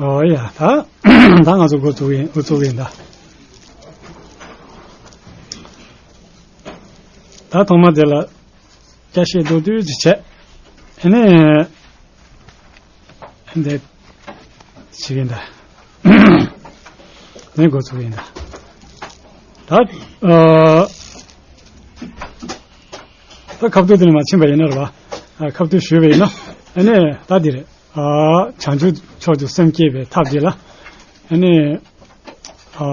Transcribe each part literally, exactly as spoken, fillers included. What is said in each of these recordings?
ཨོ་ཡ། ད་ད་ང་ཚོ་འགོ་བཙུགས་ཡིན། འགོ་བཙུགས་ཡིན་ད། ད་ཐོག་མ་དེ་ལ་སྐྱ་ཤེད་མདོར་བསྡུས་ཅིག་བྱས། ཨ་ནི་འདི་བྱེད་ཀྱིན་ད། ནས་འགོ་ཚུགས་ཡིན་ད། ད་ཨ་ད་ཁ་ཐུག་དེ་ནས་མར་ཕྱིན་པ་ཡིན་ན་རེད་བ། ཨ་ཁ་ཐུག་ཞུས་པ་ཡིན་ན། ཨ་ནི་ད་འདི་རེད། ཨ་བྱང་ཆུབ་མཆོག་ཏུ་སེམས་བསྐྱེད་པའི་ཐབས་འདི་ལ། ཨ་ནི་ཨ་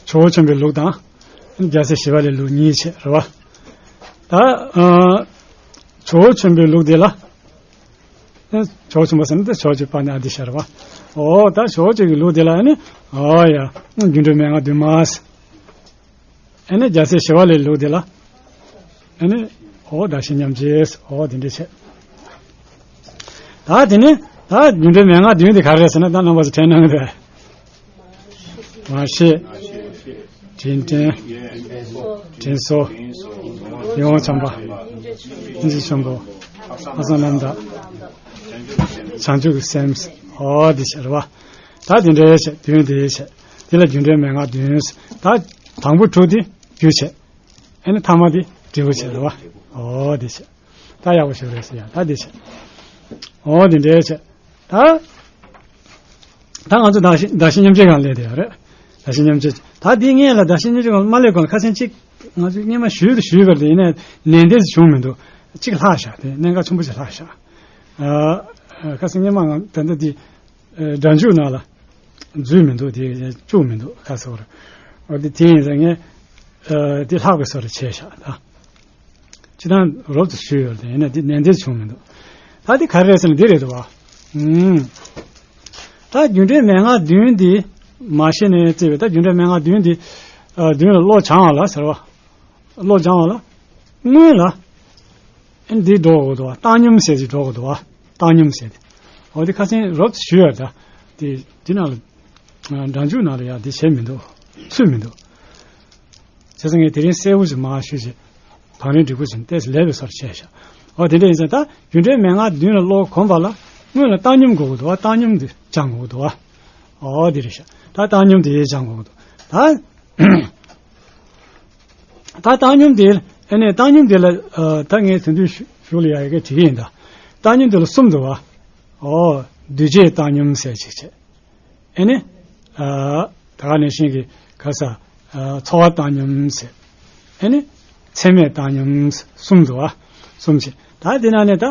ཇོ་བོ་ཆེན་པོའི་ལུགས་དང་། རྒྱལ་སྲས་ཞི་བ་ལྷའི་ལུགས་གཉིས་བྱས་རེད་བ། ད་ཨ་ཇོ་བོ་ཆེན་པོའི་ལུགས་འདི་ལ། ཨ་ཇོ་བོ་ཆེན་པོ་ཟེར་ན་ད་ཇོ་བོ་རྗེ་དཔལ་ལྡན་ཨ་ཏི་ཤ་རེད་བ། ཨོ་ད་ཇོ་བོ་རྗེ་གི་ལུགས་འདི་ལ་ཨ་ནི། ཨོ་ཡ། སྒྱུ་འཕྲུལ་མན་ངག་བདུན་མ་ཟེར། ཨ་ནི་རྒྱལ་སྲས་ཞི་བ་ལྷའི་ལུགས་འདི་ལ། ཨ་ནི་ཨོ་བདག་གཞན་མཉམ་བརྗེ། ཨོ་དེ་འདྲ་བྱས། ད་དེ་ནི་ད་སྒྱུ་འཕྲུལ་མན་ངག་བདུན་དེ་ག་རེ་རེད་ཟེར་ན། ད་རྣམ་པ་ཚོ་དྲན་གནང་གི་རེད། མར་ཤེས། དྲིན་དྲན། དྲིན་གཟོ། ཡིད་འོང་བྱམས་པ། ཨིན་ཇི་ཆེན་པོ། ལྷག་བསམ་རྣམ་དག་བྱང་ཆུབ་ཀྱི་སེམས། ཨོ་དེ་བྱས་རེད་བ། ད་དེ་འདྲའི་བྱས། བདུན་དེ་བྱས། དེ་ལ་སྒྱུ་འཕྲུལ་མན་ངག་བདུན་ཟེར། ད་དང་པོ་དྲུག་དེ་རྒྱུ་བྱས། ཨ་ནི་ཐ་མ་དེ་འབྲས་བུ་བྱས་རེད་བ། ཨོ་དེ་བྱས། ད་ཡག་པོ་ཞིག་རེད་ཟེར་ཡ། ད་དེ་བྱས། ཨོ་དེ་འདྲའི་བྱས། ད་ད་ང་ཚོ་བདག་གཞན་བདག་གཞན་མཉམ་བརྗེ་སྒང་སླེབས་བསྡད་ཡོད་རེད། བདག་གཞན་མཉམ་བརྗེ། ད་དེ་སྔོན་ལ་བདག་གཞན་མཉམ་བརྗེ་སྒང་མ་སླེབས་གོང་ལ་ཁ་སང་གཅིག་ང་ཚོས་སྔོན་མ་ཞུས་དང་ཞུས་པ་རེད། ཡིན་ནའི་ལན་འདེབས་བྱུང་མི་འདུག་གཅིག་ལྷག་ཤག་དེ་གནད་འགག་ཆེན་པོ་ཞིག་ལྷག་ཤག་ཨ་ཁ་སང་སྔོན་མ་ང་ད་ལྟ་དེ་ཨ་སྒྲ་འཇུག་ནང་ལ་འཛུལ་མི་འདུག་དེ་བཅུག་མི་འདུག་ཁ་སང་བར། འོ་དེ་དེ་ཡིན་ཙང་ངས་ཨ་དེ་ལྷག་པའི་བཟོ་འདྲ་བྱས་ཤག་ད། སྤྱིར་བཏང་རོབ་ཙམ་ཞུས་ཡོད་རེད། ཡིན་ན་འདི་ནན་ཏན་བྱུང་མི་འདུག་ད་འདི་ག་རེ་རེད་ཟེར་ན་འདི་རེད་འདུག་བ། ཨུམ། ད་སྒྱུ་འཕྲུལ་མན་ངག་བདུན་འདི་མ་ཤེས་ནས་བརྩིས་པའི། ད་སྒྱུ་འཕྲུལ་མན་ངག་བདུན་འདི་ཨ་བདུན་ལ་བློ་སྦྱང་བ་ལ་ཟེར་བ། བློ་སྦྱང་བ་ལ་སྔོན་ལ་ཨ་འདི་འགྲོ་དགོས་འདུག་བ། བཏང་སྙོམས་ཟེར་ཅིག་འགྲོ་དགོས་འདུག་བ། བཏང་སྙོམས་ཟེར་ཏེ། འོ་འདི་ཁ་སང་རོབ་ཙམ་ཞུས་ཡོད་རེད། ད་འདི་འདི་ནང་ལ་ཨ་སྒྲ་འཇུག་ནང་ལ་ཡང་འདི་བྱས་མི་འདུག་ཚུད་མི་འདུག་བྱས་ཙང་ངས་དེ་རིང་གསལ་པོ་ཞིག་མར་ཞུས་བྱས། བང་རིམ་འགྲིག་པོ་ཞིག་ཏོག་ཙམ་ལེགས་པའི་བཟོ་འདྲ་བྱས་ཤག་འོ་དེ་འདྲ་ཡིན་ཙང་ད་སྒྱུ་འཕྲུལ་མན་ངག་བདུན་ལ་བློ་གོམས་པ་ལ་སྔོན་ལ་བཏང་སྙོམས་དགོས་ཀྱི་འདུག་བ། བཏང་སྙོམས་དེ་སྦྱང་དགོས་ཀྱི་འདུག་བ། འོ་དེ་རེད་ཤག་ད་བཏང་སྙོམས་དེ་སྦྱང་དགོས་ཀྱི་འདུག་ད་ད་བཏང་སྙོམས་དེ་ཨ་ནི་བཏང་སྙོམས་དེ་ལ་ཨ་ད་ངས་དེ་དུས་གཞུག་ལ་ཡ་ཡ་གི་དྲི་གི་ཡིན་ད། བཏང་སྙོམས་དེ་ལ་གསུམ་འདུག་བ། འོ་འདུས་བྱས་བཏང་སྙོམས་ཟེར་ཅིག་བྱས། ཨེ་ནི། ཨ་ད་ག་ནང་བཞིན་གྱི་ག་ས། ཨ་ཚོར་བ་བཏང་སྙོམས་ཟེར། ཨེ་ནི། ཚད་མས་བཏང་སྙོམས་ཟེར་གསུམ་འདུག་བ། གསུམ་བྱས། ད་དེ་ནང་ནས་ད་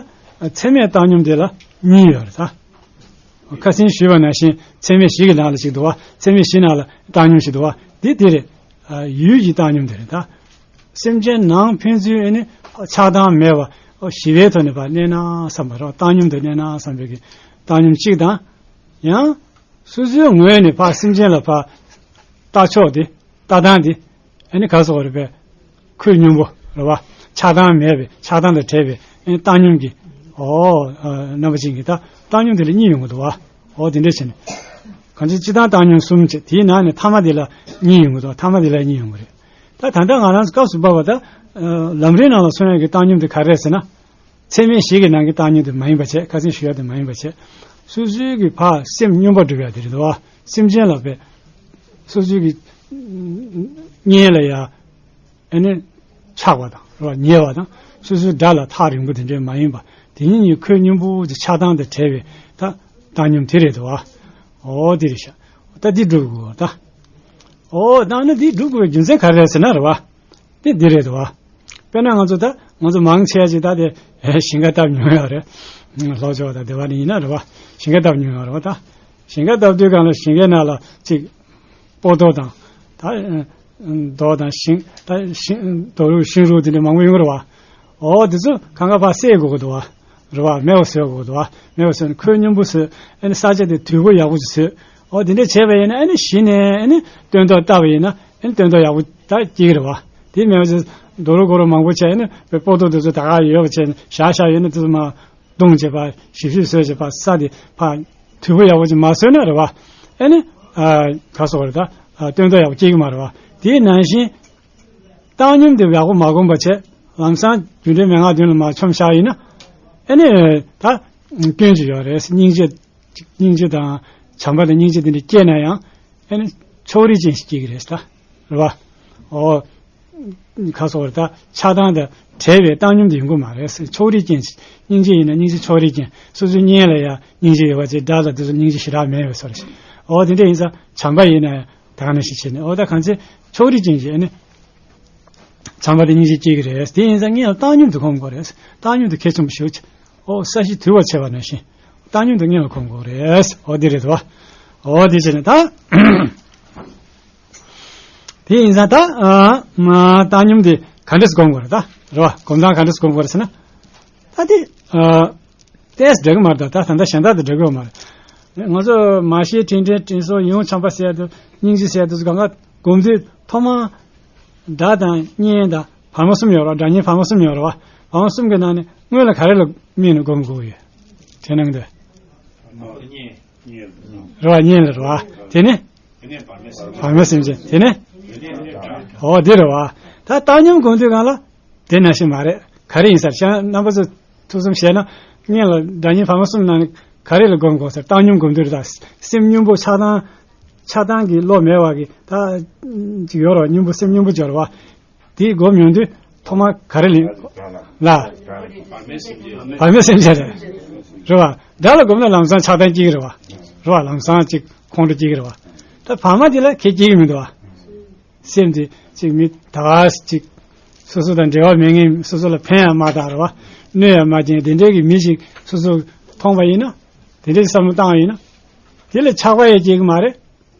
ཚད་མས་བཏང་སྙོམས་དེ་ལ་གཉིས་ཡོད་རེད་ད། ཁ་སང་ཞུས་པ་ནང་བཞིན་ཚད་མེད་བཞི་གི་ནང་ལ་ཞིག་འདུག་བ། ཚད་མེད་བཞི་ནང་ལ་བཏང་སྙོམས་ཤིག་འདུག་བ། འདི་འདི་རེད། ཨ་ཡུལ་གྱི་བཏང་སྙོམས་དེ་རེད་ད། སེམས་ཅན་ནང་ཕན་ཚུན་ཨེ་ནི་ཆགས་སྡང་མེད་པ། ཨོ་ཞི་བའི་ཐོག་ནས་ཕར་གནས་ན་བསམ་པ་རེད། བཏང་སྙོམས་དུ་གནས་ན་བསམ་པའི་གི་བཏང་སྙོམས་གཅིག་དང་། ཡང་། སོ་སོའི་ངོས་ནས་ཕར་སེམས་ཅན་ལ་ཕར་ལྟ་ཕྱོགས་དེ། ལྟ་སྟངས་དེ། ཨ་ནི་ག་སོགས་རེད་པས། ཁོད་སྙོམས་པོ་རེད་བ། ཆགས་སྡང་མེད་པའི། ཆགས་སྡང་དང་བྲལ་བའི་ཨ་ནི་བཏང་སྙོམས་ཀྱི། ཨོ། ཨ་རྣམ་པ་ཅན་གྱི་ད་བཏང་སྙོམས་དེ་ལ་གཉིས་ཡོང་གི་འདུག་བ། ཨོ་དེ་འདྲ་བྱས་ནས། གང་ཅི་སྤྱི་བཏང་བཏང་སྙོམས་གསུམ་བྱས། དེའི་ནང་ནས་ཐ་མ་དེ་ལ་གཉིས་ཡོང་གི་འདུག་ཐ་མ་དེ་ལ་གཉིས་ཡོང་གི་རེད། ད་ད་ལྟ་ང་རང་ཚོ་སྐབས་སུ་བབས་པ་ད། ཨ་ལམ་རིམ་ནང་ལ་གསུངས་ཡག་གི་བཏང་སྙོམས་དེ་ག་རེ་རེད་ཟེར་ན། ཚད་མེད་བཞི་གི་ནང་གི་བཏང་སྙོམས་དེ་མ་ཡིན་པ་བྱས། ཁ་སང་ཞུ་ཡག་དེ་མ་ཡིན་པ་བྱས། སོ་སོའི་གི་ཕར་སེམས་སྙོམས་པར་སྒྲུབ་ཡག་དེ་རེད་འདུག་བ། སེམས་ཅན་ལ་བས། སོ་སོའི་གི་གཉེན་ལ་ཡ། ཨ་ནི་ཆགས་པ་དང་རེད་བ། ཉེ་བ་དང་། སོ་སོའི་དགྲ་ལ་ཐག་རིང་པོ་དེ་འདྲས་མ་ཡིན་པ། དེ་གཉིས་གཉིས་ཁོད་སྙོམས་པོ་དེ་ཆགས་སྡང་དང་བྲལ་བའི་ད་བཏང་སྙོམས་དེ་རེད་འདུག་བ། ཨོ་དེ་རེད་ཤག་ད་འདི་སྒྲུབ་དགོས་ད། ཨོ་ད་ནི་འདི་སྒྲུབ་དགོས་པའི་རྒྱུ་མཚན་ག་རེ་རེད་ཟེར་ན་རེད་བ། དེ་འདི་རེད་དོ། དཔེར་ན་ང་ཚོ་ད་ང་ཚོ་མང་ཆེ་བ་ཅིག་ད་དེ་ཞིང་ཁ་བཏབ་མྱོང་ཡོད་རེད། ལྷོ་ཕྱོགས་དང་དེ་བ་ནས་ཡིན་ན་རེད་བ། ཞིང་ཁ་བཏབ་མྱོང་ཡོད་རེད་བ་ད། ཞིང་ཁ་བཏབ་དུས་སྒང་ལ་ཞིང་ཁའི་ནང་ལ་ཅིག་སྤོ་ཏོ་དང་། ད་རྡོ་དང་ཤིང་། ད་ཤིང་རྡོ་རུག་ཤིང་རུག་དེ་འདྲ་མང་པོ་ཡོང་གི་རེད་བ། འོ་དེ་ཚོ་གང་ག་ཕར་བསད་དགོས་ཀྱི་འདུག་བ། རེད་བ། མེད་པ་བཟོ་དགོས་འདུག་བ། མེད་པ་བཟོས་ནས་ཁོད་སྙོམས་པོ་བཟོས། ཨ་ནི་ས་ཆ་དེ་དུད་པ་ཡག་པོ་ཅིག་བཟོས། འོ་དེ་འདྲ་བྱས་པ་ཡིན་ན་ཨ་ནི་གཞི་ནས་ཨ་ནི་སྟོན་ཐོག་བཏབ་པ་ཡིན་ན་ཨ་ནི་སྟོན་ཐོག་ཡག་པོ་ད་སྐྱེ་གི་རེད་བ། དེ་མེད་པ་ཅིག་རྡོ་རུག་སྒོ་རུག་མང་པོ་བྱས། ཨ་ནི་སྤོ་ཏོ་དེ་ཚོ་ད་ག་ཡོད་པ་བྱས་ནས་བཞག་བཞག་ཡོད་ན་དེ་ཚོ་མར་བརྡུངས་བྱས་པ་ཞིབ་ཞིབ་བཟོས་བྱས་པ་ས་དེ་ཕར་དུད་པ་ཡག་པོ་ཅིག་མ་བཟོས་ན་རེད་བ། ཨ་ནི་ཨ་ག་སོགས་རེད་ད། ཨ་སྟོན་ཐོག་ཡག་པོ་སྐྱེ་གི་མ་རེད་བ། དེའི་ནང་བཞིན། བཏང་སྙོམས་དེ་ཡག་པོ་མ་བསྒོམས་པ་བྱས། ལམ་སང་རྒྱུ་འབྲས་མན་ངག་བདུན་ལ་མར་མཆོངས་བཞག་ཡིན་ན། ཨ་ནི་ད་སྐྱོན་ཅིག་ཡོད་རེད། སྙིང་རྗེ་ ཅིག་སྙིང་རྗེ་དང་བྱམས་པ་དང་སྙིང་རྗེ་དེ་འདྲ་སྐྱེས་ན་ཡང་ཨ་ནི་ཕྱོགས་རིས་ཅན་ཞིག་སྐྱེ་གི་རེད་ད། རེད་བ། ཨོ། ཁ་སོགས་རེད་ད། ཆགས་སྡང་དང་བྲལ་བའི་བཏང་སྙོམས་དེ་ཡོང་གི་མ་རེད། ཕྱོགས་རིས་ཅན་ཞིག་སྙིང་རྗེ་ཡིན་ན་སྙིང་རྗེ་ཕྱོགས་རིས་ཅན། སོ་སོའི་གཉེན་ལ་ཡང་སྙིང་རྗེ་ཡོད་པ་ཅིག་དགྲ་ལ་དེ་ཚོ་སྙིང་རྗེ་ཞེ་དྲག་མེད་པའི་བཟོ་འདྲ་ཞིག་ཨོ་དེ་འདྲ་ཡིན་ཙང་བྱམས་པ་ཡིན་ན་ཡང་ད་ག་ནང་བཞིན་བྱས་ནས་ཨོ་ད་གང་ཚེ་ཕྱོགས་རིས་ཅན་ཞིག་ཨ་ནི། བྱམས་པ་དེ་སྙིང་རྗེ་སྐྱེ་གི་རེད། དེ་ཡིན་ཙང་གཉེན་ལ་བཏང་སྙོམས་དེ་སྒོམ་དགོས་རེད། བཏང་སྙོམས་དེ་གལ་ཆེན་པོ་ཞེ་པོ་ཅིག་ཨོ་ས་གཞི་དུལ་བར་བྱེད་པ་ནང་བཞིན། བཏང་སྙོམས་དེ་གཉེན་ལ་སྒོམ་དགོས་རེད། ཨོ་དེ་རེད་དོ། ཨོ་དེ་བྱས་ནས་ད། དེ་ཡིན་ཙང་ད། ཨ་མ་བཏང་སྙོམས་དེ་ག་འདྲས་སྒོམ་དགོས་རེད་ད། རེད་བ། སྒོམ་སྟངས་ག་འདྲས་སྒོམ་དགོས་རེད་ཟེར་ན། ད་དེ། ཨ། ཏོག་ཙམ་འདྲ་གི་མ་རེད་ད། ད་ད་ལྟ་གཞན་དག་དང་འདྲ་གི་ཡོད་མ་རེད། ང་ཚོ་མ་ཤེས་དྲིན་དྲན་དྲིན་གཟོ་ཡོངས་འཁྱམས་པ་ཟེར་ཡ་དེ་སྙིང་རྗེ་ཟེར་ཡ་དེ་ཚོ་གང་ག་སྒོམ་དུས་ཐོག་མར་དགྲ་དང་གཉེན་དང་བར་མ་གསུམ་ཡོད་རེད། དགྲ་གཉེན་བར་མ་གསུམ་ཡོད་རེད་བ། བར་མ་གསུམ་གི་ནང་ནས་སྔོན་ལ་ག་རེ་ལ་དམིགས་ནས་སྒོམ་དགོས་ཡོད། དེ་ནང་དུ། རེད་བ། གཉེན་ལ་རེད་བ། དེ་ནས། བར་མའི་སེམས་ཅན་དེ་ནས། ཨོ་དེ་རེད་བ། ད་བཏང་སྙོམས་སྒོམ་དུས་གང་ལ། དེ་ནང་བཞིན་མ་རེད། ག་རེ་ཡིན་ཟེར་ཤག་རྣམ་པ་ཚོ་ཐུགས་བསམ་བཞེས་ན། གཉེན་ལ་དགྲ་གཉེན་བར་མ་གསུམ་ནང་ནས་ག་རེ་ལ་སྒོམ་དགོས་ཟེར། བཏང་སྙོམས་སྒོམ་དུས་རེད་ད། སེམས་སྙོམས་པོ་ཆགས་སྡང་། ཆགས་སྡང་གི་བློ་མེད་པ་གི་ད་ཅིག་ཡོད་རེད་བ། སྙོམས་པོ་སེམས་སྙོམས་པོ་ཅིག་ཡོད་རེད་བ། དེའི་སྒོམ་ཡོང་དུས་ཐོག་མར་ག་རེ་ལེན། ལ། བར་མའི་སེམས་ཅན་རེད། རེད་བ། དགྲ་ལ་སྒོམ་ན་ལམ་སང་ཆགས་སྡང་སྐྱེ་གི་རེད་བ། རེད་བ། ལམ་སང་ཅིག་ཁོང་ཁྲོ་སྐྱེ་གི་རེད་བ། ད་བར་མ་དེ་ལ་ཁེ་སྐྱེ་གི་མི་འདུག་བ། སེམས་དེ་ཅིག་མི་ད་ག་ཅིག་སོ་སོ་དང་འབྲེལ་བ་མེད་མཁན། སོ་སོ་ལ་ཕན་ཡང་མ་བཏགས་རེད་བ། གནོད་ཡང་མ་སྐྱེལ། དེ་འདྲའི་གི་མི་ཞིག་སོ་སོ་མཐོང་བ་ཡིན་ན། དེ་འདྲའི་བསམ་བློ་བཏང་བ་ཡིན་ན། དེ་ལ་ཆགས་པ་ཡང་སྐྱེ་གི་མ་རེད།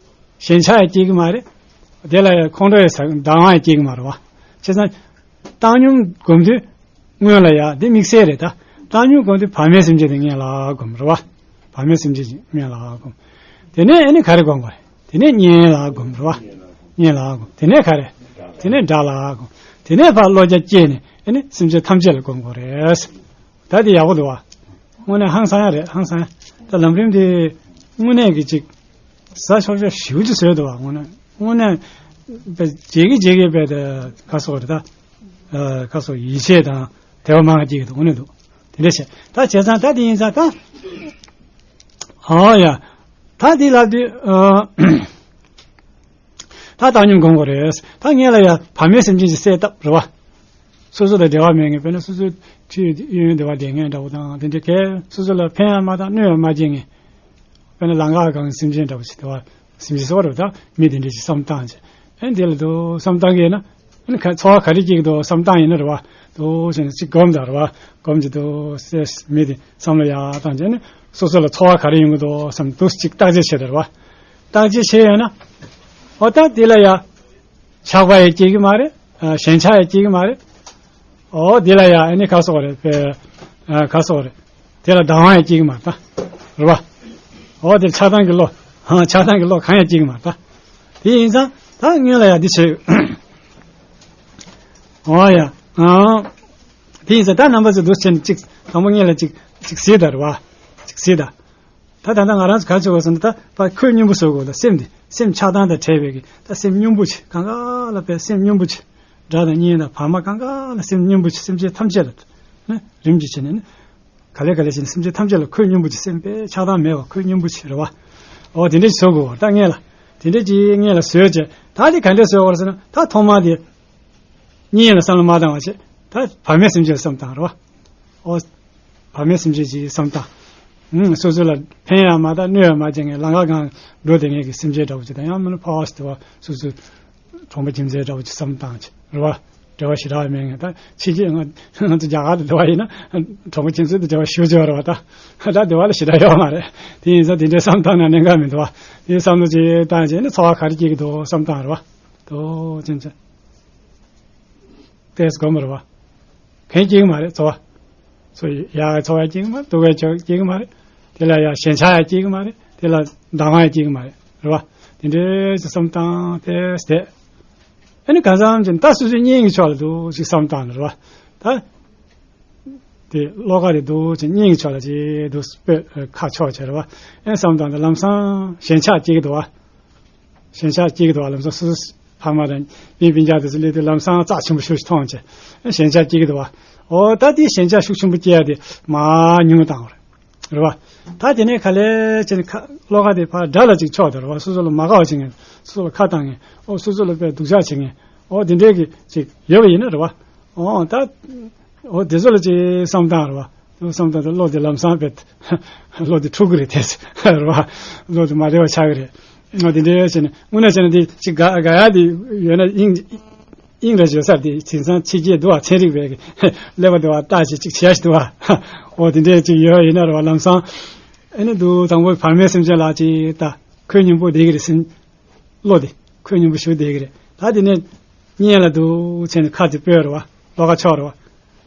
ཞེན་ཆགས་ཡང་སྐྱེ་གི་མ་རེད། དེ་ལ་ཡང་ཁོང་ཁྲོ་ཡང་ཟ། སྡང་བ་ཡང་སྐྱེ་གི་མ་རེད་བ། བྱས་ཙང་། བཏང་སྙོམས་སྒོམ་དུས། སྔོན་ལ་ཡ་དེ་དམིགས་བསལ་རེད་ད། བཏང་སྙོམས་སྒོམ་དུས་བར་མའི་སེམས་ཅན་དེ་གཉེན་ལ་སྒོམ་རེད་བ། བར་མའི་སེམས་ཅན་གཉེན་ལ་སྒོམ། དེ་ནས་ཨ་ནི་ག་རེ་སྒོམ་དགོས་རེད། དེ་ནས་གཉེན་ལ་སྒོམ་རེད་བ། གཉེན་ལ་སྒོམ། དེ་ནས་ག་རེ། དེ་ནས་དགྲ་ལ་སྒོམ། དེ་ནས་ཕར་བློ་རྒྱ་བསྐྱེད་ནས་ཨ་ནི་སེམས་ཅན་ཐམས་ཅད་ལ་སྒོམ་དགོས་རེད། ད་དེ་ཡག་པོ་འདུག་བ། དངོས་གནས་ཧང་སང་ཡ་རེད། ཧང་སང་ཡ། ད་ལམ་རིམ་དེ་དངོས་གནས་ཀྱི་ཅིག་ཟ་ཆོག་ཆོག་ཞེ་པོ་ཅིག་བཟོས་འདུག་བ། དངོས་གནས་དངོས་གནས་བྱེད་ཀྱི་བྱེད་ཀྱི་བས་ད་ག་སོགས་རེད་ད། ཨ་ག་སོགས་ཡིད་ཆེས་དང་དད་པ་མང་སྐྱེ་གི་འདུག་དངོས་གནས་འདུག་དེ་འདྲ་བྱས་ད་བྱས་ཙང་ད་དེ་ཡིན་ཙང་ད། ཨོ་ཡ། ད་དེ་ལབ་དུས་ཨ། ད་བཏང་སྙོམས་སྒོམ་དགོས་རེད། ད་ངེད་ལ་ཡ་བར་མའི་སེམས་ཅན་ཞིག་བསད་བཏབ་རེད་བ། སོ་སོ་དང་འབྲེལ་བ་མེད་མཁན། དཔེར་ན་སོ་སོའི་ཁྲིད་ཡོན་ཡོན་བདེ་བ་ལྡན་མཁན་འདྲ་བོ་དང་དེ་འདྲ་གས་སོ་སོ་ལ་ཕན་ཡང་མ་བཏང་གནོད་ཡང་མ་སྐྱེལ་མཁན། དཔེར་ན་ལམ་ཁ་སྒང་སེམས་ཅན་འདྲ་བོ་ཞིག་དེ་བ་སེམས་ཅན་གསོ་བ་རེད་ད། མི་དེ་འདྲ་ཞིག་བསམ་བཏང་བྱས། ཨེ་འདི་ལ་དུ་བསམ་བཏང་གི་ཡིན་ན། ཨེ་ཁ་ཚོར་བ་ག་རེ་སྐྱེ་གི་འདུག་བསམ་བཏང་ཡིན་ན་རེད་བ། དུ་བྱས་ནས་ཅིག་སྒོམ་དང་རེད་བ། སྒོམ་གྱི་དུ་སེ་མི་དེ་བསམ་བློ་ཡག་བཏང་བྱས་ནས་སོ་སོ་ལ་ཚོར་བ་ག་རེ་ཡོང་གི་འདུག་བསམ་དུ་ཅིག་བརྟག་དཔྱད་བྱས་དང་རེད་བ། བརྟག་དཔྱད་བྱས་ཡོད་ན། ཨོ་ད་དེ་ལ་ཡ། ཆགས་པ་ཡང་སྐྱེ་གི་མ་རེད། ཨ་ཞེན་ཆགས་ཡང་སྐྱེ་གི་མ་རེད། ཨོ་དེ་ལ་ཡ་ཨ་ནི་ག་སོགས་རེད་པས། ཨ་ག་སོགས་རེད། དེ་ལ་སྡང་བ་ཡང་སྐྱེ་གི་མ་རེད་ད། རེད་བ། ཨོ་དེ་ཆགས་སྡང་གི་བློ། ཧང་ཆགས་སྡང་གི་བློ་གང་ཡང་སྐྱེ་གི་མ་རེད་ད། དེ་ཡིན་ཙང་ད་སྔོན་ལ་ཡ་འདི་བྱེད། ཨོ་ཡ། ཨང་། དེ་ཡིན་ཙང་ད་རྣམ་པ་ཚོ་འདུག་བྱས་ནས་གཅིག་དང་པོ་སྔོན་ལ་གཅིག་གཅིག་གཟིགས་དང་རེད་བ། གཅིག་གཟིགས་དང་། ད་ད་ལྟ་ང་རང་ཚོ་ག་རེ་བྱེད་དགོས་ཟེར་ན་ད་ཕར་ཁོད་སྙོམས་པོ་བཟོ་དགོས་ད། སེམས་འདི་སེམས་ཆགས་སྡང་དང་བྲལ་བའི་གི་ད་སེམས་སྙོམས་པོ་ཆེ་གང་ག་ལ་དཔེ་སེམས་སྙོམས་པོ་ཆེ། དགྲ་དང་གཉེན་དང་བར་མ་གང་ག་ལ་སེམས་སྙོམས་པོ་ཆེ། སེམས་ཅན་ཐམས་ཅད་ལ་ནི་རིམ་གྱིས་བྱས་ནས་ནི་ག་ལེ་ག་ལེ་བྱས་ནས་སེམས་ཅན་ཐམས་ཅད་ལ་ཁོད་སྙོམས་པོ་ཆེ། སེམས་དཔེ་ཆགས་སྡང་མེད་པ་ཁོད་སྙོམས་པོ་ཆེ་རེད་བ། འོ་དེ་འདྲ་ཞིག་བཟོ་དགོས་བ། ད་སྔོན་ལ་དེ་འདྲ་ཅིག་སྔོན་ལ་བཟོས་བྱས་ད་དེ་ག་འདྲ་བཟོ་དགོས་ཟེར་ན་ད་ཐོག་མར་དེ། གཉེན་ལ་བསམ་བློ་མ་བཏང་བ་བྱས། ད་བར་མའི་སེམས་ཅན་ལ་བསམ་བཏང་རེད་བ། ཨོ། བར་མའི་སེམས་ཅན་གྱི་བསམ་བཏང་། ཨུམ། སོ་སོ་ལ་ཕན་ཡང་མ་བཏང་གནོད་ཡང་མ་སྐྱེལ་མཁན་ལམ་ཁ་སྒང་འགྲོ་བསྡད་མཁན་གྱི་སེམས་ཅན་འདྲ་བོ་ཅིག་དང་། ཡང་མིན་ན་ཕར་ཟེར་བ་སོ་སོའི་གྲོགས་པོ་ཁྱིམ་མཚེས་འདྲ་བོ་ཅིག་བསམ་བཏང་བྱས་རེད་བ། འབྲེལ་བ་ཞེ་དྲག་མེད་མཁན། ད་ཕྱི་རྒྱལ་ང་ང་ཚོ་རྒྱ་གར་དུ་འགྲོ་བ་ཡིན་ན་གྲོགས་པོ་ཁྱིམ་མཚེས་དང་འབྲེལ་བ་ཞེ་པོ་ཅིག་ཡོད་རེད་བ། ད་ད་འབྲེལ་བ་ལ་ཞེ་དྲག་ཡོད་མ་རེད། དེ་ཡིན་ཙང་དེ་འདྲའི་བསམ་བཏང་ན་གནད་འགག་མི་འདུག་བ། དེ་བསམ་བློ་ཅིག་བཏང་བྱས་ནས་ཚོར་བ་ག་རེ་སྐྱེ་གི་འདུག་བསམ་བཏང་རེད་བ། དོ་ཅན་ཅན། ཏེས་གོ་མ་རེད་བ། གང་སྐྱེ་གི་མ་རེད་ཚོར་བ། ཚོ་ཡག་གི་ཚོར་བ་སྐྱེ་གི་མ་རེད། སྡུག་གི་ཚོར་བ་སྐྱེ་གི་མ་རེད། དེ་ལ་ཡང་ཞེན་ཆགས་ཡང་སྐྱེ་གི་མ་རེད། དེ་ལ་སྡང་བ་ཡང་སྐྱེ་གི་མ་རེད། རེད་བ། དེ་འདྲའི་ཅིག་བསམ་བཏང་ཏེས་དེ། ཨ་ནི་གང་འཚམ་ཅིག་ད་སོ་སོའི་གཉེན་གྱི་ཕྱོགས་ལ་འདུག་ཅིག་བསམ་བཏང་ནས་རེད་བ། ད། དེ་བློ་ཁ་རེ་འདུག་ཅིག་གཉེན་གྱི་ཕྱོགས་ལ་ཅིག་འདུག་སྤོས་ཁ་ཕྱོགས་བྱས་རེད་བ། ཨེ་བསམ་བཏང་ད་ལམ་སང་ཞེན་ཆགས་སྐྱེ་གི་འདུག་བ། ཞེན་ཆགས་སྐྱེ་གི་འདུག་བ། ལམ་སང་སོ་སོ་ཕ་མ་དང་སྤུན་སྤུན་ཀྱག་དེ་ཚོ་སླེབས་དུས་ལམ་སང་རྩ་ཆེན་པོ་ཞེ་པོ་ཅིག་མཐོང་བྱས་ཞེན་ཆགས་སྐྱེ་གི་འདུག་བ། འོ་ད་དེ་ཞེན་ཆགས་ཤུགས་ཆེན་པོ་སྐྱེ་ཡ་དེ་མར་ཉུང་བཏང་བ་རེད། རེད་བ། ད་དེ་ནས་ག་ལེ་བྱས་ནས་ཁ་བློ་ཁ་དེ་ཕར་དགྲ་ལ་ཅིག་ཕྱོགས་དེ་རེད་བ། སོ་སོ་ལ་མ་དགའ་བ་བྱེད་མཁན། སོ་སོ་ལ་ཁ་བཏང་མཁན། ཨོ་སོ་སོ་ལ་དཔེ་སྡུག་ཅག་བྱེད་མཁན། ཨོ་དེ་འདྲའི་གི་ཅིག་ཡོད་པ་ཡིན་ན་རེད་བ། ཨོ་ད་ཨོ་དེ་ཚོ་ལ་ཅིག་བསམ་བཏང་རེད་བ། བསམ་བཏང་དུས་བློ་དེ་ལམ་སང་དཔེ་བློ་དེ་འཁྲུག་གི་རེད་དེ་རེད་བ། བློ་དེ་མ་བདེ་བ་ཆགས་ཀྱི་རེད། ཨོ་དེ་འདྲའི་བྱས་ནས་དངོས་གནས་བྱས་ན་དེ་ཅིག་དགའ་དགའ་ཡག་དེ་ཡོད་ན་དབྱིངས་དབྱིངས་རེ་བརྗོད་སར་དེ་དེང་སང་ཕྱི་རྒྱལ་འདུག་བ། ཚན་རིག་པའི་ཀླད་པ་འདུག་བ། བརྟག་དཔྱད་ཅིག་བྱས་ཤིག་འདུག་བ། ཨོ་དེ་འདྲའི་ཅིག་ཡོད་ཡིན་ན་རེད་བ། ལམ་སང་ཨེ་ནི་འདུག་དང་པོ་བར་མའི་སེམས་ཅན་ལ་ཅིག་ད་ཁོད་སྙོམས་པོ་བསྡད་ཀྱི་རེད་ཟེར། བློ་དེ་ཁོད་སྙོམས་པོ་ཞིག་བསྡད་ཀྱི་རེད། ད་དེ་ནས་གཉེན་ལ་འདུག་བྱས་ནས་ཁ་དེ་སྤོས་རེད་བ། བློ་ཁ་ཕྱོགས་རེད་བ།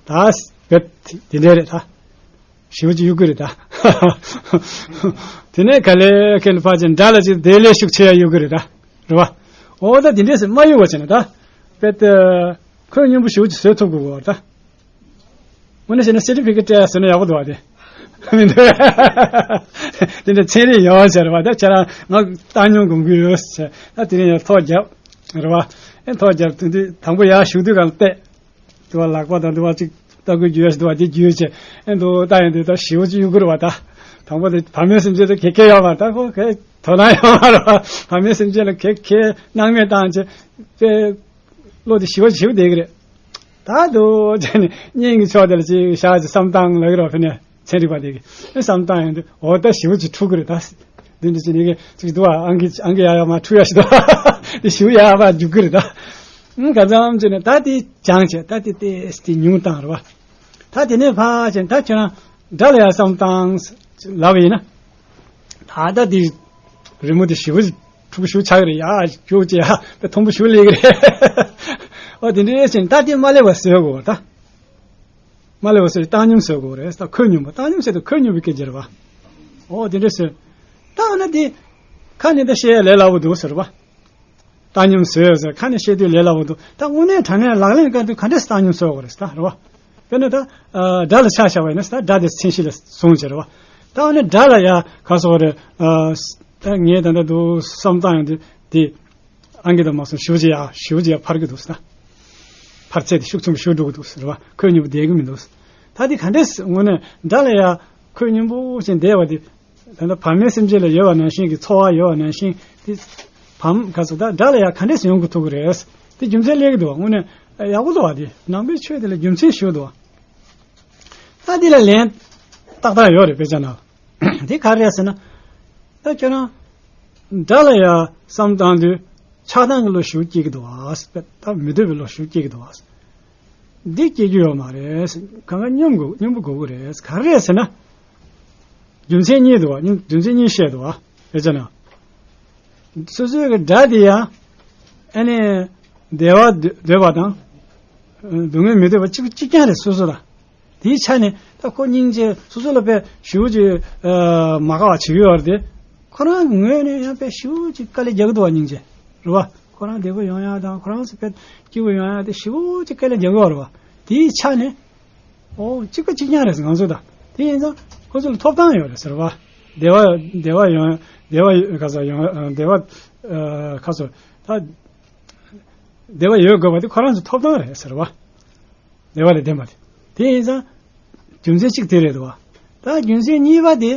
ད་བེད་དེ་འདྲའི་རེད་ད། ཞེ་པོ་ཅིག་གཡུག་གི་རེད་ད། དེ་ནས་ག་ལེ་ཁེ་ནས་ཕར་ཕྱིན་དགྲ་ལ་ཅིག་བདེ་ལེགས་ཤུགས་ཆེ་ཡ་གཡུག་གི་རེད་ད། རེད་བ། འོ་ད་དེ་འདྲས་སེ་མ་གཡུག་བ་བྱས་ན་ད། དཔེ་ད། ཁོད་སྙོམས་པོ་ཞེ་པོ་ཅིག་བཟོ་ཐུབ་དགོས་གོ་ད། དངོས་གནས་བྱས་ན་སེ་ཊི་ཕི་ཀེ་ཊི་སྤྲད་ཟེར་ན་ཡག་པོ་འདུག་བ་དེ། མི་འདུག་དེ་འདྲ་ཚན་རིག་ཡོད་ཟེར་བ་ད་ཁྱེད་རང་ང་བཏང་སྙོམས་སྒོམ་གི་ཡོད་ཟེར་ད་དེ་རིང་ཡང་ཐོ་རྒྱབ། རེད་བ། ཨེ་ཐོ་རྒྱབ་དེ་དུས་དང་པོ་ཡར་ཞུགས་དུས་གང་བལྟས། དུ་བ་ལག་པ་དང་དུ་བ་ཅིག་ལྟ་སྐུལ་རྒྱུ་ཡོད་ཞིག་འདུག་བ། དེ་རྒྱུས་ཆེ་ཨེ་འདུག་ལྟ་ཡོང་དུས་ད་ཞེ་པོ་ཅིག་གཡུག་གི་རེད་བ་ད། དང་པོ་དེ་བར་མའི་སེམས་ཅན་དེ་གེ་གེ་ཡོད་མ་རེད་ད། ཁོ་གེ་དོ་སྣང་ཡོད་མ་རེད་བ། བར་མའི་སེམས་ཅན་ལ་གེ་གེ་སྣང་མེད་བཏང་བྱས་དེ་བློ་དེ་ཞེ་པོ་ཞེ་པོ་བསྡད་ཀྱི་རེད། ད་དུ་བྱས་ནས་གཉེན་གྱི་ཕྱོགས་དེ་ལ་ཅིག་བཞག་ཅིག་བསམ་བཏང་ལབ་ཀྱི་རེད་བ། ཕི་ནས་ཚན་རིག་པ་དེ་གིས་ཨེ་བསམ་བཏང་ཡོང་དུས་འོ་ད་ཞེ་པོ་ཅིག་འཁྲུག་གི་རེད་ད། འདི་འདྲ་ཅིག་ནས་གི་ཅིག་འདུག་བ། ཨང་ཀི་ཨང་ཀི་ཡག་ཡག་མ་འཁྲུག་ཡག་ཞིག་འདུག་བ། དེ་ཞེ་པོ་ཡག་ཡག་མ་འཇུག་གི་རེད་ད། ཨང་ག་ཙམ་བྱས་ནས་ད་དེ་སྦྱངས་བྱས་ད་དེ་ཏེས་དེ་ཉུང་བཏང་རེད་བ། ད་དེ་ནས་ཕར་བྱས་ནས་ད་ཁྱོད་རང་དགྲ་ལ་ཡ་བསམ་བཏང་ལབ་པ་ཡིན་ན། ད་ལྟ་དེ་རི་མོ་དེ་ཞེ་པོ་ཅིག་འཁྲུག་པོ་ཞེ་པོ་ཆགས་ཀྱི་རེད། ཡ་ཁྱོད་ཅི་ཡ་དཔེ་མཐོན་པོ་ཞེ་པོ་སླེབས་ཀྱི་རེད། འོ་དེ་འདྲ་བྱས་ནས་ད་དེ་མ་སླེབས་པ་བཟོ་དགོས་ད། མ་སླེབས་པ་བཟོ་བཏང་སྙོམས་བཟོ་དགོས་རེད་ད། ཁོད་སྙོམས་པོ། བཏང་སྙོམས་ཟེར་དུས་ཁོད་སྙོམས་པའི་སྐད་ཆ་རེད་བ། འོ་དེ་འདྲ་བཟོས། ད་འོ་ན་དེ་ཁ་ནས་ད་བཤད་ཡ་ལས་སླ་པོ་འདུག་ཟེར་བ། བཏང་སྙོམས་བཟོས་ཟེར་ཁ་ནས་བཤད་དུས་ལས་སླ་པོ་འདུག་ད་དངོས་གནས་དྲང་གནས་ལག་ལེན་བཀལ་དུས་ག་འདྲས་བཏང་སྙོམས་བཟོ་དགོས་རེད་ད་རེད་བ། དཔེར་ན་ད་དགྲ་ལ་ཆ་བཞག་པ་ཡིན་ན་ད་དགྲ་དེ་མཚན་གཞི་ལ་བཟུང་བྱས་རེད་བ། ད་འོ་ན་དགྲ་ལ་ཡ་ག་སོགས་རེད། ད་ངས་ད་ལྟ་འདུག་བསམ་བཏང་ཡོང་དུས་དེ། ཨང་ཀི་དང་མ་སོང་ཞེ་པོ་ཅིག་ཡག་ཞེ་པོ་ཅིག་ཡག་འཕར་གྱི་འདུག་ཟེར་ན། འཕར་ཚད་དེ་ཤུགས་ཆེན་པོ་ཞེ་པོ་འགྲོ་གི་འདུག་ཟེར་བ། ཁོད་སྙོམས་པོ་བསྡད་ཀྱི་མི་འདུག་ཟེར། ད་དེ་ག་འདྲས་དངོས་གནས་དགྲ་ལ་ཡ་ཁོད་སྙོམས་པོ་ཅན་བསྡད་པ་དེ། ད་ལྟ་བར་མའི་སེམས་ཅན་ལ་ཡོད་པ་ནང་བཞིན་གྱི་ཚོར་བ་ཡོད་པ་ནང་བཞིན་དེ། བར་ག་ཚོད་ད་དགྲ་ལ་ཡ་ག་འདྲས་ཡོང་གི་ཐུབ་ཀྱི་རེད། དེ་རྒྱུ་མཚན་སླེབས་ཀྱི་འདུག་བ། དངོས་གནས་ཡག་པོ་འདུག་བ། དེ་ནང་པའི་ཆོས་དེ་ལ་རྒྱུ་མཚན་ཞེ་པོ་འདུག་བ། ད་དེ་ལ་ལན་ཏག་ཏག་ཡོད་རེད་དཔེ་ཆ་ནང་ལ། དེ་ག་རེ་རེད་ཟེར་ན། ད་ཁྱོད་རང་དགྲ་ལ་ཡ་བསམ་བཏང་དུས་ཆགས་སྡང་གི་བློ་ཞེ་པོ་སྐྱེ་གི་འདུག་ཨ། ད་མི་འདོད་པའི་བློ་ཞེ་པོ་སྐྱེ་གི་འདུག་ཨ། འདི་སྐྱེ་རྒྱུ་ཡོད་མ་རེད། གང་ག་སྙོམས་དགོས་སྙོམས་པོ་དགོས་ཀྱི་རེད། ག་རེ་རེད་ཟེར་ན། རྒྱུ་མཚན་གཉིས་འདུག་ཨ། རྒྱུ་མཚན་གཉིས་བཤད་འདུག་ཨ། རེད་ཅེ་ན། སོ་སོའི་གི་དགྲ་དེ་ཡང་ཨ་ནི་བདེ་བ་འདོད་པ་དང་སྡུག་བསྔལ་མི་འདོད་པ་གཅིག་གཅིག་རྐྱང་རེད་སོ་སོ་ལ། དེའི་ཆ་ནས་ད་ཁོ་སྙིང་རྗེ་སོ་སོ་ལ་དཔེ་ཞེ་པོ་ཅིག་མ་དགའ་བ་བྱེད་ཀྱི་ཡོད་རེད་དེ། ཁོ་རང་གི་ངོས་ནས་ཡང་དཔེ་ཞེ་པོ་ཅིག་དཀའ་ལས་རྒྱག་གི་འདུག་བ། སྙིང་རྗེ་རེད་བ། ཁོ་རང་བདེ་པོ་ཡོང་ཡ་དང་ཁོ་རང་ཚོ་དཔེ་སྐྱིད་པོ་ཡོང་ཡ་དེ་ཞེ་པོ་ཅིག་དཀའ་ལས་རྒྱག་གི་ཡོད་རེད་བ། དེའི་ཆ་ནས། ཨོ་གཅིག་པ་གཅིག་རྐྱང་རེད་ང་ཚོ་དང་། དེ་ཡིན་ཙང་ཁོ་ཚོ་ལ་ཐོབ་ཐང་ཡོད་རེད་ཟེར་བ། བདེ་བ་བདེ་བ་ཡོང་བདེ་བ་ག་ས་ཡོང་བདེ་བ་ཁ་སོ་ད་བདེ་བ་ཡོད་དགོས་པ་དེ་ཁོ་རང་ཚོ་ཐོབ་ཐང་རེད་ཟེར་བ། བདེ་བ་ལས་ལྡན་པ་དེ། དེ་ཡིན་ཙང་རྒྱུ་མཚན་གཅིག་དེ་རེད་དོ། ད་རྒྱུ་མཚན་གཉིས་པ་དེ།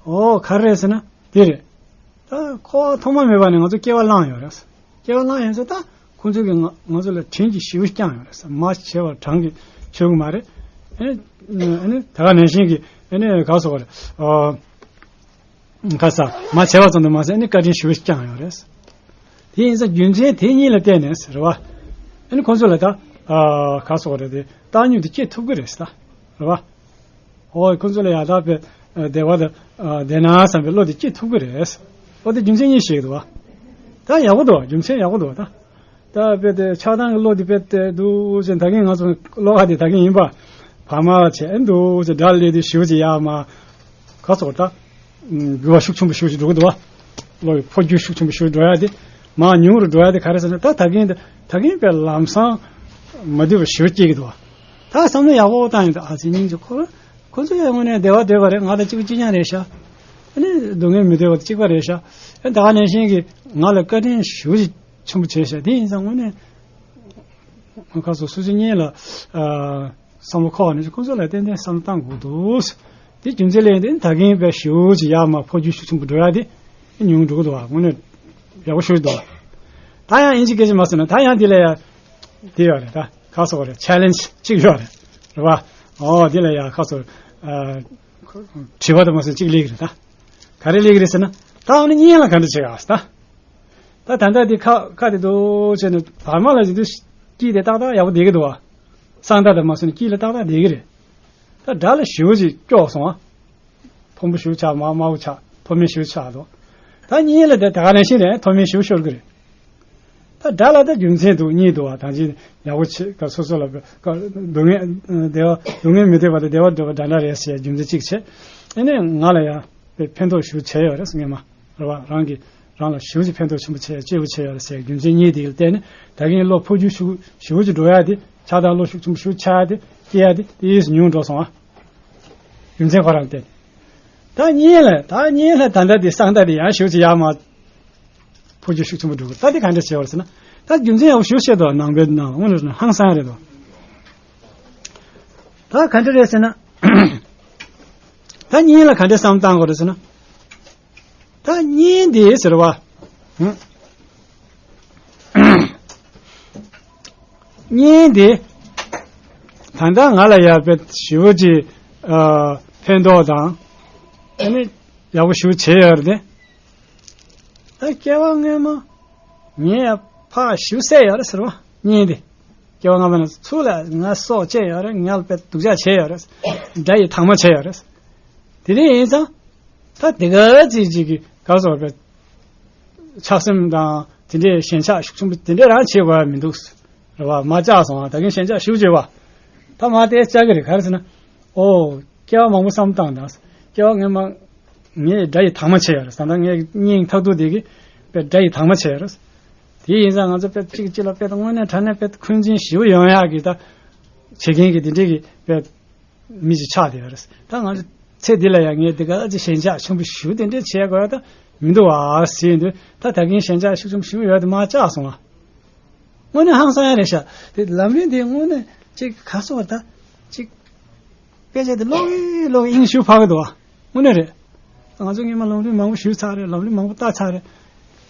ཨོ་ག་རེ་རེད་ཟེར་ན་དེ་རེད། ད་འཁོར་བ་ཐོག་མ་མེད་པ་ནས་ང་ཚོ་སྐྱེ་བ་བླངས་ཡོད་རེད། སྐྱེ་བ་བླངས་ཡོད་ཚེ་ད་ཁོང་ཚོས་ཀྱི་ང་ང་ཚོ་ལ་དྲིན་གྱི་ཞེ་པོ་བསྐྱངས་ཡོད་རེད། མ་བྱས་པར་གྲངས་ཀྱིས་ཆོད་གི་མ་རེད། ཨེ་ནི་ཨེ་ནི་ད་ག་ནང་བཞིན་གྱི་ཨེ་ནི་ག་སོགས་རེད། ཨ་ག་ས་མ་བྱས་པ་ཙམ་དུ་མ་ཟད་ཨེ་ནི་བཀའ་དྲིན་ཞེ་པོ་བསྐྱངས་ཡོད་རེད། དེ་ཡིན་ཙང་རྒྱུ་མཚན་དེ་གཉིས་ལ་བརྟེན་ནས་རེད་བ། ཨེ་ནི་ཁོང་ཚོ་ལ་ད་ཨ་ག་སོགས་རེད་དེ་བཏང་སྙོམས་དེ་སྐྱེ་ཐུབ་ཀྱི་རེད་ད། རེད་བ། ཨོ་ཁོ་ཚོ་ལ་ཡག་ཐག་པའི་བདེ་བ་དང་བདེ་ན་བསམ་པའི་བློ་དེ་སྐྱེ་ཐུབ་ཀྱི་རེད། ཨོ་དེ་རྒྱུ་མཚན་གཉིས་ཤིག་འདུག་བ། ད་ཡག་པོ་འདུག་བ། རྒྱུ་མཚན་ཡག་པོ་འདུག་བ་ད། ད་དཔེ་དེ་ཆགས་སྡང་གི་བློ་དེ་དཔེ་དེ་འདུག་ཅེས་ད་གིན་ང་ཚོ་བློ་ཁ་དེ་ད་གིན་ཡིན་པ། བག་མ་བྱས་འདུག་ཅེས་དགྲ་ལས་དེ་ཞུ་ཅེས་ཡག་མ། ཁ་སོགས་ད། འགྱུར་བ་ཤུགས་ཆེན་པོ་ཞུ་ཅེས་འགྲོ་གི་འདུག་བ། བློ་ཡི་འཕོ་འགྱུར་ཤུགས་ཆེན་པོ་ཞུ་འགྲོ་ཡ་དེ། མ་ཉུང་རུ་འགྲོ་ཡ་དེ་ག་རེ་ཟེར་ན་ད་ད་གིན་དེ་ད་གིན་དཔེ་ལམ་སང་མ་འདོད་པ་ཞུ་སྐྱེ་གི་འདུག་བ། ད་བསམ་བློ་ཡག་པོ་བཏང་ཡོང་དུས་ཨ་ཙི་སྙིང་རྗེ་ཁོ་རང་། ཁོ་ཚོ་ཡང་དངོས་གནས་བདེ་བ་འདོད་པ་རེད། ང་དང་གཅིག་པ་གཅིག་རྐྱང་རེད་ཤག་ཨ་ནི་སྡུག་བསྔལ་མི་འདོད་པ་དང་གཅིག་པ་རེད་ཤག་ཨ་ནི་ད་ག་ནང་བཞིན་གྱི་ང་ལ་བཀའ་དྲིན་ཞེ་པོ་ཅིག་ཆེན་པོ་བྱས་ཤག་དེ་ཡིན་ཙང་དངོས་གནས་ཁ་སོ་སོ་སོ་གཉིས་ལ་བསམ་བློ་འཁོར་བ་ནས་ཁོ་ཚོ་ལ་ཏན་ཏན་བསམ་བློ་བཏང་དགོས་འདུག་དེ་རྒྱུ་མཚན་ལས་དེ་ད་གིན་པའི་ཞེ་པོ་ཅིག་ཡར་མར་འཕོ་འགྱུར་ཤུགས་ཆེན་པོ་འགྲོ་ཡ་དེ་ཉུང་འགྲོ་གི་འདུག་བ། དངོས་གནས་ཡག་པོ་ཞེ་པོ་འདུག་བ། ད་ཡང་ཨིན་ཇི་སྐད་ཆ་མ་ཟེར་ན་ད་ཡང་དེ་ལ་ཡ་དེ་ཡོད་རེད། ད་ཁ་སོགས་རེད། ཆེ་ལེན་ཇི་གཅིག་ཡོད་རེད། རེད་བ། ཨོ་དེ་ལ་ཡ་ཁ་སོགས་ཨ་དྲི་བ་དུ་མ་ཟེར་གཅིག་སླེབས་ཀྱི་རེད། ད་ག་རེ་སླེབས་ཀྱི་རེད་ཟེར་ན། ད་ཨ་ནི་གཉེན་ལ་ག་འདྲ་བྱེད་ཡ་ཟེར། ད་ད་ལྟ་དེ་ཁ་ཁ་དེ་འདུག་བྱས་ནས་བར་མ་ལ་ཅིག་དུས་དཀྱིལ་དེ་ཏག་ཏག་ཡག་པོ་བསྡད་ཀྱི་འདུག་བ། གསང་བདག་དུ་མ་སོང་ནས་དཀྱིལ་ལ་ཏག་ཏག་བསྡད་ཀྱི་རེད། ད་དགྲ་ལ་ཞེ་པོ་ཅིག་སྐྱོ་སོང་ཨ། ཕོ་མོ་ཞེ་པོ་ཆགས། མ་དམར་པོ་ཆགས། མཐོ་དམན་ཞེ་པོ་ཆགས་འདུག་ད་གཉེན་ལ་དེ་ད་ག་ནང་བཞིན་རེད། མཐོ་དམན་ཞེ་པོ་ཤོར་གྱི་རེད། ད་དགྲ་ལ་ད་རྒྱུ་མཚན་འདུག་གཉིས་འདུག་བ། ད་ཅི་ཡག་པོ་བྱེད་ཀ་སོ་སོ་ལ་ཀ་སྡུག་བསྔལ་བདེ་བ་སྡུག་བསྔལ་མི་འདོད་པ་དང་བདེ་བ་འདོད་པ་འདྲ་འདྲ་རེད་ཟེར་རྒྱུ་མཚན་གཅིག་བྱས། ཨ་ནི་ང་ལ་ཡང་ཕན་ཐོགས་ཞེ་པོ་བྱས་ཡོད་རེད་ཟེར། ངས་མ་རེད་བ། རང་གིས་རང་ལ་ཞེ་པོ་ཅིག་ཕན་ཐོགས་ཆེན་པོ་བྱས་སྐྱིད་པོ་བྱས་ཡོད་རེད་ཟེར་རྒྱུ་མཚན་གཉིས་དེ་ལ་བརྟེན་ནས་ད་གིན་བློ་འཕོ་འགྱུར་ཞེ་པོ་ཞེ་པོ་ཅིག་འགྲོ་ཡ་དེ། ཆགས་སྡང་བློ་ཤུགས་ཆེན་པོ་ཞེ་པོ་ཆགས་ཡ་དེ་སྐྱེ་ཡ་དེ་དེ་ཉུང་འགྲོ་སོང་ཨ། རྒྱུ་མཚན་ཁོ་རང་བརྟེན། ད་གཉིས་ལ་ད་གཉིས་ལ་ད་ལྟ་དེ་གསང་བདག་དེ་ཡང་ཞེ་པོ་ཅིག་ཡར་མར་འཕོ་འགྱུར་ཤུགས་ཆེན་པོ་འགྲོ་གི། ད་དེ་ག་འདྲ་བྱས་པ་རེད་ཟེར་ན། ད་རྒྱུ་མཚན་ཡག་པོ་ཞེ་པོ་བཤད་འདུག་ནང་པའི་ནང་ལ་དངོས་གནས་ཧང་སང་རེད་འདུག་ད་ག་འདྲ་རེད་ཟེར་ན། ད་གཉིས་ལ་ག་འདྲ་བསམ་བཏང་དགོས་རེད་ཟེར་ན། ད་གཉེན་དེ་ཟེར་བ། ཧུམ། གཉེན་དེ། ད་ལྟ་ང་ལ་ཡག་པོ་ཞེ་པོ་ཅིག་ཨ། ཕན་ཐོགས་དང་། ཨ་ནི་ཡག་པོ་ཞེ་པོ་བྱས་ཡོད་རེད་དེ། ད་སྐྱེ་བ་སྔོན་མ་ངས་ཡ་ཕར་ཞེ་པོ་བསད་ཡོད་རེད་ཟེར་བ་གཉེན་དེ། སྐྱེ་བ་སྔ་མ་ན་ཚུར་ལ་ང་སྲོག་བཅད་ཡོད་རེད། ང་ལ་དཔེ་སྡུག་ཅག་བྱས་ཡོད་རེད། དགྲ་ཡི་དྭངས་མ་བྱས་ཡོད་རེད། དེ་རིང་ཡིན་ཙང་། ད་དེ་ག་ཅིག་ཅིག་གི་ག་སོགས་པའི་ཆགས་སེམས་དང་དེ་འདྲའི་ཞེན་ཆགས་ཤུགས་ཆེན་པོ་དེ་འདྲ་རང་བྱེད་དགོས་ཡ་མི་འདུག་རེད་བ། མ་བཅག་སོང་བ། ད་གིན་ཞེན་ཆགས་ཤུགས་ཆེ་བ། ད་མ་དེ་བཅག་གི་རེད། ག་རེ་ཟེར་ན། ཨོ། སྐྱེ་བ་མང་པོ་བསམ་བཏང་དང་། སྐྱེ་བ་སྔོན་མ་ངས་དགྲ་ཡི་དྭངས་མ་བྱས་ཡོད་རེད། ད་ལྟ་ངས་སྙིང་ཐག་ཐུག་དེ་གི་དཔེ་དགྲ་ཡི་དྭངས་མ་བྱས་ཡོད་རེད། དེ་ཡིན་ཙང་ང་ཚོ་དཔེ་གཅིག་གཅིག་ལ་དཔེ་དངོས་གནས་དྲང་གནས་དཔེ་འཁོན་འཛིན་ཞེ་པོ་ཡོང་ཡག་གི་ད་བྱེད་མཁན་གི་དེ་འདྲའི་གི་དཔེ་མི་ཞིག་ཆགས་བསྡད་ཡོད་རེད། ད་ང་ཚོ་ཚེ་འདི་ལ་ཡང་ངས་དེ་ག་ཅིག་ཞེན་ཆགས་ཆེན་པོ་ཞེ་པོ་དེ་འདྲའི་བྱེད་དགོས་ཡ་ད་མི་འདུག་བ་ཟེར་དུས། ད་ད་གིན་ཞེན་ཆགས་ཤུགས་ཆེན་པོ་ཞེ་པོ་ཡོད་དེ་མར་བཅག་སོང་བ། དངོས་གནས་ཧང་སང་ཡ་རེད་ཤག་དེ་ལམ་རིམ་དེ་དངོས་གནས་ཅིག་ག་སོགས་ད་ཅིག་དཔེ་ཆ་དེ་ཀློག་གི་ཀློག་གི་དབྱིངས་ཞེ་པོ་འཕར་གི་འདུག་བ། དངོས་གནས་རེད། ང་ཚོ་སྔོན་མ་ལམ་རིམ་མང་པོ་ཞུས་ཚར་རེད། ལམ་རིམ་མང་པོ་བལྟས་ཚར་རེད།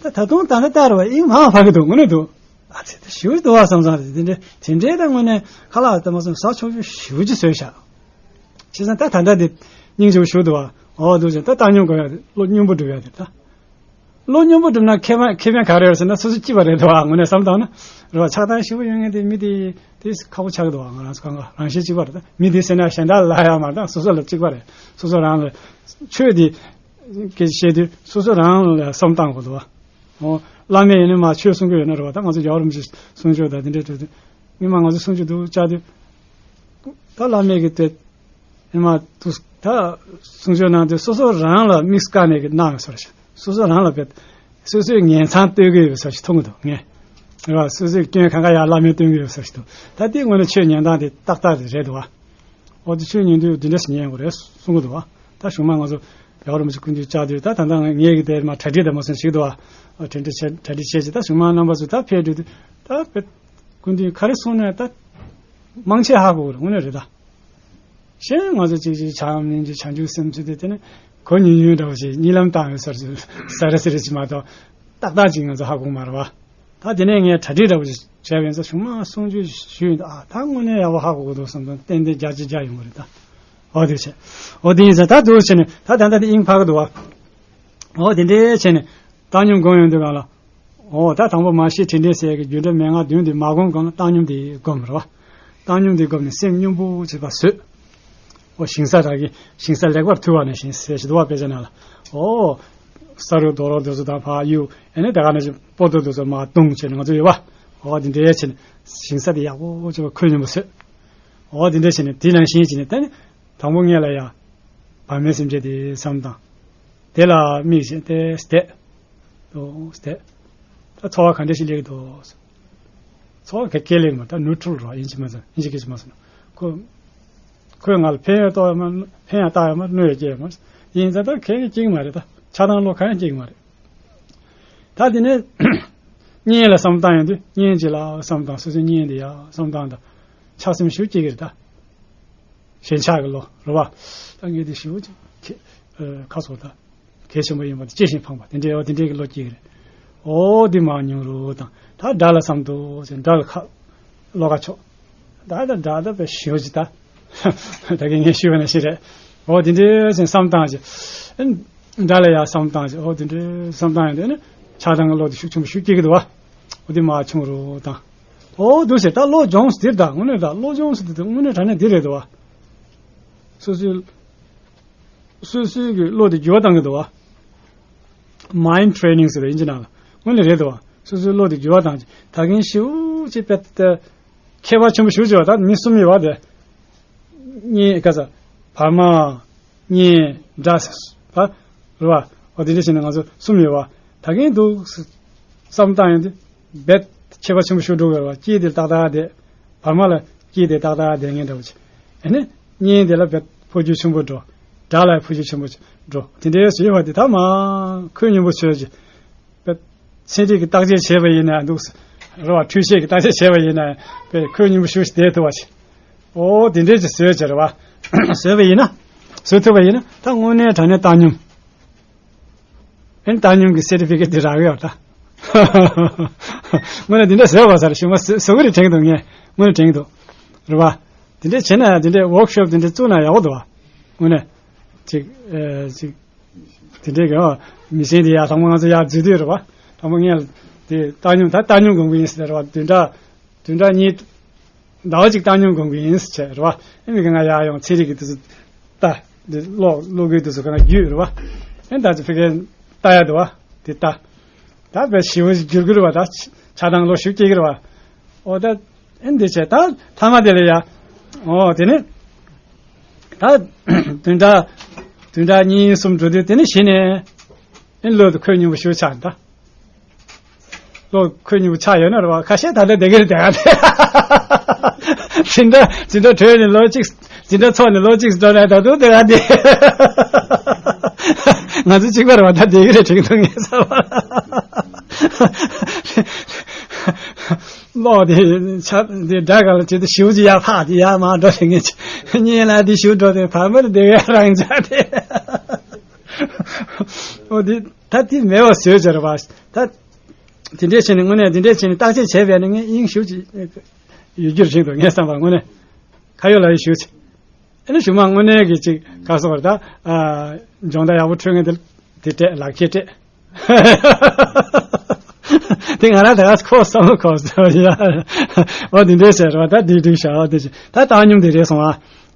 ད་ད་དུང་ད་ལྟ་བལྟ་རུ་བ་དབྱིངས་མང་བ་འཕར་གི་འདུག་དངོས་གནས་འདུག་ཨ་ཙི་ད་ཞེ་པོ་འདུག་བ་བསམ་བསམ་རེད། དེ་འདྲའི་དེ་འདྲའི་ད་དངོས་གནས་ཁ་ལག་ད་མ་སོང་ཟ་ཆོག་ཆོག་ཞེ་པོ་ཅིག་བཟོས་ཤག་བྱས་ཙང་ད་ད་ལྟ་དེ་སྙིང་རྗེ་པོ་ཞེ་པོ་འདུག་བ། འོ་འདུག་ཅིང་ད་བཏང་སྙོམས་དགོས་ཡ་དེ་བློ་སྙོམས་པོ་སྒྲུབ་ཡ་དེ་ད། བློ་སྙོམས་པོ་སྒྲུབ་ན་ཁེ་ཕན་ཁེ་ཕན་ག་རེ་ཡོད་ཟེར་ན་སོ་སོ་སྐྱིད་པ་རེད་འདུག་བ། དངོས་གནས་བསམ་བཏང་ན་རེད་བ། ཆགས་སྡང་ཞེ་པོ་ཡོད་མཁན་དེ་མི་དེ་དེ་ཁག་པོ་ཆགས་ཀྱི་འདུག་བ། ང་རང་ཚོ་གང་ག་རང་གཞན་གཅིག་པ་རེད། ད་མི་དེ་ཟེར་ན་གཞན་དག་ལ་ཡ་མ་རེད། ད་སོ་སོ་ལ་གཅིག་པ་རེད། སོ་སོ་རང་ལ་ཆོས་དེ་སྐད་ཆ་བཤད་དུས་སོ་སོ་རང་ལ་བསམ་བཏང་དགོས་འདུག་བ། ཨོ། བླ་མས་ཡིན་ན་མ་ཆོས་གསུང་གི་ཡོད་ན་རེད་བ། ད་ང་ཚོ་རྒྱལ་བ་རིན་པོ་ཆེ་གསུང་ཆོས་དང་དེ་འདྲའི་གྲོས་དེ་སྔོན་མ་ང་ཚོ་གསུང་ཆོས་འདུག་བཅར་དུས། ད་བླ་མས་གི་དེ། ཨེ་མ་དུ་ད་གསུང་ཆོས་ནང་དུ་སོ་སོ་རང་ལ་དམིགས་བཀར་ནས་ཀྱི་གནང་ཡོད་ཟེར་ཞིང་། སོ་སོ་རང་ལ་བེད། སོ་སོའི་ངན་མཚང་སྟོན་གྱི་ཡོད་ཟེར་ཞིག་མཐོང་གི་འདུག་ངས། རེད་བ། སོ་སོའི་སྐྱོན་གང་ག་ཡར་བླ་མས་སྟོན་གྱི་ཡོད་ཟེར་ཞིག་འདུག་ད་དེ་དངོས་གནས་ཆོས་ཉན་སྟངས་དེ་ཏག་ཏག་རེད་འདུག་བ། འོ་དེ་ཆོས་ཉན་དུས་འདི་འདྲ་ཞིག་ཉན་དགོས་རེད་གསུང་གི་འདུག་བ། ད་གཞུག་མ་ང་ཚོ་རྒྱལ་བ་རིན་པོ་ཆེ་སྐུ་མདུན་བཅར་དུས་ད་ད་ལྟ་ངས་ཀྱི་དེ་མ་གྲ་སྒྲིག་དང་མ་སོན་ཞིག་འདུག་བ། གྲ་སྒྲིག་བྱས་གྲ་སྒྲིག་བྱས་ཀྱི་ད་གཞུག་མ་རྣམ་པ་ཚོ་ད་ཕེབས་དུས་ད་བེད། སྐུ་མདུན་ག་རེ་གསུངས་ན་ད། མང་ཆེ་ཧ་གོ་གི་རེད། དངོས་གནས་རེད་ད། གཞན་ང་ཚོ་གཅིག་གཅིག་བྱམས་སྙིང་རྗེ་བྱང་ཆུབ་སེམས་ཚུལ་དེ་དེ་ནི་གོ་ཉུང་ཉུང་འདྲ་བོ་ཞིག་གཉིད་ལམ་བཏང་ཡོད་ཟེར་ཟེར་རེ་ཟེར་རེ་ཅིག་མ་གཏོགས་ཏག་ཏག་ཅིག་ང་ཚོ་ཧ་གོ་མ་རེད་བ། ད་དེ་ནས་ངས་གྲ་སྒྲིག་འདྲ་བོ་ཞིག་བྱས་པ་ཡིན་ཙང་གཞུག་མ་གསུང་ཆོས་ཞུས་ཡིན་ད། ཨ་ད་དངོས་གནས་ཡག་པོ་ཧ་གོ་གི་འདུག་བསམ་སོང་། ཏན་ཏན་བརྒྱ་ཆ་བརྒྱ་ཡོང་གི་རེད་ད། འོ་དེ་བྱས། འོ་དེ་ཡིན་ཙང་ད་འདུག་བྱས་ནས་ད་ད་ལྟ་དེ་དབྱིངས་འཕར་གི་འདུག་བ། འོ་དེ་འདྲའི་བྱས་ནས་བཏང་སྙོམས་སྒོམ་ཡོང་དུས་གང་ལ། འོ་ད་དང་པོ་མར་ཤེས་དྲིན་དྲན་ཟེར་གི་རྒྱུ་འབྲས་མན་ངག་བདུན་དེ་མ་སྒོམ་གོང་ལ་བཏང་སྙོམས་དེ་སྒོམ་རེད་བ། བཏང་སྙོམས་དེ་སྒོམ་ནས་སེམས་སྙོམས་པོ་བྱེད་པ་བཟོས། འོ་ཞིང་ས་རག་གི་ཞིང་ས་ལེགས་པར་ཐུལ་བ་ནང་བཞིན་ཟེར་ཞིག་འདུག་བ། དཔེ་ཆ་ནང་ལ། འོ། ས་རུ་རྡོ་རོག་དེ་ཚོ་དང་ཕར་གཡུག་ཨ་ནི་དེ་ག་ནང་བཞིན་སྤོ་ཏོ་དེ་ཚོ་མར་བརྡུངས་བྱས་ནས་ང་ཚོ་ཡོད་བ། འོ་དེ་འདྲའི་བྱས་ནས་ཞིང་ས་དེ་ཡག་པོ་བྱེད་པ་ཁོད་སྙོམས་པོ་བཟོས། འོ་དེ་འདྲ་བྱས་ནས་དེ་ནང་བཞིན་བྱས་ནས་ད་ནི། དང་པོ་ངེད་ལ་ཡ། བར་མའི་སེམས་ཅན་དེ་བསམ་དང་། དེ་ལ་དམིགས་བྱས་ཏེ་བསྡད། དོ་བསྡད། ད་ཚོར་བ་ག་འདྲ་ཞིག་སླེབས་འདུག་ཚོར་བ་ག་གེ་སླེབས་མ་ད་ནུ་ཁྲུལ་རོ་ཡིན་གཅིག་མ་ཚང་ཡིན་གཅིག་གེ་ཅིག་མ་སོང་ན། ཁོ། ཁོས་ང་ལ་ཕན་ཡང་ཏོག་ཡང་མ་ཕན་ཡང་བཏགས་ཡང་མ་གནོད་ཡང་སྐྱེལ་ཡང་མ། ཡིན་ཙང་ད་གེ་ཡང་སྐྱེ་གི་མ་རེད་ད། ཆགས་སྡང་བློ་གང་ཡང་སྐྱེ་གི་མ་རེད། ད་དེ་ནས། གཉེན་ལ་བསམ་བཏང་ཡོང་དུས་གཉེན་གཅིག་ལ་བསམ་བཏང་སོ་སོའི་གཉེན་དེ་ཡ་བསམ་བཏང་དང་། ཆགས་སེམས་ཞུ་སྐྱེ་གི་རེད་ད། ཞེན་ཆགས་ཀྱི་བློ་རེད་བ། ད་ངས་དེ་ཞེ་པོ་ཅིག་ཁེ་ཨ་ཁ་སོ་ད་གལ་ཆེན་པོ་ཡིན་པ་དེ་ཅི་ཞིག་འཕངས་པ་དེ་འདྲའི་འོ་དེ་འདྲའི་གི་བློ་སྐྱེ་གི་རེད། འོ་དེ་མ་ཉུང་རུ་དང་ད་དགྲ་ལ་བསམ་དུ་ཟེར་དགྲ་ལ་ཁ་བློ་ཁ་ཕྱོགས། ད་ད་དགྲ་ད་པའི་ཞེ་པོ་ཅིག་ད་ད་གིན་ངས་ཞུས་པ་ནང་བཞིན་རེད། འོ་དེ་འདྲའི་ཟེར་བསམ་སྟངས་ཅིག་དགྲ་ལ་ཡ་བསམ་སྟངས་ཅིག་འོ་དེ་འདྲའི་བསམ་སྟངས་ཡིན་དུས་ནི་ཆགས་སྡང་གི་བློ་དེ་ཤུགས་ཆེན་པོ་ཤུགས་སྐྱེ་གི་འདུག་བ། འོ་དེ་མ་ཆུང་རུ་དང་། འོ་འདུག་ཟེར་ད་བློ་སྦྱོང་ཟེར་ད་དངོས་གནས་ད་བློ་སྦྱོང་ཟེར་དེ་དངོས་གནས་དྲང་གནས་འདི་རེད་དོ། སོ་སོའི་སོ་སོའི་གི་བློ་དེ་འགྱུར་བ་བཏང་གི་འདུག་བ། Mind training ཟེར་བ་ཡིན་གྱི་ནང་ལ་དངོས་གནས་རེད་དོ། སོ་སོའི་བློ་དེ་འགྱུར་བ་བཏང་གི་ད་གིན་ཞེ་པོ་ཅིག་དཔེ་ད་ཁྱད་པར་ཆེན་པོ་ཞེ་པོ་ཅིག་བ་ད་མི་གསུམ་ཡོད་བ་དེ། གཉིས་ཀ་ས་བར་མ། གཉིས་དགྲ་ས་ད་རེད་བ། འོ་དེ་འདྲ་བྱས་ནས་ང་ཚོ་གསུམ་ཡོད་བ། ད་གིན་འདུག་བསམ་སྟངས་ཡིན་དུས་རྦད་ཁྱད་པར་ཆེན་པོ་ཞིག་འགྲོ་དགོས་བ། དཀྱིལ་དེ་ཏག་ཏག་བསྡད། བར་མ་ལ་དཀྱིལ་དེ་ཏག་ཏག་བསྡད་མཁན་འདྲ་བོ་ཅིག་ཨ་ནི་གཉིས་དེ་ལ་རྦད་འཕོ་འགྱུར་ཆེན་པོ་འགྲོ། དགྲ་ལ་འཕོ་འགྱུར་ཆེན་པོ་འགྲོ། དེ་འདྲའི་བཟོས་བ་དེ་ད་མ་ཁོད་སྙོམས་པོ་བཟོས་ཀྱི། པ། ཚན་རིག་གི་བརྟག་དཔྱད་བྱས་པ་ཡིན་ན་འདུག་རེད་བ། འཕྲུལ་ཆས་ཀྱི་བརྟག་དཔྱད་བྱས་པ་ཡིན་ན་པའི་ཁོད་སྙོམས་པོ་ཞེ་པོ་ཅིག་བསྡད་ཐུབ་པ་ཞིག་འོ་དེ་འདྲས་ཀྱི་བཟོས་ཀྱི་རེད་བ། བཟོས་པ་ཡིན་ན། བཟོ་ཐུབ་པ་ཡིན་ན་ད་དངོས་གནས་དྲང་གནས་བཏང་སྙོམས། ཨེ་བཏང་སྙོམས་ཀྱི་སེར་ཊི་ཕི་ཀེཊ་དེ་རག་གི་ཡོད་ད། དངོས་གནས་དེ་འདྲས་བཟོས་པ་ཟེར་ཞུ་མ་བཟོ་གི་རེད་དྲན་གི་འདུག་ངས་དངོས་གནས་དྲན་གི་འདུག་རེད་བ། དེ་འདྲས་བྱས་ན་དེ་འདྲས་ཝོག་ཤོབ་དེ་འདྲས་བཙུགས་ན་ཡག་པོ་འདུག་བ། དངོས་གནས། ཅིག་ཨེ་ཅིག་དེ་འདྲའི་གི་མི་ཤེས་དེ་ཡར་ཚང་མ་ང་ཚོ་ཡར་འཛུལ་དུས་རེད་བ། དང་པོ་ངས་དེ་བཏང་སྙོམས་ད་བཏང་སྙོམས་སྒོམ་གི་ཡིན་ཟེར་རེད་བ། བདུན་ཕྲག་བདུན་ཕྲག་གཉིས་ཟླ་བ་གཅིག་བཏང་སྙོམས་སྒོམ་གི་ཡིན་ཟེར་བྱས་རེད་བ། ཨེ་མི་གི་ང་ཡར་ཡོང་ཚན་རིག་གི་དུས་ཚོད་ལྟ་འདི་ཀློག་ཀློག་གི་དུས་ཚོད་ག་ན་རྒྱུས་རེད་བ། ཨེ་ད་ཅི་ཕི་གའི་ལྟ་ཡ་འདུག་བ། དེ་ལྟ་ད་བས་ཞི་བ་འགྱུར་གི་རེད་བ། ད་ཆགས་སྡང་བློ་ཞིག་སྐྱེ་གི་རེད་བ། འོ་ད། ཨེ་འདི་བྱས་ད་ཐ་མ་དེ་ལ་ཡ། ཨོ་དེ་ནི། ད། བདུན་ཕྲག་བདུན་ཕྲག་གཉིས་གསུམ་འགྲོ་དུས་དེ་ནི་གཞི་ནས། ཨེ་བློ་དེ་ཁོད་སྙོམས་པོ་ཞེ་པོ་ཆགས་ད། བློ་ཁོད་སྙོམས་པོ་ཆགས་ཡོད་ན་རེད་བ། ཁ་ཤས་ད་ལྟ་བསྡད་ཀྱི་རེད་དེ་ག་དེ། འཛིན་གྲྭ་འཛིན་གྲྭ་གྲོལ་ནས་ལོ་གཅིག་འཛིན་གྲྭ་ཚོགས་ནས་ལོ་གཅིག་འགྲོ་ནས་ད་དུང་དེ་ག་དེ། ང་ཚོ་གཅིག་པ་རེད་བ། ད་བསྡད་ཀྱི་རེད་དྲན་གི་འདུག་ངས་བསམ་པ། ཀློག་དེ་ཆ་དེ་དགྲ་ག་ལ་བྱེད་དུ་ཞིའུ་ཅི་ཡར་ཕག་དེ་ཡར་མར་འགྲོ་ཞིག་ངེས་ཆེ་གཉིས་ལ་དེ་ཞིའུ་འགྲོ་དེ་བར་མར་དེ་ག་རང་ཅག་དེ། ཨོ་དེ་ད་དེ་མེད་པ་བཟོས་ཚར་བ། ད་དེ་འདྲས་བྱས་ནས་དངོས་གནས་དེ་འདྲས་བྱས་ནས་བརྟག་དཔྱད་བྱས་པས་ནི་ངས་དབྱིངས་ཞིའུ་ཅི་ཡོད་རྒྱུར་བཞེངས་འདུག་ངས་བསམ་པ་དངོས་གནས་ཁ་ཡོད་ལག་ཡོད་ཞིའུ་ཅི། ཨ་ནི་གཞུག་མ་དངོས་གནས་ཀྱི་ཅིག་ག་སོགས་རེད་ད། ཨ། སྦྱོང་བརྡར་ཡག་པོ་འཕྲོད་མཁན་དེ་དེ་སྤྲད་ལག་ཁྱེར་སྤྲད། དེ་ང་རང་ད་ག་ཁོ་བསམ་བློ་ཁོ་བསམ་ཡ། འོ་དེ་འདྲས་བྱས་རེད་བ། ད་དེ་འགྲིག་ཤག་འོ་དེ་བྱས་ད་བཏང་སྙོམས་དེ་རེད་སོང་ཨ།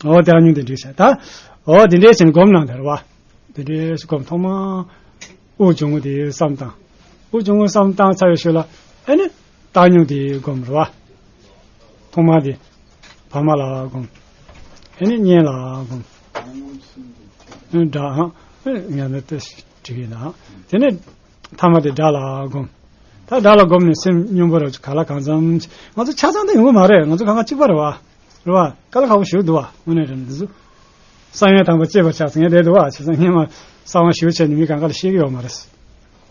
འོ་བཏང་སྙོམས་དེ་འགྲིག་ཤག་ད། འོ་དེ་འདྲས་བྱས་ནས་སྒོམ་གནང་དེ་རེད་བ། དེ་འདྲས་སྒོམ་ཐོག་མ། དབུགས་ཆུང་ངུ་དེ་བསམ་བཏང་། དབུགས་ཆུང་ངུ་བསམ་བཏང་ཚར་བའི་ཤུལ་ལ། ཨ་ནི། བཏང་སྙོམས་དེ་སྒོམ་རེད་བ། ཐོག་མ་དེ། བར་མ་ལ་སྒོམ། ཨ་ནི་གཉེན་ལ་སྒོམ། ཨ་ནི་དགྲ་ཨང་། ཨ་ནི་ངས་ནི་དེ་བྲིས་ཡིན་ན། དེ་ནས། ཐ་མ་དེ་དགྲ་ལ་སྒོམ། ད་དགྲ་ལ་སྒོམ་ནས་སེམས་སྙོམས་པོ་རེད། ག་ལ་གང་འཚམ། ང་ཚོ་ཆ་ཚང་དེ་ཡོང་གི་མ་རེད། ང་ཚོ་གང་ག་གཅིག་པ་རེད་བ། རེད་བ། དཀའ་ལས་ཁག་པོ་ཞིག་འདུག་བ། དངོས་གནས་དྲང་གནས་འདི་ཚོ། གསང་བའི་དང་པོ་སྐྱེས་པར་བྱ་ཟེར་མཁན་དེ་འདུག་བ། བྱས་ཙང་སྔོན་མ་གསང་བ་ཞེ་པོ་བྱས་ནས་མི་གང་ག་ལ་ཤེས་ཀྱི་ཡོད་མ་རེད།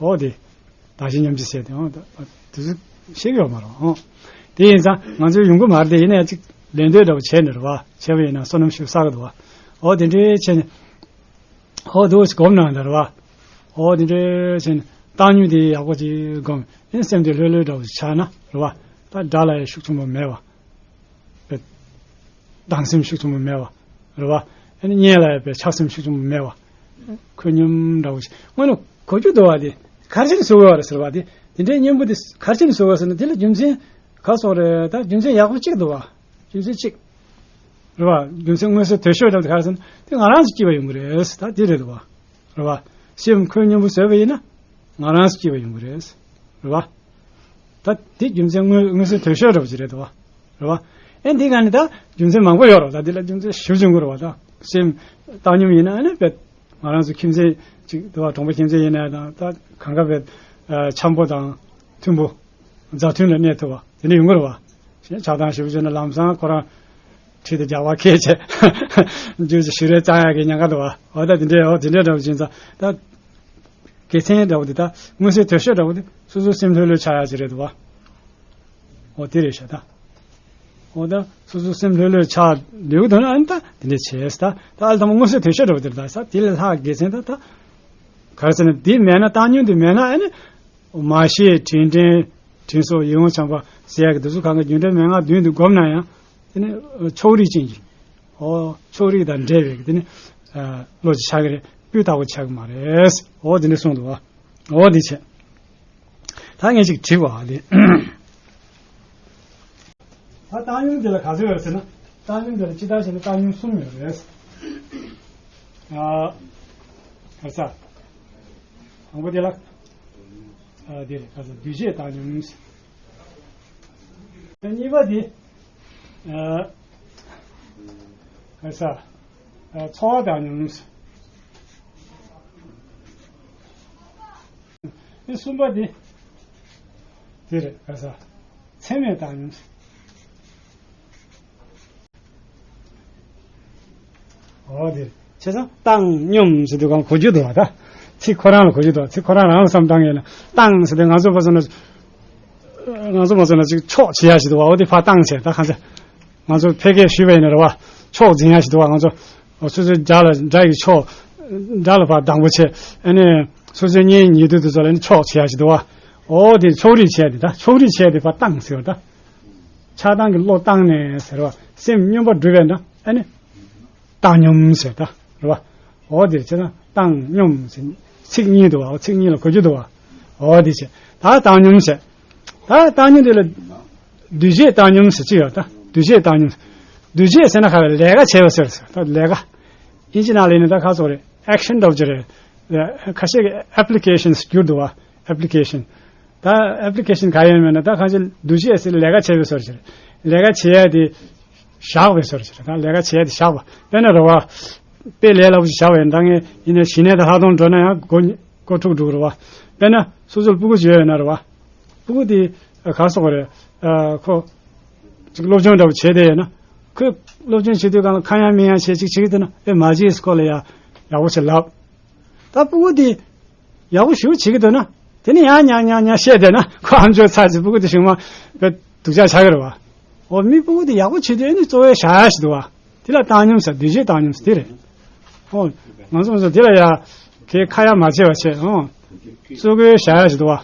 འོ་དེ། བདག་གཞན་མཉམ་བརྗེ་ཟེར་དེ་འོ་ད་དེ་ཚོ་ཤེས་ཀྱི་ཡོད་མ་རེད་འོ། དེ་ཡིན་ཙང་ང་ཚོའི་ཡོང་གི་མ་རེད། དེ་ཡིན་ན་ཡང་ཅིག་ལེན་འདོད་འདྲ་པོ་བྱས་ནས་རེད་བ། བྱས་པ་ཡིན་ན་བསོད་ནམས་ཤུགས་བསགས་ཀྱི་འདུག་བ། འོ་དེ་འདྲའི་བྱས་ནས། འོ་འདུག་སེ་སྒོམ་གནང་ཡ་རེད་བ། འོ་དེ་འདྲའི་བྱས་ནས་བཏང་སྙོམས་དེ་ཡག་པོ་ཅིག་སྒོམ། ཨེ་སེམས་དེ་ལྷོད་ལྷོད་འདྲ་པོ་ཅིག་ཆགས་ན་རེད་བ། ད་དགྲ་ལ་ཡང་ཤུགས་ཆེན་པོ་མེད་པ། སྡང་སེམས་ཤུགས་ཆེན་པོ་མེད་པ། རེད་བ། ཨ་ནི་གཉེན་ལ་ཡང་པའི་ཆགས་སེམས་ཤུགས་ཆེན་པོ་མེད་པ། ཁོད་སྙོམས་འདྲ་བོ་ཞིག་དངོས་གནས་གོ་རྒྱུ་འདུག་བ། དེ་ག་རེ་བྱས་ནས་བཟོ་དགོས་པ་རེད་ཟེར་བ། དེ་དེ་འདྲའི་གཉེན་པོ་དེ་ག་རེ་བྱས་ནས་བཟོ་དགོས་ཟེར་ན། དེ་ལ་རྒྱུ་མཚན་ག་སོགས་རེད། ད་རྒྱུ་མཚན་ཡག་པོ་གཅིག་འདུག་བ། རྒྱུ་མཚན་གཅིག་རེད་བ། རྒྱུ་མཚན་མངོན་གསལ་དོད་ཤོས་འདྲ་བོ་དེ་ག་རེ་ཟེར་ན། དེ་ང་རང་ཚོ་སྐྱིད་པ་ཡོང་གི་རེད། ད་དེ་རེད་འདུག་བ། རེད་བ། སེམས་ཁོད་སྙོམས་པོ་བཟོས་པ་ཡིན་ན། ང་རང་ཚོ་སྐྱིད་པ་ཡོང་གི་རེད། རེད་བ། ད་དེ་རྒྱུ་མཚན་དངོས་མངོན་གསལ་དོད་ཤོས་འདྲ་བོ་ཅིག་རེད་དོ། རེད་བ། ཨེ་འདི་ག་ནི་ད་རྒྱུ་མཚན་མང་པོ་ཡོད་རེད། ད་འདི་ལ་རྒྱུ་མཚན་ཞེ་པོ་ཅིག་ཡོང་གི་རེད་བ། ད་སེམས་བཏང་སྙོམས་ཡིན་ན་ཨ་ནི་བེད་ང་རང་ཚོ་ཁྱིམ་མཚེས་ཅིག་འདུག་བ། གྲོང་པ་ཁྱིམ་མཚེས་ཡིན་ན་དང་ད་གང་ག་བེད་འཆམ་པོ་དང་མཐུན་པོ་མཛའ་མཐུན་ལ་གནས་ཐུབ་བ་དེ་འདྲ་ཡོང་གི་རེད་བ། གཞན་ཆགས་སྡང་ཞེ་པོ་ཅིག་ན་ལམ་སང་ཁོ་རང་ཁྲིད་དེ་རྒྱག་པ་ཁས་བྱས་རྒྱུ་ཅིག་ཞུ་རེ་བཙང་ཡག་གི་ཉེན་ཁ་འདུག་བ། འོ་ད་དེ་འདྲའི་འོ་དེ་འདྲའི་འདྲ་བ་ཅིག་ཡིན་ཙང་ད། དགེ་མཚན་འདྲ་བོ་དེ་ད་མངོན་གསལ་དོད་ཤོས་འདྲ་བོ་དེ་སོ་སོའི་སེམས་ལྷོད་ལྷོད་ཆགས་ཡག་ཅིག་རེད་འདུག་བ། འོ་དེ་རེད་ཤག་ད། འོ་ད་སོ་སོ་སེམས་ལྷོད་ལྷོད་ཆགས་ལུས་དོན་ཨ་ནི་ད་དེ་འདྲ་བྱས་ད་ད་ཨ་ལ་ཐ་མ་མངོན་གསལ་དོན་ཤེས་འགྲོ་བ་དེར་ད་ས་དེ་ལས་ལྷག་དགེ་མཚན་ད་ད་ག་རེ་ཟེར་ན་དེ་མེད་ན་བཏང་སྙོམས་དེ་མེད་ན་ཨ་ནི་མ་ཤེས་དྲན་དྲན་དྲན་གསོ་ཡིད་འོང་བྱམས་པ་ཟེར་ཡག་གི་དེ་ཚོ་གང་ག་རྒྱུ་འབྲས་མན་ངག་བདུན་དེ་བསྒོམས་ན་ཡང་དེ་ནི་ཕྱོགས་རིས་ཅན་གྱི་ཨོ་ཕྱོགས་རིས་དང་འབྲེལ་བའི་དེ་ནི་བློ་ཅིག་ཆགས་ཀྱི་རེད། སྤུས་དག་པོ་ཆགས་ཀྱི་མ་རེད། ཨོ་དེ་འདྲ་གསུངས་འདུག་བ། ཨོ་དེ་བྱས། ད་ངས་ཅིག་དྲིས་པ་དེ། ད་བཏང་སྙོམས་དེ་ལ་ག་ཚོད་ཡོད་ཟེར་ན། བཏང་སྙོམས་དེ་ལ་སྤྱིར་བཏང་བྱས་ན་བཏང་སྙོམས་གསུམ་ཡོད་རེད། ཨ། ག་ས། དང་པོ་དེ་ལ། ཨ་དེ་རེད་ག་ས་འདུས་བྱས་བཏང་སྙོམས། གཉིས་པ་དེ། ཨ། ག་ས། ཨ་ཚོར་བ་བཏང་སྙོམས། ཨ་གསུམ་པ་དེ། དེ་རེད་ག་ས། ཚད་མས་བཏང་སྙོམས། ཨོ་དེ། བྱས་ཙང་བཏང་སྙོམས་ཟེར་དུས་གང་གོ་རྒྱུ་འདུག་བ་ད། ཚིག་ཁོ་རང་ལ་གོ་རྒྱུ་འདུག་ཚིག་ཁོ་རང་རང་ལ་བསམ་བཏང་ཡོད་ན་བཏང་ཟེར་དུས་ང་ཚོ་བ་སོ་ན། ང་ཚོ་མ་སོ་ན་ཅིག་ཆོག་བྱེད་ཡ་ཞིག་འདུག་བ་ཨོ་དེ་ཕར་བཏང་ཟེར་ད་གང་ཟེར། ང་ཚོ་ཕལ་སྐད་ཞུས་པ་ཡིན་ན་རེད་བ། ཆོག་འཛིན་ཡ་ཞིག་འདུག་བ་ང་ཚོ། སོ་སོའི་དགྲ་ལ་དགྲ་ཡི་ཕྱོགས། དགྲ་ལ་ཕར་སྡང་པོ་བྱེད་ཨ་ནི། སོ་སོའི་གཉེན་ཉེ་དུ་དེ་ཚོ་ལ་ནི་ཆོག་བྱེད་ཡ་ཞིག་འདུག་བ། ཨོ་དེ་ཕྱོགས་རིས་བྱས་དེ་ད་ཕྱོགས་རིས་བྱས་དེ་ཕར་བཏང་ཟེར་བ་ད། ཆགས་སྡང་གི་བློ་བཏང་ནས་ཟེར་བ་སེམས་སྙོམས་པར་སྒྲུབ་པས་ན་ཨ་ནི། བཏང་སྙོམས་ཟེར་ད་རེད་བ། ཨོ་དེ་བྱས་ན་བཏང་སྙོམས་ཟེར་ཚིག་གཉིས་འདུག་བ་ཚིག་གཉིས་ལ་གོ་རྒྱུ་འདུག་བ། ཨོ་དེ་བྱས་ད་བཏང་སྙོམས་ཟེར། ད་བཏང་སྙོམས་དེ་ལ། འདུས་བྱས་བཏང་སྙོམས་ཟེར་གྱི་ཡོད་ད། འདུས་བྱས་བཏང་སྙོམས། འདུས་བྱས་ཟེར་ན་ག་རེ་ལས་ཀ་བྱས་པ་ཟེར་ཟེར་ད་ལས་ཀ། ཨིན་ཇི་ནང་ལ་ཡིན་ན་ད་ཁ་སོགས་རེད་ཨེག་ཤན་འདྲ་བོ་ཅིག་རེད། ཁ་ཤས་ཀྱི་ཨེབ་ལི་ཀེ་ཤན་བསྒྱུར་འདུག་བ་ཨེབ་ལི་ཀེ་ཤན། ད་ཨེབ་ལི་ཀེ་ཤན་ག་ཡོད་མེད་ན་ད་གང་ཅི་འདུས་བྱས་ཟེར་ལས་ཀ་བྱས་པའི་ཟེར་གྱི་རེད། ལས་ཀ་བྱས་ཡ་དེ་བཞག་པའི་ཟེར་གྱི་རེད་ད་ལས་ཀ་བྱས་ཡ་དེ་བཞག་པ་དཔེར་ན་རེད་བ། དཔེ་ལས་སླ་པོ་ཅིག་བཞག་པ་ཡིན་ད་ངས་ཡིན་ན་ཞི་གནས་དང་ལྷག་མཐོང་འགྲོ་ན་ཡང་སྒོ་སྒོ་ཕྱུགས་འགྲོ་གི་རེད་བ། དཔེར་ན་སོ་སོར་སྤུ་གུ་ཅིག་ཡོད་ཡོད་ན་རེད་བ། སྤུ་གུ་དེ་ག་སོགས་རེད། ཁོ་ཅིག་སློབ་སྦྱོང་འདྲ་པོ་བྱས་བསྡད་ཡོད་ན། ཁོས་སློབ་སྦྱོང་བྱེད་དུས་སྒང་ལ་ཁ་ཡང་མིག་ཡང་བྱས་ཅིག་བྱེད་ཀྱི་འདུག་ན་དཔེ་མ་བྱས་སྐོར་ལ་ཡ་ཡག་པོ་ཞིག་ལབ། ད་སྤུ་གུ་དེ་ཡག་པོ་ཞེ་པོ་བྱེད་ཀྱི་འདུག་ན་དེ་ནི་ཡང་ཉག་ཉག་ཉག་བཤད་བསྡད་ན་ཁོ་ཨམ་ཅོག་ཚར་ཅིག་སྤུ་གུ་དེ་གཞུག་མ་དཔེ་སྡུག་ཅག་ཆགས་ཀྱི་རེད་བ། འོ་མི་སྤུ་གུ་དེ་ཡག་པོ་བྱེད་དུས་ཨེ་ནི་གཙོ་བོའི་བཞག་ཡ་ཞིག་འདུག་བ། དེ་ལ་བཏང་སྙོམས་ཟེར་འདུས་བྱས་བཏང་སྙོམས་ཟེར་དེ་རེད། འོ། ང་ཚོ་ང་ཚོ་དེ་ལ་ཡ། གའི་ཁ་ཡ་མ་བྱས་པ་བྱས་འོ། གཙོ་བོའི་བཞག་ཡ་ཞིག་འདུག་བ།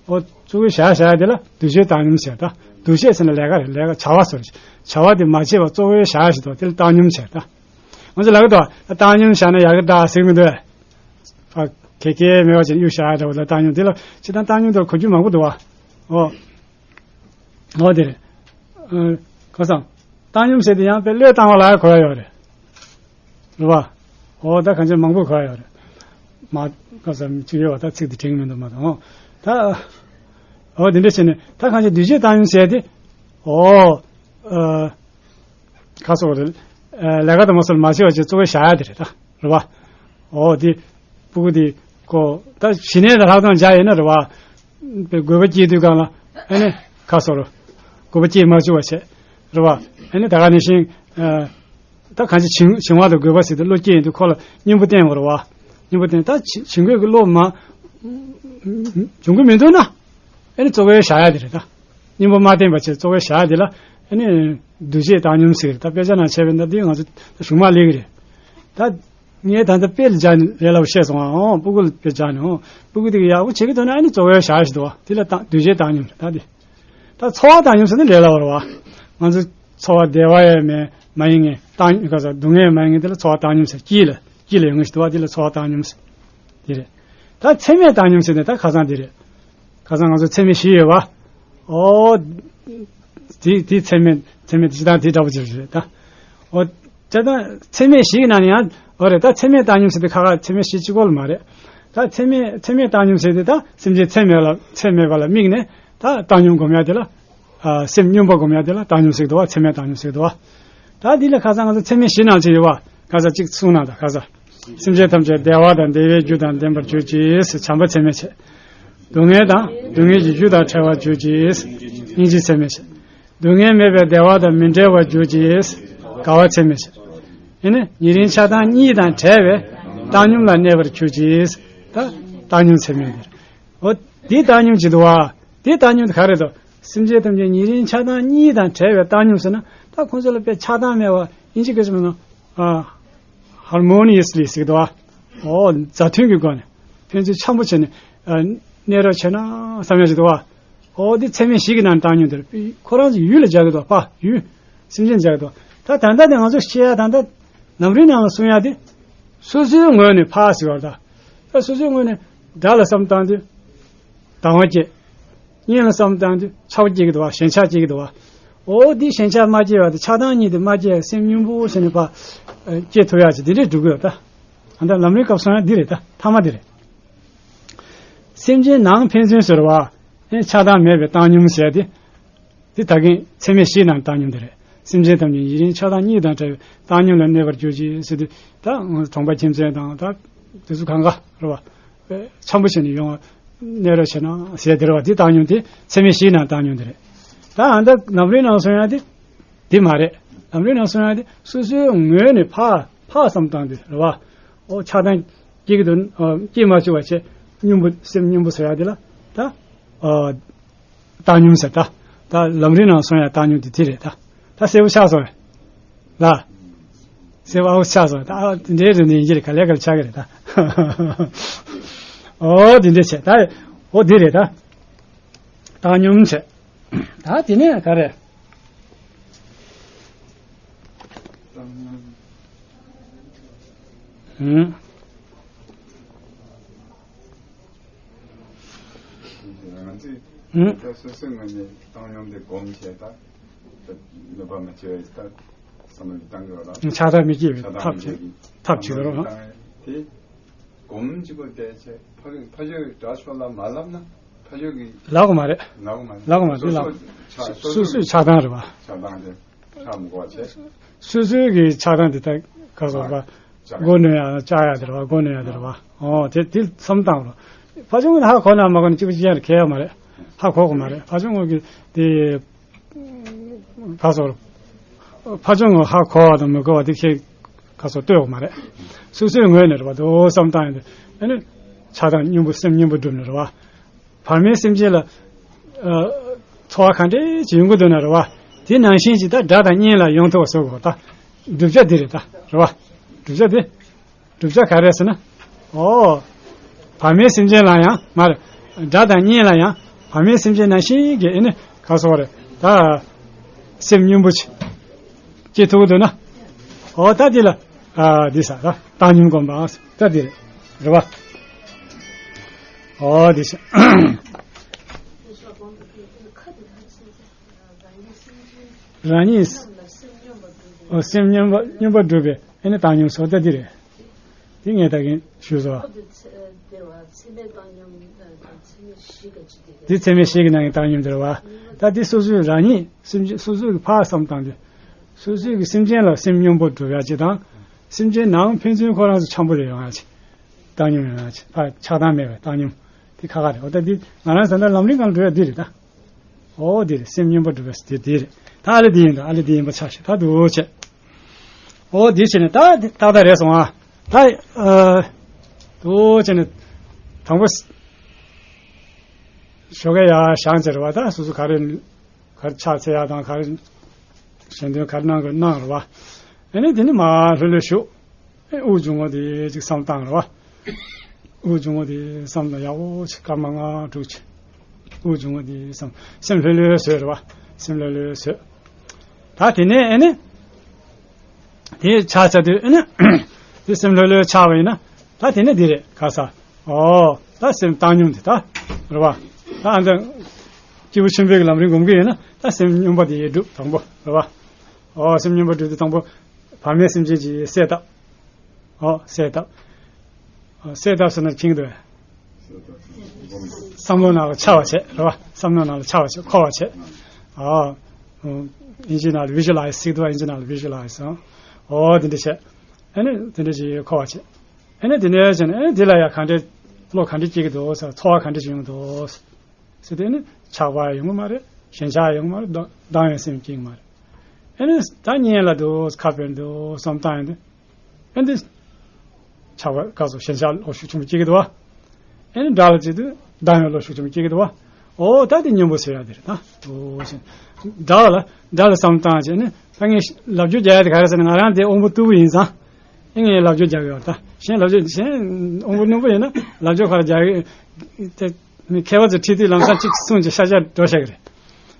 འོ་གཙོ་བོའི་བཞག་ཡ་བཞག་ཡ་དེ་ལ་འདུས་བྱས་བཏང་སྙོམས་ཟེར་ད། འདུས་བྱས་ཟེར་ན་ལས་ཀ་རེད་ལས་ཀ་བྱ་བ་ཟེར། བྱ་བ་དེ་མ་བྱས་པ་གཙོ་བོའི་བཞག་ཡ་ཞིག་འདུག་བ་དེ་ལ་བཏང་སྙོམས་ཟེར་ད། ང་ཚོ་ལབ་ཀྱི་འདུག་བ་བཏང་སྙོམས་བཞག་ན་ཡག་གི་འདུག་ཟེར་གྱི་མི་འདུག་བ། ཕ། གེ་གེ་མེད་པ་ཅིག་གཡུག་བཞག་ཡ་འདྲ་བོ་ལ་བཏང་སྙོམས་དེ་ལ་སྤྱིར་བཏང་བཏང་སྙོམས་དེ་ལ་གོ་རྒྱུ་མང་པོ་འདུག་བ། འོ། འོ་དེ་རེད། ཨ། ཁ་སང་། བཏང་སྙོམས་ཟེར་དེ་ཡང་དཔེ་བློས་བཏང་བ་ལ་གོ་ཡ་ཡོད་རེད། རེད་བ། འོ་ད་གང་ཅི་མང་པོ་གོ་ཡ་ཡོད་རེད། མ། ཁ་སང་ཅིག་ཡོད་བ་ད་ཚིག་དེ་དྲན་གྱི་མི་འདུག་མ་གཏོགས་འོ། ད། འོ་དེ་འདྲ་བྱས་ནས་ད་གང་ཅི་འདུས་བྱས་བཏང་སྙོམས་ཟེར་དེ། འོ། ཨ། ཁ་སོགས་རེད། ཨ། ལས་ཀ་དང་མ་སོགས་མ་བྱས་པ་ཅིག་གཙོ་བོའི་བཞག་ཡ་དེ་རེད་ད། རེད་བ། འོ་དེ། སྤུ་གུ་དེ། ཁོ། ད་ཞི་གནས་དང་ལྷག་མཐོང་སྦྱར་ཡོད་ན་རེད་བ། དགོས་པ་སྐྱེས་དུས་སྒང་ལ། ཨ་ནི། ཁ་སོགས་རེད། དགོས་པ་སྐྱེས་མ་བཅུག་པ་བྱས། རེད་བ། ཨ་ནི་ད་ག་ནང་བཞིན། ཨ། ད་གང་ཅི་བྱིང་བྱིང་བ་དང་རྒོད་པ་ཟེར་ཏེ་བློ་སྐྱེས་ཡོང་དུས་ཁོ་ལ་སྙིང་པོ་བསྟན་དགོས་རེད་བ། སྙིང་པོ་བསྟན་ད་བྱིང་བྱིང་རྒོད་ཀྱི་བློ་མ། འབྱུང་གི་མི་འདུག་ན། ཨ་ནི་གཙོ་བོའི་བཞག་ཡ་དེ་རེད་ད། སྙིང་པོ་མ་བསྟན་པ་བྱས་གཙོ་བོའི་བཞག་ཡ་དེ་ལ་ཨ་ནི། འདུས་བྱས་བཏང་སྙོམས་ཟེར་ད་དཔེ་ཆ་ནང་བྱས་པས་ན་འདི་ང་ཚོ་ད་གཞུང་མ་ལེགས་ཀྱི་རེད། ད། ངས་ད་ལྟ་དཔེ་ལ་སྦྱར་ནས་ལས་སླ་པོ་བཤད་སོང་ཨ་འོང་སྤུ་གུ་ལ་དཔེ་སྦྱར་ནས་འོང་སྤུ་གུ་དེ་ག་ཡག་པོ་བྱེད་ཀྱི་འདུག་ན་ཨ་ནི་གཙོ་བོའི་བཞག་ཡ་ཞིག་འདུག་བ་དེ་ལ་བཏང་འདུས་བྱས་བཏང་སྙོམས་རེད་ད་དེ། ད་ཚོར་བ་བཏང་སྙོམས་ཟེར་ན་ལས་སླ་བ་རེད་བ། ང་ཚོ་ཚོར་བ་བདེ་བ་ཡང་མེད་མ་ཡིན་ངེས་བཏང་ག་ས་སྡུག་བསྔལ་མ་ཡིན་ངེས་དེ་ལ་ཚོར་བ་བཏང་སྙོམས་ཟེར་དཀྱིལ་ལ་དཀྱིལ་ལ་ཡོང་གི་ཞིག་འདུག་བ་དེ་ལ་ཚོར་བ་བཏང་སྙོམས་ཟེར། དེ་རེད། ད་ཚད་མས་བཏང་སྙོམས་ཟེར་ནས་ད་ཁ་སང་དེ་རེད། ཁ་སང་ང་ཚོ་ཚད་མེད་བཞི་ཡོད་བ། ཨོ། དེ་དེ་ཚད་མེད་ཚད་མེད་དེ་ཅི་ད་དེ་འདྲ་པོ་ཅིག་རེད་ད། ཨོ། ད་ད་ཚད་མེད་བཞི་ཡི་ནང་ནས་ཡང་ཨོ་རེད་ད་ཚད་མེད་བཏང་སྙོམས་ཟེར་དེ་ཁ་ཁ་ཚད་མེད་བཞི་གཅིག་པོ་ལ་མ་རེད། ད་ཚད་མེད་ཚད་མེད་བཏང་སྙོམས་ཟེར་དེ་ད་སེམས་ཅན་ཚད་མེད་ལ་ཚད་མེད་པ་ལ་དམིགས་ནས་ད་བཏང་སྙོམས་སྒོམ་ཡ་དེ་ལ། ཨ། སེམས་སྙོམས་པ་སྒོམ་ཡ་དེ་ལ་བཏང་སྙོམས་ཟེར་གི་འདུག་བ་ཚད་མེད་བཏང་སྙོམས་ཟེར་གི་འདུག་བ། ད་འདི་ལ་ཁ་སང་ང་ཚོ་ཚད་མེད་བཞི་ནང་ཅིག་ཡོད་བ། ཁ་སང་གཅིག་གསུངས་ན་ད་ཁ་སང་། སེམས་ཅན་ཐམས་ཅད་བདེ་བ་དང་བདེ་བའི་རྒྱུ་དང་ལྡན་པར་གྱུར་ཅིག་བྱམས་པ་ཚད་མེད་བྱེད། སྡུག་བསྔལ་དང་སྡུག་བསྔལ་གྱི་རྒྱུ་དང་བྲལ་བར་གྱུར་ཅིག་སྙིང་རྗེ་ཚད་མེད་བྱེད། སྡུག་བསྔལ་མེད་པའི་བདེ་བ་དང་མི་འབྲལ་བར་གྱུར་ཅིག་དགའ་བ་ཚད་མེད་བྱེད། ཨེ་ནི་ཉེ་རིང་ཆགས་སྡང་གཉིས་དང་བྲལ་བའི་བཏང་སྙོམས་ལ་གནས་པར་གྱུར་ཅིག་ད་བཏང་སྙོམས་ཚད་མེད་འདིར། འོ། འདི་བཏང་སྙོམས་ཅིག་འདུག་བ། འདི་བཏང་སྙོམས་དེ་ག་རེ་འདུག་སེམས་ཅན་ཐམས་ཅད་ཉེ་རིང་ཆགས་སྡང་གཉིས་དང་བྲལ་བའི་བཏང་སྙོམས་ཟེར་ན། ད་ཁོང་ཚོ་ལ་དཔེ་ཆགས་སྡང་མེད་པ། དབྱིན་ཇི་སྐད་ཆ་མིན་ན། ཨ། ཧར་མོ་ནི་ཡས་ལི་ཟེར་གི་འདུག་བ། ཨོ། མཛའ་མཐུན་གྱི་སྒོ་ནས་ཕན་ཚུན་འཆམ་པོ་བྱས་ནས། ཨ། གནས་རོགས་བྱས་ན་བསམ་ཡག་ཅིག་འདུག་བ། ཨོ། འདི་ཚད་མེད་བཞི་གི་ནང་བཏང་སྙོམས་དེ་རེད། ཁོ་རང་ཚོ་ཡུལ་ལ་སྦྱར་གི་འདུག་བ། ཡུལ། སེམས་ཅན་སྦྱར་གི་འདུག་བ། ད་ད་ལྟ་དེ་ང་ཚོ་བཤད་ཡ། ད་ལྟ་ལམ་རིམ་ནང་ལ་གསུང་ཡ་དེ། སོ་སོའི་ངོས་ནས་ཕར་ཟེར་བ་ད། ད་སོ་སོའི་ངོས་ནས་དགྲ་ལ་བསམ་བཏང་དུས་སྡང་བ་སྐྱེ། གཉེན་ལ་བསམ་བཏང་དུས་ཆགས་པ་སྐྱེ་གི་འདུག་བ། ཞེན་ཆགས་སྐྱེ་གི་འདུག་བ། འོ། འདི་ཞེན་ཆགས་མ་སྐྱེ་བ་དང་ཆགས་སྡང་གཉིས་དེ་མ་སྐྱེ་བ། སེམས་སྙོམས་པོ་བྱས་ནས་ཕར་སྐྱེ་ཐུབ་ཡག་ཅིག་འདི་འདྲས་འགྲོ་གི་ཡོད་ད། ཨ། ད་ལམ་རིམ་སྐབས་སོང་ཡ་འདི་རེད་ད། ཐ་མ་འདི་རེད། སེམས་ཅན་ནང་ཕན་ཚུན་ཟེར་བ། ཨེ། ཆགས་སྡང་མེད་པའི་བཏང་སྙོམས་ཟེར་ཡ་དེ། དེ་ད་གིན་ཚད་མེད་བཞིའི་ནང་བཏང་སྙོམས་དེ་རེད། སེམས་ཅན་ཐམས་ཅད་ཉེ་རིང་ཆགས་སྡང་གཉིས་དང་བྲལ་བའི་བཏང་སྙོམས་ལ་གནས་པར་གྱུར་ཅིག་ཟེར་དུས། ད་གྲོང་པ་ཁྱིམ་མཚེས་དང་ད་དེ་ཚོ་གང་ག་རེད་བ། འཆམ་པོ་བྱས་ནས་ཡོང་བ། གནས་རོགས་བྱས་ན་ཟེར་དེ་རེད་བ། དེ་བཏང་སྙོམས་དེ་ཚད་མེད་བཞིའི་ནང་བཏང་སྙོམས་དེ་རེད། ད་ཨ། ད་ལམ་རིམ་ནང་གསུང་ཡ་དེ་དེ་མ་རེད། ལམ་རིམ་ནང་གསུང་ཡ་དེ་སོ་སོའི་ངོས་ནས་ཕར་ཕར་བསམ་བཏང་དུས་རེད་བ། ཨོ། ཆགས་སྡང་སྐྱེ་གི་འདུག། ཨ། སྐྱེ་མ་བཅུག་པ་བྱས། སྙོམས་པོ། སེམས་སྙོམས་པོ་ཟེར་ཡ་དེ་ལ་ད། ཨ། བཏང་སྙོམས་ཟེར་ད། ད་ལམ་རིམ་ནང་གསུང་ཡ་བཏང་སྙོམས་དེ་དེ་རེད་ད། ད་གསལ་པོ་ཆགས་སོང་བས། ལ། གསལ་པོ་ཆགས་སོང་། ད་དེ་འདྲའི་རེད་ནི་ཡིན་གྱི་རེད། ག་ལེ་ག་ལེ་ཆགས་ཀྱི་རེད་ད། ཨོ། དེ་འདྲ་བྱས་ད། ཨོ། དེ་རེད་ད། བཏང་སྙོམས་བྱས། ད་དེ་ནས་ག་རེ། ཨུམ། ང་ཚོས་ཨུམ། ད་སོ་སོའི་ངོས་ནས་བཏང་སྙོམས་དེ་སྒོམ་བྱས། ད་ད་གནོད་པ་མ་བྱས་པའི་ད་བསམ་བློ་བཏང་དགོས་པ་ལ། ཆགས་སྡང་མི་སྐྱེ་བའི་ཆགས་སྡང་ཐབས་མི་ཅིག་སྐྱེ་བའི་ཐབས་ཅིག་རེད། བཏང་སྙོམས་དེ་སྒོམ་གཅིག་པོ་བསྡད་བྱས། ཕ་ཕ་ཕྱོགས་ཀྱི་དགྲ་ཕྱོགས་ལ་མ་ལབ་ན། ཕ་ཕྱོགས་ཀྱི་ལབ་དགོས་མ་རེད། ལབ་དགོས་མ་རེད། ལབ་དགོས་མ་རེད། དེ་ལ་སོ་སོ་སོ་སོའི་ཆགས་སྡང་རེད་བ། ཆགས་སྡང་དེ་ཆགས་མི་དགོས་པ་བྱས། སོ་སོའི་གི་ཆགས་སྡང་དེ་ད་ག་ཟེར་བ། ཨ། མགོ་གནོན་ཡ་བཅག་ཡ་དེ་རེད་བ། མགོ་གནོན་ཡ་དེ་རེད་བ། ཨོ། དེ་དེ་བསམ་བཏང་རོགས། ཕ་ཕྱོགས་ཀྱིས་ཧ་གོ་ན་མ་གོ་ན་གཅིག་པ་གཅིག་རྐྱང་རེད། ཁྱད་ཡོད་མ་རེད། ཧ་གོ་དགོས་མ་རེད། ཕ་ཕྱོགས་ཀྱིས་དེ། ག་ཟེར། ཕ་ཕྱོགས་ཀྱིས་ཧ་གོ་བ་དང་མི་གོ་བ་དེ་ཁྱེད་ག་ཟེར་ལྟོས་དགོས་མ་རེད། སོ་སོའི་ངོས་ནས་རེད་བ། དེ་བསམ་བཏང་ཡོང་དུས་ཨ་ནི་ཆགས་སྡང་སྙོམས་པོ། སེམས་སྙོམས་པོ་སྒྲུབ་ནས་རེད་བ། བར་མའི་སེམས་ཅན་ལ། ཨ། ཚོར་བ་ག་འདྲས་ཅིག་ཡོང་གི་འདུག་ན་རེད་བ། དེ་ནང་བཞིན་ཅིག་ད་དགྲ་དང་གཉེན་ལ་ཡོང་ཐུབ་པ་བཟོ་དགོས། ད་བསྒྲུབ་བྱ་འདི་རེད་ད། རེད་བ། བསྒྲུབ་བྱ་འདི། བསྒྲུབ་བྱ་ག་རེ་ཟེར་ན། ཨོ། བར་མའི་སེམས་ཅན་ལ་ཡང་མ་རེད། དགྲ་དང་གཉེན་ལ་ཡང་བར་མའི་སེམས་ཅན་ནང་བཞིན་གྱི་ཨེ་ནི་ག་ཟེར་རེད། ད་སེམས་སྙོམས་པོ་ཅིག་སྐྱེ་ཐུབ་ཀྱི་འདུག་ན། ཨོ། ད་འདི་ལ། ཨ། འདི་ཟེར་ད། བཏང་སྙོམས་སྒོམ་པ་ཟེར། ད་འདི་རེད། རེད་བ། ཨོ། འདི་ཟེར། རང་ཉིད། ཨོ། སེམས་སྙོམས་པ། སྙོམས་པར་སྒྲུབ་པའི་ཨེ་ནི་བཏང་སྙོམས་སོ། ད་འདི་རེད། འདི་ངས་ད་གིན་ཞུས་སོ། འདི་ཚད་མེད་བཞི་གི་ནང་གི་བཏང་སྙོམས་དེ་རེད་བ། ད་འདི་སོ་སོའི་རང་ཉིད་སེམས་ཅན། སོ་སོའི་གི་ཕར་བསམ་བཏང་དུས། སོ་སོའི་གི་སེམས་ཅན་ལ་སེམས་སྙོམས་པོ་སྒྲུབ་ཡག་ཅིག་དང་། སེམས་ཅན་ནང་ཕན་ཚུན་ཁོ་རང་ཚོ་འཆམ་པོ་རེ་ཡོང་ཡག་ཅིག། བཏང་སྙོམས་ཡོང་ཡག་ཅིག། ཕར་ཆགས་སྡང་མེད་པའི་བཏང་སྙོམས་དེ་ཁག་ཁག་རེད། འོ། ད་འདི་ང་རང་ད་ལྟ་ལམ་རིམ་སྒང་འགྲོ་ཡག་འདི་རེད་ད། ཨོ། འདི་རེད། སེམས་སྙོམས་པོ་སྒྲུབ་པའི་འདི་འདི་རེད། ད་ཨ་ལེ་འདི་ཡིན་ད། ཨ་ལེ་འདི་ཡིན་པ་ཆགས་ཤིག། ད་འདུག་བྱས། ཨོ། འདི་བྱས་ནས་ད་འདི་ཏག་ཏག་རེད་སོང་ཨ། ད། ཨ། འདུག་བྱས་ནས་དང་པོ་ཞོགས་ཀས་ཡར་བཞེངས་བྱས་རེད་བ། ད་སོ་སོ་ག་རེ་ག་རེ་ཕྱག་འཚལ་ཡག་དང་། ག་རེ་གཞན་དོན་ག་རེ་གནང་དགོས་གནང་རེད་བ། ཨ་ནི་དེ་ནས་མར་ལྷོད་ལྷོད་བཞུགས། ཨེ། དབུགས་འབྱུང་བ་དེ་ཅིག་བསམ་བཏང་རེད་བ། དབུགས་འབྱུང་བ་དེ་བསམ་བཏང་། ཡག་པོ་ཅིག་སྐར་མ་ལྔ་དྲུག་ཅིག། དབུགས་འབྱུང་བ་དེ་བསམ། སེམས་ལྷོད་ལྷོད་བཟོས་རེད་བ། སེམས་ལྷོད་ལྷོད་བཟོས། ད་དེ་ནས་ཨེ་ནི་དེ་ཆགས་ཚར་དུས། ཨེ་ནི་དེ་སེམས་ལྷོད་ལྷོད་ཆགས་པ་ཡིན་ན། ད་དེ་ནས་འདི་རེད། ག་ཟེར། ཨོ། ད་སེམས་བཏང་སྙོམས་དེ་ད་རེད་བ། ད་ཨ་ནི་སྐྱེས་བུ་ཆེན་པོའི་གི་ལམ་རིམ་སྒོམ་གི་ཡིན་ན། ད་སེམས་སྙོམས་པ་དེ་སྒྲུབ། དང་པོ་རེད་བ། ཨོ། སེམས་སྙོམས་པ་སྒྲུབ་དུས་དང་པོ་བར་མའི་སེམས་ཅན་གྱི་གསལ་བཏབ། ཨོ། གསལ་བཏབ། ཨོ། གསལ་བཏབ་ཟེར་ན་མཁྱེན་གྱི་འདུག་གས། བསམ་བློ་ནང་ལ་འཆར་བ་བྱས་རེད་བ། བསམ་བློ་ནང་ལ་འཆར་བ་བྱས། འཁོར་བ་བྱས། ཨོ། དབྱིན་ཇིའི་ནང་ལ་visualize ཟེར་གྱི་འདུག་བ། དབྱིན་ཇིའི་ནང་ལ་visualize། ཨོ། དེ་འདྲ་བྱས། ཨ་ནི་དེ་འདྲ་ཞིག་འཁོར་བ་བྱས། ཨ་ནི་དེ་ནས་བྱས་ནས། ཨ་ནི་དེ་ལ་ཡང་ག་འདྲའི་བློ་ག་འདྲ་སྐྱེ་གི་འདུག་ཟེར། ཚོར་བ་ག་འདྲ་ཞིག་ཡོང་གི་འདུག་ཟེར་དུས། ཨ་ནི་ཆགས་པ་ཡོང་གི་མ་རེད། ཞེན་ཆགས་ཡོང་གི་མ་རེད། སྡང་སྡང་བའི་སེམས་སྐྱེ་གི་མ་རེད། ཨ་ནི་ད་གཉེན་ལ་འདུག། ཁ་དཔེར་འདུག་བསམ་བཏང་ཡོང་དུས། ཨ་ནི་ཆགས་པ་ག་ཟེར། ཞེན་ཆགས་བློ་ཤུགས་ཆེན་པོ་སྐྱེ་གི་འདུག་བ། ཨ་ནི་དགྲ་ལ་བྱེད་དུས་སྡང་བའི་བློ་ཤུགས་ཆེན་པོ་སྐྱེ་གི་འདུག་བ། ཨོ་ད་དེ་སྙན་པོ་ཟེར་ཡ་དེ་རེད་ད། ཨོ་ཞེས། སྒྲ་ལ་སྒྲ་ལ་བསམ་བཏང་བྱས་ནས་ད་ངས་ལབ་རྒྱུ་རྒྱག་ཡ་དེ་ག་རེ་ཟེར་ན། ང་རང་དེ་དབང་པོ་རྟུལ་པོ་ཡིན་ཙང་། ཨེ་ངས་ལབ་རྒྱུ་རྒྱག་གི་ཡོད་ད། གཞན་ལབ་རྒྱུ་གཞན་དབང་པོ་རྣོན་པོ་ཡིན་ན་ལབ་རྒྱུ་ག་རེ་རྒྱག་གི་དེ། མཁས་པ་ཚོ་ཁྲིད་དུས་ལམ་སང་གཅིག་གསུངས་ཀྱི་ཤ་ཤ་འགྲོ་ཤག་གི་རེད།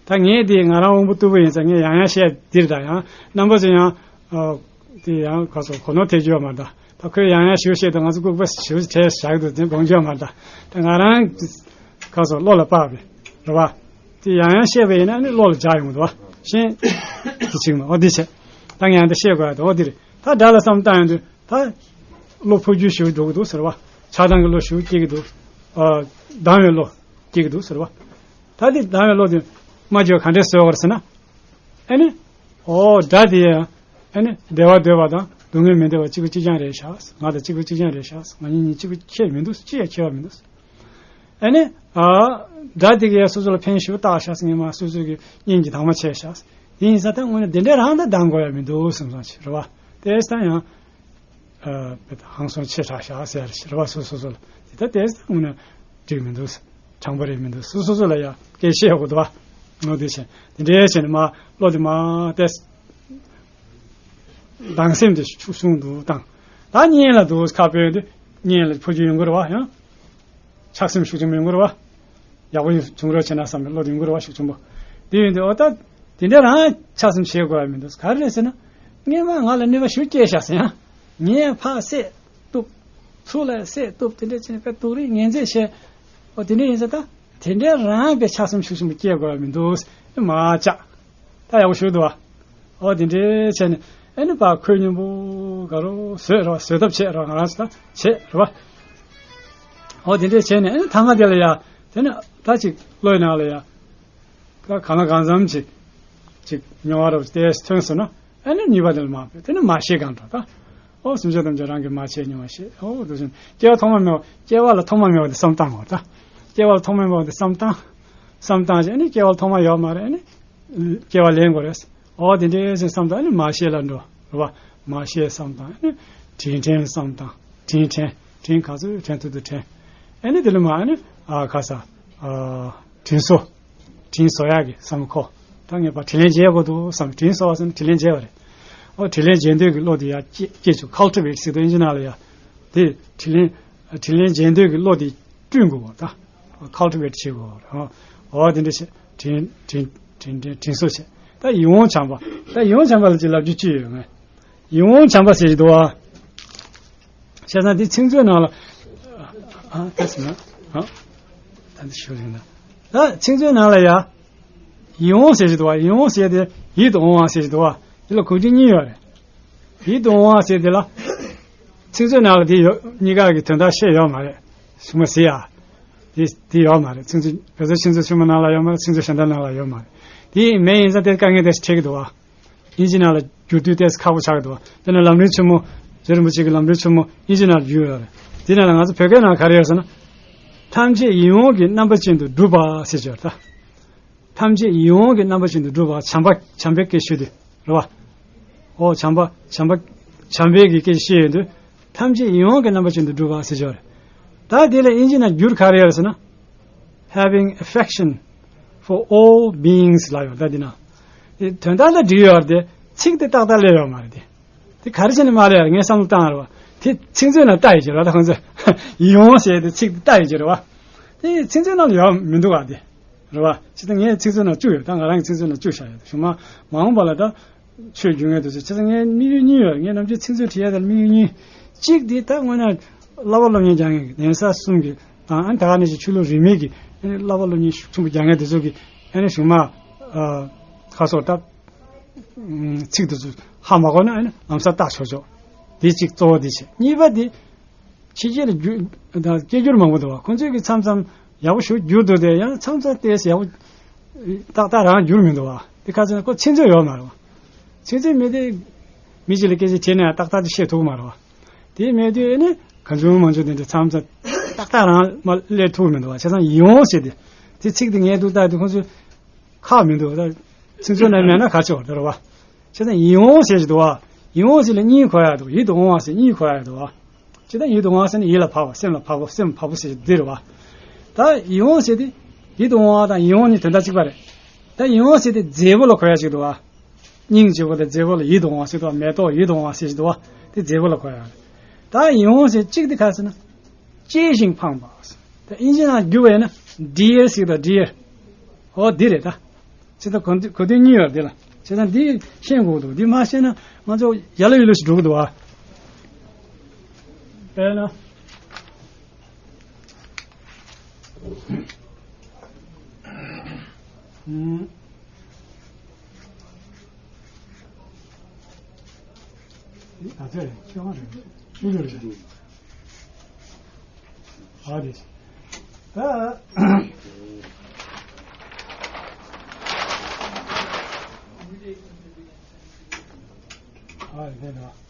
ད་ངས་དེ་ང་རང་དབང་པོ་རྟུལ་པོ་ཡིན་ཙང་ངས་ཡང་ཡང་བཤད་འདིར་ད་ཡང་རྣམ་པ་ཚོ་ཡང་། ཨ། དེ་ཡང་ག་ཚོད་གོ་ནོར་ཐེབས་རྒྱུ་ཡོད་མ་རེད་ད། ད་ཁོས་ཡང་ཡང་ཞུ་བཤད་དུ་ང་ཚོ་ལྐུགས་པ་ཞུ་བྱས་བཞག་འདུག་དེ་དགོངས་རྒྱུ་ཡོད་མ་རེད་ད། ད་ང་རང་ག་ཚོད་བློ་ལ་བབས་པས་རེད་བ། དེ་ཡང་ཡང་བཤད་པ་ཡིན་ན་ནི་བློ་ལ་འཇགས་ཡོང་གི་འདུག་བ། ཤེས། དེ་གཅིག་མ། ཨོ་དེ་བྱས། ད་ངས་ཡང་དེ་བཤད་དགོས་ཡ་ད། ཨོ་དེ་རེད། ད་སྒྲ་ལ་བསམ་བཏང་ཡོང་དུས་ད་བློ་འཕོ་འགྱུར་ཞིག་འགྲོ་གི་འདུག་ཟེར་བ། ཆགས་སྡང་གི་བློ་ཞིག་སྐྱེ་གི་འདུག་ཨ། སྡང་བའི་བློ་སྐྱེ་གི་འདུག་ཟེར་བ། ད་དེ་སྡང་བའི་བློ་དེ་མ་སྐྱེ་བ་ག་འདྲས་བཟོ་དགོས་རེད་ཟེར་ན། ཨེ་ནི། ཨོ་སྒྲ་དེ་ཡང་ཨེ་ནི་བདེ་བ་འདོད་པ་དང་སྡུག་བསྔལ་མི་འདོད་པ་གཅིག་པ་གཅིག་རྐྱང་རེད་ཤག་ང་དང་གཅིག་པ་གཅིག་རྐྱང་རེད་ཤག་ང་གཉིས་གཉིས་གཅིག་པ་ཁྱད་མི་འདུག་ཅི་ཡང་ཁྱད་པར་མི་འདུག་ཨེ་ནི། ཨ། སྒྲ་དེ་གས་སོ་སོ་ལ་ཕན་ཞིག་བཏགས་ཤག་ངས་མ་སོ་སོ་གི་སྙིང་གི་དྭངས་མ་ཆད་ཤག་དེ་ཡིན་ཙང་ད་དངོས་གནས་དེ་འདྲས་རང་ད་སྡང་དགོས་ཡ་མི་འདུག་བསམ་བསམ་ཞིག་རེད་བ། དེ་ལྟར་ཡང་། ཨ། དཔེ་ད་ཧང་སང་ཆེ་དྲགས་ཤག་ཟེར་ཞེས་རེད་བ། སོ་སོ་སོ་ལ་དེ་ལྟར་དེ་དངོས་གནས་འགྲིག་མི་འདུག་དྲང་པོ་རེད་མི་འདུག་སོ་སོ་སོ་ལ་ཡ་སྐད་ཆ་བཤད་དགོས་འདུག་བ། ངོ་། དེ་བྱས་དེ་འདྲས་བྱས་ནས་མ་བློ་དེ་མ་ཏོག་ཙམ་སྡང་སེམས་དེ་ཤུགས་ཆུང་འདུག་བཏང་། ད་གཉེན་ལ་འདུག་ཁ་དཔོན་དེ་གཉེན་ལ་འཕོ་འགྱུར་ཡོང་གི་རེད་བ། ཡང་ཆགས་སེམས་ཤུགས་ཆེན་པོ་ཡོང་གི་རེད་བ། ཡག་པོ་ཡོང་བྱུང་རོགས་བྱས་ན་བསམ་པའི་བློ་དེ་ཡོང་གི་རེད་བ། ཤུགས་ཆེན་པོ། དེ་ཡིན་དུས་ཨོ་ད་དེ་འདྲ་རང་ཆགས་སེམས་བྱེད་དགོས་པ་མི་འདུག་ག་རེ་རེད་ཟེར་ན། སྔས་མ་ང་ལ་གནོད་པ་ཞིག་སྐྱེལ་ཤག་ཟེར་ཡང་། ངས་ཕར་བསད་གཏུབ། ཚུར་ལ་བསད་གཏུབ། དེ་འདྲ་བྱས་ནས་དཔེ་སྡུག་རུས་ངན་རྫས་བྱས། ཨོ་དེ་འདྲ་ཡིན་ཟེར་ད། དེ་འདྲའི་རང་གི་ཆགས་སེམས་ཤུགས་ཆེན་པོ་སྐྱེ་དགོས་པ་མི་འདུག་མ་བཅག་ད་ཡག་པོ་ཞུ་འདུག་བ། ཨོ་དེ་འདྲའི་བྱས་ནས་ཨེ་ནི་ཕར་ཁོད་སྙོམས་པོ་ག་རུ་བཟོས་རེད་བ། བཟོས་ཐབས་བྱས་རེད་བ། ང་རང་ཚོ་ད་བྱས་རེད་བ། ཨོ་དེ་འདྲའི་བྱས་ནས་ཨེ་ནི་ཐ་མ་དེ་ལ་ཡ། དེ་ནི་ད་ཅིག་བློའི་ནང་ལ་ཡ། ད་གང་ལ་གང་འཚམ་ཅིག་ཅིག་མྱོང་བ་རབ་ཏེ་ཐོན་སོང་ན། ཨེ་ནི་གཉིས་པ་དེ་ལ་མ་ཕེབས། དེ་ནི་མ་ཤེས་གང་འགྲོ་ད། ཨོ་སེམས་ཅན་ཐམས་ཅད་རང་གིས་མ་བྱས་མྱོང་བ་ཤེས། ཨོ་དེ་བཞིན་སྐྱེ་བ་ཐོག་མ་མེད་པ། སྐྱེ་བ་ལ་ཐོག་མ་མེད་པ་དེ་བསམ་བཏང་བ་ད། སྐྱེ་བ་ལ་ཐོག་མ་མེད་པ་དེ་བསམ་བཏང་། བསམ་བཏང་བྱས་ཨེ་ནི་སྐྱེ་བ་ལ་ཐོག་མ་ཡོད་མ་རེད། ཨེ་ནི་སྐྱེ་བ་ལེན་དགོས་རེད། ཨོ་དེ་འདྲའི་བསམ་བཏང་ཨེ་ནི་མ་ཤེས་ལ་འགྲོ་རེད་བ། མ་ཤེས་བསམ་བཏང་ཨེ་ནི་དྲིན་དྲན་བསམ་བཏང་། དྲིན་དྲན། དྲིན་ག་ཚོད་དྲན་ཐུབ་ཐུབ་དྲན། ཨེ་ནི་དེ་ལ་མ་ཨེ་ནི་ཨ་ག་ས་ཨ་དྲིན་གཟོ། དྲིན་གཟོ་ཡག་གི་བསམ་བློ་འཁོར། ད་ངས་ཕར་དྲིན་ལན་འཇལ་དགོས་འདུག་བསམ། དྲིན་གཟོ་བ་ཟེར་ན་དྲིན་ལན་འཇལ་བ་རེད། ཨོ་དྲིན་ལན་འཇལ་འདོད་ཀྱི་བློ་དེ་ཡར་སྐྱེ་སྐྱེ་བཅུག་ཁལ་ཊི་ཝེ་ཊི་ཟེར་དུས་ཨིན་ཇི་ནང་ལ་ཡ། དེ་དྲིན་ལན་དྲིན་ལན་འཇལ་འདོད་ཀྱི་བློ་དེ་བསྐྲུན་དགོས་པ་ད། ཁལ་ཊི་ཝེ་ཊི་བྱེད་དགོས་པ་རེད། ཨོ་དེ་འདྲ་བྱས་དྲིན་དྲིན་དྲིན་དྲིན་དྲིན་གཟོ་བྱས། ད་ཡིད་འོང་བྱམས་པ། ད་ཡིད་འོང་བྱམས་པ་ལ་ཅིག་ལབ་རྒྱུ་ཅི་ཡོད་མེད། ཡིད་འོང་བྱམས་པ་ཟེར་གྱི་འདུག་བ། བྱས་ཙང་འདི་ཚིག་མཛོད་ནང་ལ། ཨ་ད་ཟེར་ན། ཨ་ད་འདི་ཞུ་ཟིན་ན། ད་ཚིག་མཛོད་ནང་ལ་ཡ། ཡིད་འོང་ཟེར་གྱི་འདུག་བ། ཡིད་འོང་ཟེར་དེ་ཡིད་དུ་འོང་བ་ཟེར་གྱི་འདུག་བ། འདི་ལ་གོ་རྒྱུ་གཉིས་ཡོད་རེད། ཡིད་དུ་འོང་བ་ཟེར་དེ་ལ། ཚིག་མཛོད་ནང་ལ་དེ་ཡོད། གཉིས་ཀ་གི་དོན་དག་བཤད་ཡོད་མ་རེད། ཞུ་མ་ཟེར་ཡ། དེ་དེ་ཡོད་མ་རེད། ཚིག་མཛོད་བོད་ཚོའི་ཆོས་མཛོད་ཆེན་མོ་ནང་ལ་ཡོད་མ་རེད། ཚིག་མཛོད་གཞན་དག་ནང་ལ་ཡོད་མ་རེད། དེ་མེད་ཡིན་ཙང་དེ་དཀའ་ངལ་དེ་འཕྲད་ཀྱི་འདུག་བ། ཨིན་ཇི་ནང་ལ་བསྒྱུར་དུས་ཏོག་ཙམ་ཁག་པོ་ཆགས་ཀྱི་འདུག་དེ་ནས་ལམ་རིམ་ཆེན་མོ། རྗེ་རིན་པོ་ཆེ་གི་ལམ་རིམ་ཆེན་མོ་ཨིན་ཇི་ནང་ལ་བསྒྱུར་ཡོད་རེད། དེ་ནང་ལ་ང་ཚོ་བོད་སྐད་ནང་ག་རེ་ཡོད་ཟེར་ན། ཐམས་ཅད་ཡིད་འོང་གི་རྣམ་པ་ཅན་དུ་གྲུབ་པ་ཟེར་གྱི་ཡོད་རེད་ད། ཐམས་ཅད་ཡིད་འོང་གི་རྣམ་པ་ཅན་དུ་གྲུབ་པ། བྱམས་པ་བྱམས་པའི་སྐད་ཤོད་དུས་རེད་བ། ཨོ་བྱམས་པ་བྱམས་པ་བྱམས་པའི་གི་སྐད་ཤོད་ཡོང་དུས། ཐམས་ཅད་ཡིད་འོང་གི་རྣམ་པ་ཅན་དུ་གྲུབ་པ་ཟེར་གྱི་ཡོད་རེད། ད་དེ་ལ་ཨིན་ཇི་ནང་བསྒྱུར་ག་རེ་ཡོད་ཟེར་ན། Having affection for all beings ལབ་ཡོད་ད་འདི་ན། དེ་དོན་དག་ལ་འགྲིག་ཡོད་རེད་དེ། ཚིག་དེ་ཏག་ཏག་སླེབས་ཡོད་མ་རེད་དེ། དེ་ག་རེ་བྱས་ནས་མ་སླེབས་ཡ་རེད། ངས་བསམ་བློ་བཏང་ཡ་རེད་བ། དེ་ཚིག་མཛོད་ནང་ལྟ་ཡི་ཅིག་རེད་བ། ད་ཁོང་ཚོས་ཡིད་འོང་ཟེར་དེ་ཚིག་དེ་ལྟ་ཡི་ཅིག་རེད་བ། དེ་ཚིག་མཛོད་ནང་ལ་ཡོད་མི་འདུག་བ་དེ། རེད་བ། བྱས་ཙང་ངས་ཚིག་མཛོད་ནང་བཅུག་ཡོད། ད་ང་རང་གི་ཚིག་མཛོད་ནང་བཅུག་བཞག་ཡོད། གཞུག་མ་མ་འོངས་པ་ལ་ད། ཆོས་བསྒྱུར་མཁན་དེ་ཚོ་བྱས་ཙང་ངའི་དམིགས་ཡུལ་གཉིས་ཡོད། ངས་ནམ་རྒྱུན་ཚིག་མཛོད་བྲིས་ཡ་དེར་དམིགས་ཡུལ་གཉིས། གཅིག་དེ་ད་དངོས་གནས་བསླབ་པ་སློབ་གཉེར་རྒྱག་མཁན་གྱི་གདན་ས་གསུམ་གྱི་དང་། ཨ་ནི་ད་ག་ནང་བཞིན་ཆོས་ལུགས་རིས་མེད་ཀྱི་ཨ་ནི་བསླབ་པ་སློབ་གཉེར་ཤུགས་ཆེན་པོ་རྒྱག་མཁན་དེ་ཚོ་གི་ཨ་ནི་གཞུག་མ་ཨ་ཁ་སོགས་ད་ཚིག་དེ་ཚོ་ཧ་མ་གོ་ན་ཨ་ནི་ལམ་སང་བརྟག་ཆོག་ཆོག་དེ་གཅིག་གཙོ་བོ་དེ་བྱས། གཉིས་པ་དེ། ཕྱི་རྒྱལ་ལ་བསྒྱུར་དང་སྐད་བསྒྱུར་མང་པོ་འདུག་བ། ཁོང་ཚོས་ཀྱི་མཚམས་མཚམས་ཡག་པོ་ཞིག་བསྒྱུར་འདུག་དེ་ཡང་མཚམས་མཚམས་ཏོག་ཙམ་ཡག་པོ་ཏག་ཏག་རང་བསྒྱུར་མི་འདུག་བ། དེ་ཁ་ཚོན་ཁོ་ཚིག་མཛོད་ཡོད་མ་རེད་བ། ཚིག་མཛོད་མེད་དུས་མི་གཅིག་ལ་སྐད་ཆ་དྲིས་ན་ཡང་ཏག་ཏག་དེ་བཤད་ཐུབ་ཀྱི་མ་རེད་བ། དེ་མེད་དུས་ཨེ་ནི་གང་བྱུང་མང་བྱུང་དེ་འདྲ་མཚམས་མཚམས་ཏག་ཏག་རང་མ་སླེབས་ཐུབ་ཀྱི་མི་འདུག་བ། བྱས་ཙང་ཡིད་འོང་ཟེར་དེ། དེ་ཚིག་དེ་ངས་འདུག་ལྟ་དུས་ཁོང་ཚོས་ཁག་མི་འདུག་ད་ཚིག་མཛོད་ནང་མེད་ན་ག་ཆོག་ད་རེད་བ། བྱས་ཙང་ཡིད་འོང་ཟེར་གྱི་འདུག་བ། ཡིད་འོང་ཟེར་ལ་གཉིས་གོ་ཡ་འདུག་ཡིད་དུ་འོང་བ་ཟེར་གཉིས་གོ་ཡ་འདུག་བ། ཇི་ལྟར་ཡིད་དུ་འོང་བ་ཟེར་ན་ཡིད་ལ་བབས་པ། སེམས་ལ་བབས་པ། སེམས་བབས་པ་ཟེར་གྱི་འདི་རེད་བ། ད་ཡིད་འོང་ཟེར་དེ་ ཡིད་དུ་འོང་བ་དང་ཡིད་འོང་གཉིས་དོན་དག་གཅིག་པ་རེད། ད་ཡིད་འོང་ཟེར་དེ་རྫས་པོ་ལ་གོ་ཡ་ཞིག་འདུག་བ། སྙིང་རྗེ་པོ་དང་རྫས་པོ་ལ་ཡིད་དུ་འོང་བ་ཟེར་འདུག་བ། མེ་ཏོག་ཡིད་དུ་འོང་བ་ཟེར་ཞིག་འདུག་བ། དེ་རྫས་པོ་ལ་གོ་ཡ་རེད། ད་ཡིད་འོང་ཟེར་གཅིག་དེ་ག་ཟེར་ན། གཅེས་ཤིང་ཕངས་པ། ད་དབྱིན་ཇི་ནང་བསྒྱུར་བ་ཡིན་ན་ཌི་ཡར་ཟེར་གི་འདུག་ཌི་ཡར། ཨོ་འདི་རེད་ད། ཚིག་ད་གོ་དོན་གོ་དོན་གཉིས་ཡོད་རེད་དེ་ལ། བྱས་ཙང་འདི་ཤེས་དགོས་འདུག་འདི་མ་ཤེས་ན་ང་ཚོ་ཡ་ལ་ཡུ་ལ་ཞིག་འགྲོ་གི་འདུག་བ། དཔེར་ན། ཨུམ། ཨེ་ད་ཚོད་རེད། ཁྱོད་རང་རེད། ཨུ་རུ་རེད། ཨ་རེད། ད། ཨ་རེད་ད།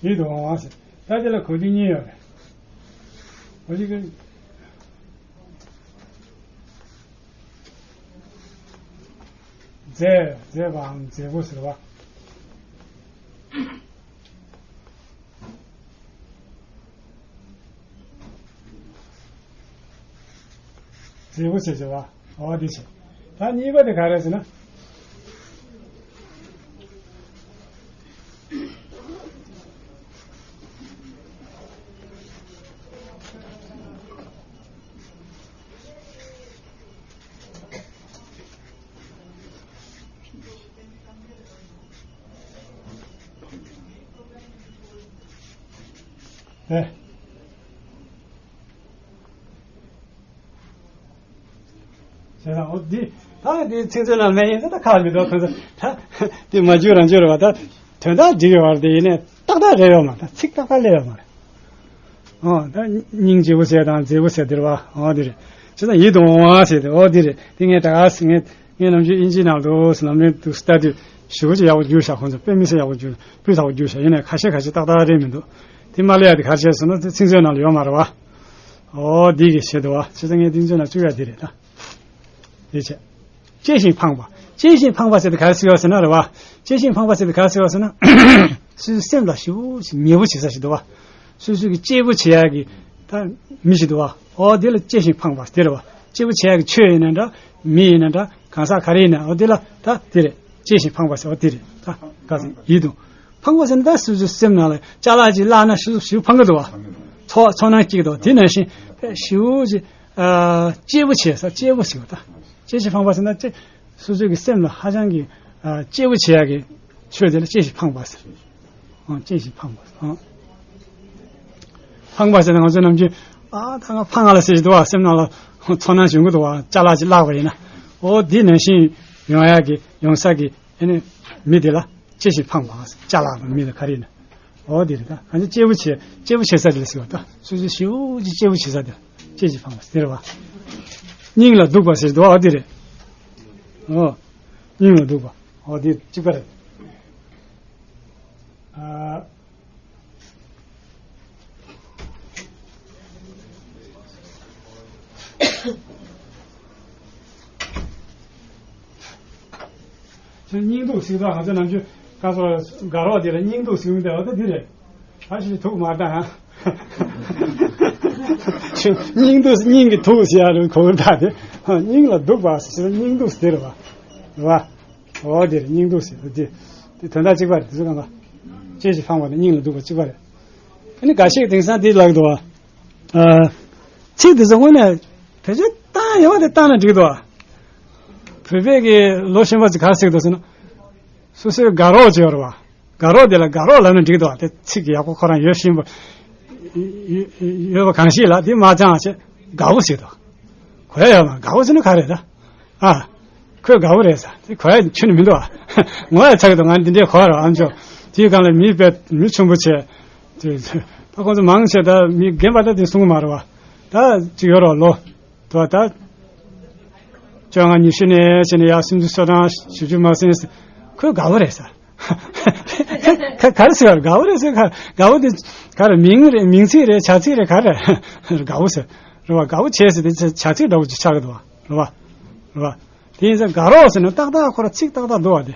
ཡིད་དུ་འོང་བ་ཟེར། ད་དེ་ལ་གོ་དོན་གཉིས་ཡོད་རེད། འོ་ཅིག་གི། མཛེས། མཛེས་པའམ་མཛེས་པོ་ཟེར་བ། མཛེས་པོ་བྱེད་བྱེད་པ། འོ་དེ་བྱེད། ད་གཉིས་པ་དེ་ག་རེ་ཟེར་ན། ཨེ། བྱས་ཙང་འོ་འདི། ད་འདི་ཚིག་མཛོད་ནང་མེད་ཡིན་ཙང་ད་ཁག་མི་འདུག་ཁོ་ཚོ་ད་འདི་མ་བསྒྱུར་རང་བསྒྱུར་བ་ད་དོན་དག་འགྲིག་ཡོད་བར་དེ་ཡིན་ནས་ཏག་ཏག་རེད་ཡོད་མ་རེད། ཚིག་ཏག་ཏག་སླེབས་ཡོད་མ་རེད། ཨོ་ད་སྙིང་རྗེ་པོ་ཟེར་དང་མཛེས་པོ་ཟེར་འདིར་བ་ཨོ་འདི་རེད། བྱས་ཙང་ཡིད་དུ་འོང་བ་ཟེར་དེ་ཨོ་འདི་རེད། དེ་ངས་ད་ག་ངས་ངས་ནམ་རྒྱུན་དབྱིན་ཇི་ནང་དུ་ལམ་རིམ་དུ་ལྟ་དུས་ཞེ་པོ་ཅིག་ཡག་པོ་བསྒྱུར་བཞག་ཁོང་ཚོ་དཔེ་མི་སྲིད་ཡག་པོ་བསྒྱུར་སྤུས་དག་པོ་བསྒྱུར་བཞག་ཡིན་ནའི་ཁ་ཤས་ཁ་ཤས་ཏག་ཏག་རེད་མི་འདུག་དེ་མ་སླེབས་ཡ་དེ་ག་རེ་བྱས་སོང་ན་དེ་ཚིག་མཛོད་ནང་ལ་ཡོད་མ་རེད་བ། ཨོ་འདི་གི་བྱེད་དུ་བ་བྱས་ཙང་ངས་དེ་ཚོ་ན་བཅུག་ཡ་དེ་རེད་ད། དེ་བྱས། གཅེས་ཤིང་ཕངས་པ། གཅེས་ཤིང་ཕངས་པ་ཟེར་དེ་ག་རེ་ཟེར་བ་ཟེར་ན་རེད་བ། གཅེས་ཤིང་ཕངས་པ་ཟེར་དེ་ག་རེ་ཟེར་བ་ཟེར་ན། སོ་སོའི་སེམས་ལ་ཞེ་པོ་ཞིག་ཉེ་པོ་བྱེད་ས་ཞིག་འདུག་བ། སོ་སོ་གི་གཅེས་པོ་བྱེད་ཡ་གི་ད་མི་ཞིག་འདུག་བ། ཨོ་དེ་ལ་གཅེས་ཤིང་ཕངས་པ་དེ་རེད་བ། གཅེས་པོ་བྱེད་ཡ་གི་ཆོས་ཡིན་ན་འདྲ། མི་ཡིན་ན་འདྲ། གང་ཟག་ག་རེ་ཡིན་ན་ཨོ་དེ་ལ་ད་དེ་རེད། གཅེས་ཤིང་ཕངས་པ་ཟེར་ཨོ་དེ་རེད་ད། ག་ཟེར་ཡིད་དུ། ཕངས་པ་ཟེར་ན་ད་སོ་སོའི་སེམས་ནང་ལ་ཅ་ལག་ཅིག་བརླག་ན་ཞེ་པོ་ཕངས་གི་འདུག་བ། ཚོར་ཚོར་སྣང་སྐྱེ་གི་འདུག་དེ་ནང་བཞིན་ཞེ་པོ་ཅིག་ཨ། གཅེས་པོ་བྱེད་ས་གཅེས་པོ་ཟེར་བ་ད། གཅེས་ཤིང་ཕངས་པ་ཟེར་ན་གཅེས། སོ་སོའི་གི་སེམས་ལ་ཧ་ཅང་གི་ཨ། གཅེས་པོ་བྱེད་ཡ་གི་ཆོས་དེ་ལ་གཅེས་ཤིང་ཕངས་པ་ཟེར། ཨང་གཅེས་ཤིང་ཕངས་པ་ཟེར། ཨང་། ཕངས་པ་ཟེར་ན་ང་ཚོ་ནམ་རྒྱུན་ཨ་ད་ང་ཕངས་ང་ལ་ཟེར་གྱི་འདུག་བ། སེམས་ནང་ལ་ཚོར་སྣང་བྱུང་གི་འདུག་བ། ཅ་ལག་ཅིག་བརླག་པ་ཡིན་ན། ཨོ་འདི་ནང་བཞིན་ཡོང་ཡ་གི་ཡོང་ས་གི་ཨ་ནི་མི་དེ་ལ་གཅེས་ཤིང་ཕངས་པ་ཟེར། ཅ་ལག་དང་མི་དང་ག་རེ་ཡིན་ན། ཨོ་དེ་རེད་ད། ང་ཚོ་གཅེས་པོ་བྱེད་གཅེས་པོ་བྱེད་ས་དེ་ལ་ཟེར་བ་ད། སོ་སོ་ཞེ་པོ་ཅིག་གཅེས་པོ་བྱེད་ས་དེ་ལ་གཅེས་ཤིང་ཕངས་པ་ཟེར་བ། སྙིང་ལ་སྡུག་པ་ཟེར་དོ་ཨོ་དེ་རེད། ཨོ། སྙིང་ལ་སྡུག་པ་ཨོ་དེ་གཅིག་པ་རེད། ཨ། སྙིང་སྡུག་ཟེར་དུས་ང་ཚོ་ནམ་རྒྱུན་ཁ་སོ་དགའ་རོགས་དེ་ལ་སྙིང་སྡུག་ཟེར་མི་འདུག་བ། ད་འདི་རེད། ད་ཞིག་དུག་མ་བཏང་ཡང་། སྙིང་སྡུག་སྙིང་གི་དུག་ཟེར་ཡ་རེད་གོ་བར་ད་དེ། སྙིང་ལ་སྡུག་པ་ཟེར་སྙིང་སྡུག་ཟེར་བ། རེད་བ། འོ་དེ་རེད་སྙིང་སྡུག་ཟེར་བ་དེ། དེ་དོན་དག་གཅིག་པ་རེད་དེ་ཚོ་གང་ག་གཅེས་ཤིང་ཕངས་པ་དང་སྙིང་ལ་སྡུག་པ་གཅིག་པ་རེད། ཨ་ནི་འགའ་ཞིག་དེང་སང་འདི་ལབ་འདུག་བ། ཨ། ཚིག་འདི་ཚོ་དངོས་གནས་བེད་སྤྱོད་བཏང་ཡོད་པ་དེ་བཏང་ན་འགྲིག་འདུག་བ། བོད་པའི་གི་ལོ་གཞོན་པ་ཚོ་ག་རེ་ཟེར་གི་འདུག་ཟེར་ན། སོ་སོའི་དགའ་རོགས་ཅིག་ཡོད་རེད་བ། དགའ་རོགས་དེ་ལ་དགའ་རོགས་ལབ་ན་འགྲིག་འདུག་བ། དེ་ཚིག་གི་ཡག་པོ་ཁོ་རང་ཡོད་བཞིན་པ། ཡོད་པ་གང་ཞིག་ལ་དེ་མ་བྱང་བ་བྱས་དགའ་བོ་ཟེར་འདུག་གོ་ཡ་ཡོད་མ་དགའ་བོ་ཟེར་ན་ག་རེ་རེད་ད། ཨ། ཁོས་དགའ་བོ་རེད་ཟེར་དེ་གོ་ཡ་ཁྱོན་ནས་མི་འདུག་ཨ། ངོ་ཡ་ཚ་གི་འདུག་ང་འདི་འདྲའི་གོ་བ་རོགས་ཨ་མཆོག་དེའི་སྒང་ལ་མི་དཔེ་མི་ཆེན་པོ་བྱས། དེ་ད་ཁོང་ཚོ་མང་ཆེ་ད་མི་རྒན་པ་ད་དེ་གསུང་གི་མ་རེད་བ། ད་ཅིག་ཡོད་རོགས་ལོ། དུ་བ་ད། བཅོ་ལྔ་ཉི་ཤུ་ནས་བྱས་ནས་ཡར་སུམ་ཅུ་སོ་གྲངས་བཞི་བཅུ་མ་ཟིན། ཁོས་དགའ་བོ་རེད་ཟེར། ག་ག་རེ་ཟེར་བ་དགའ་བོ་རེད་ཟེར་ག་དགའ་བོ་དེ་ག་རེ་མིང་རེད་མིང་ཚིག་རེད་བྱ་ཚིག་རེད་ག་རེ་དགའ་བོ་ཟེར། རེད་བ་དགའ་བོ་བྱས་ཟེར་དེ་བྱ་ཚིག་འདྲ་བོ་ཅིག་ཆགས་ཀྱི་འདུག་བ་རེད་བ། རེད་བ། དེ་ཡིན་ཙང་དགའ་རོགས་ཟེར་ན་ཏག་ཏག་ཁོ་ར་ཚིག་ཏག་ཏག་འདུག་བ་དེ།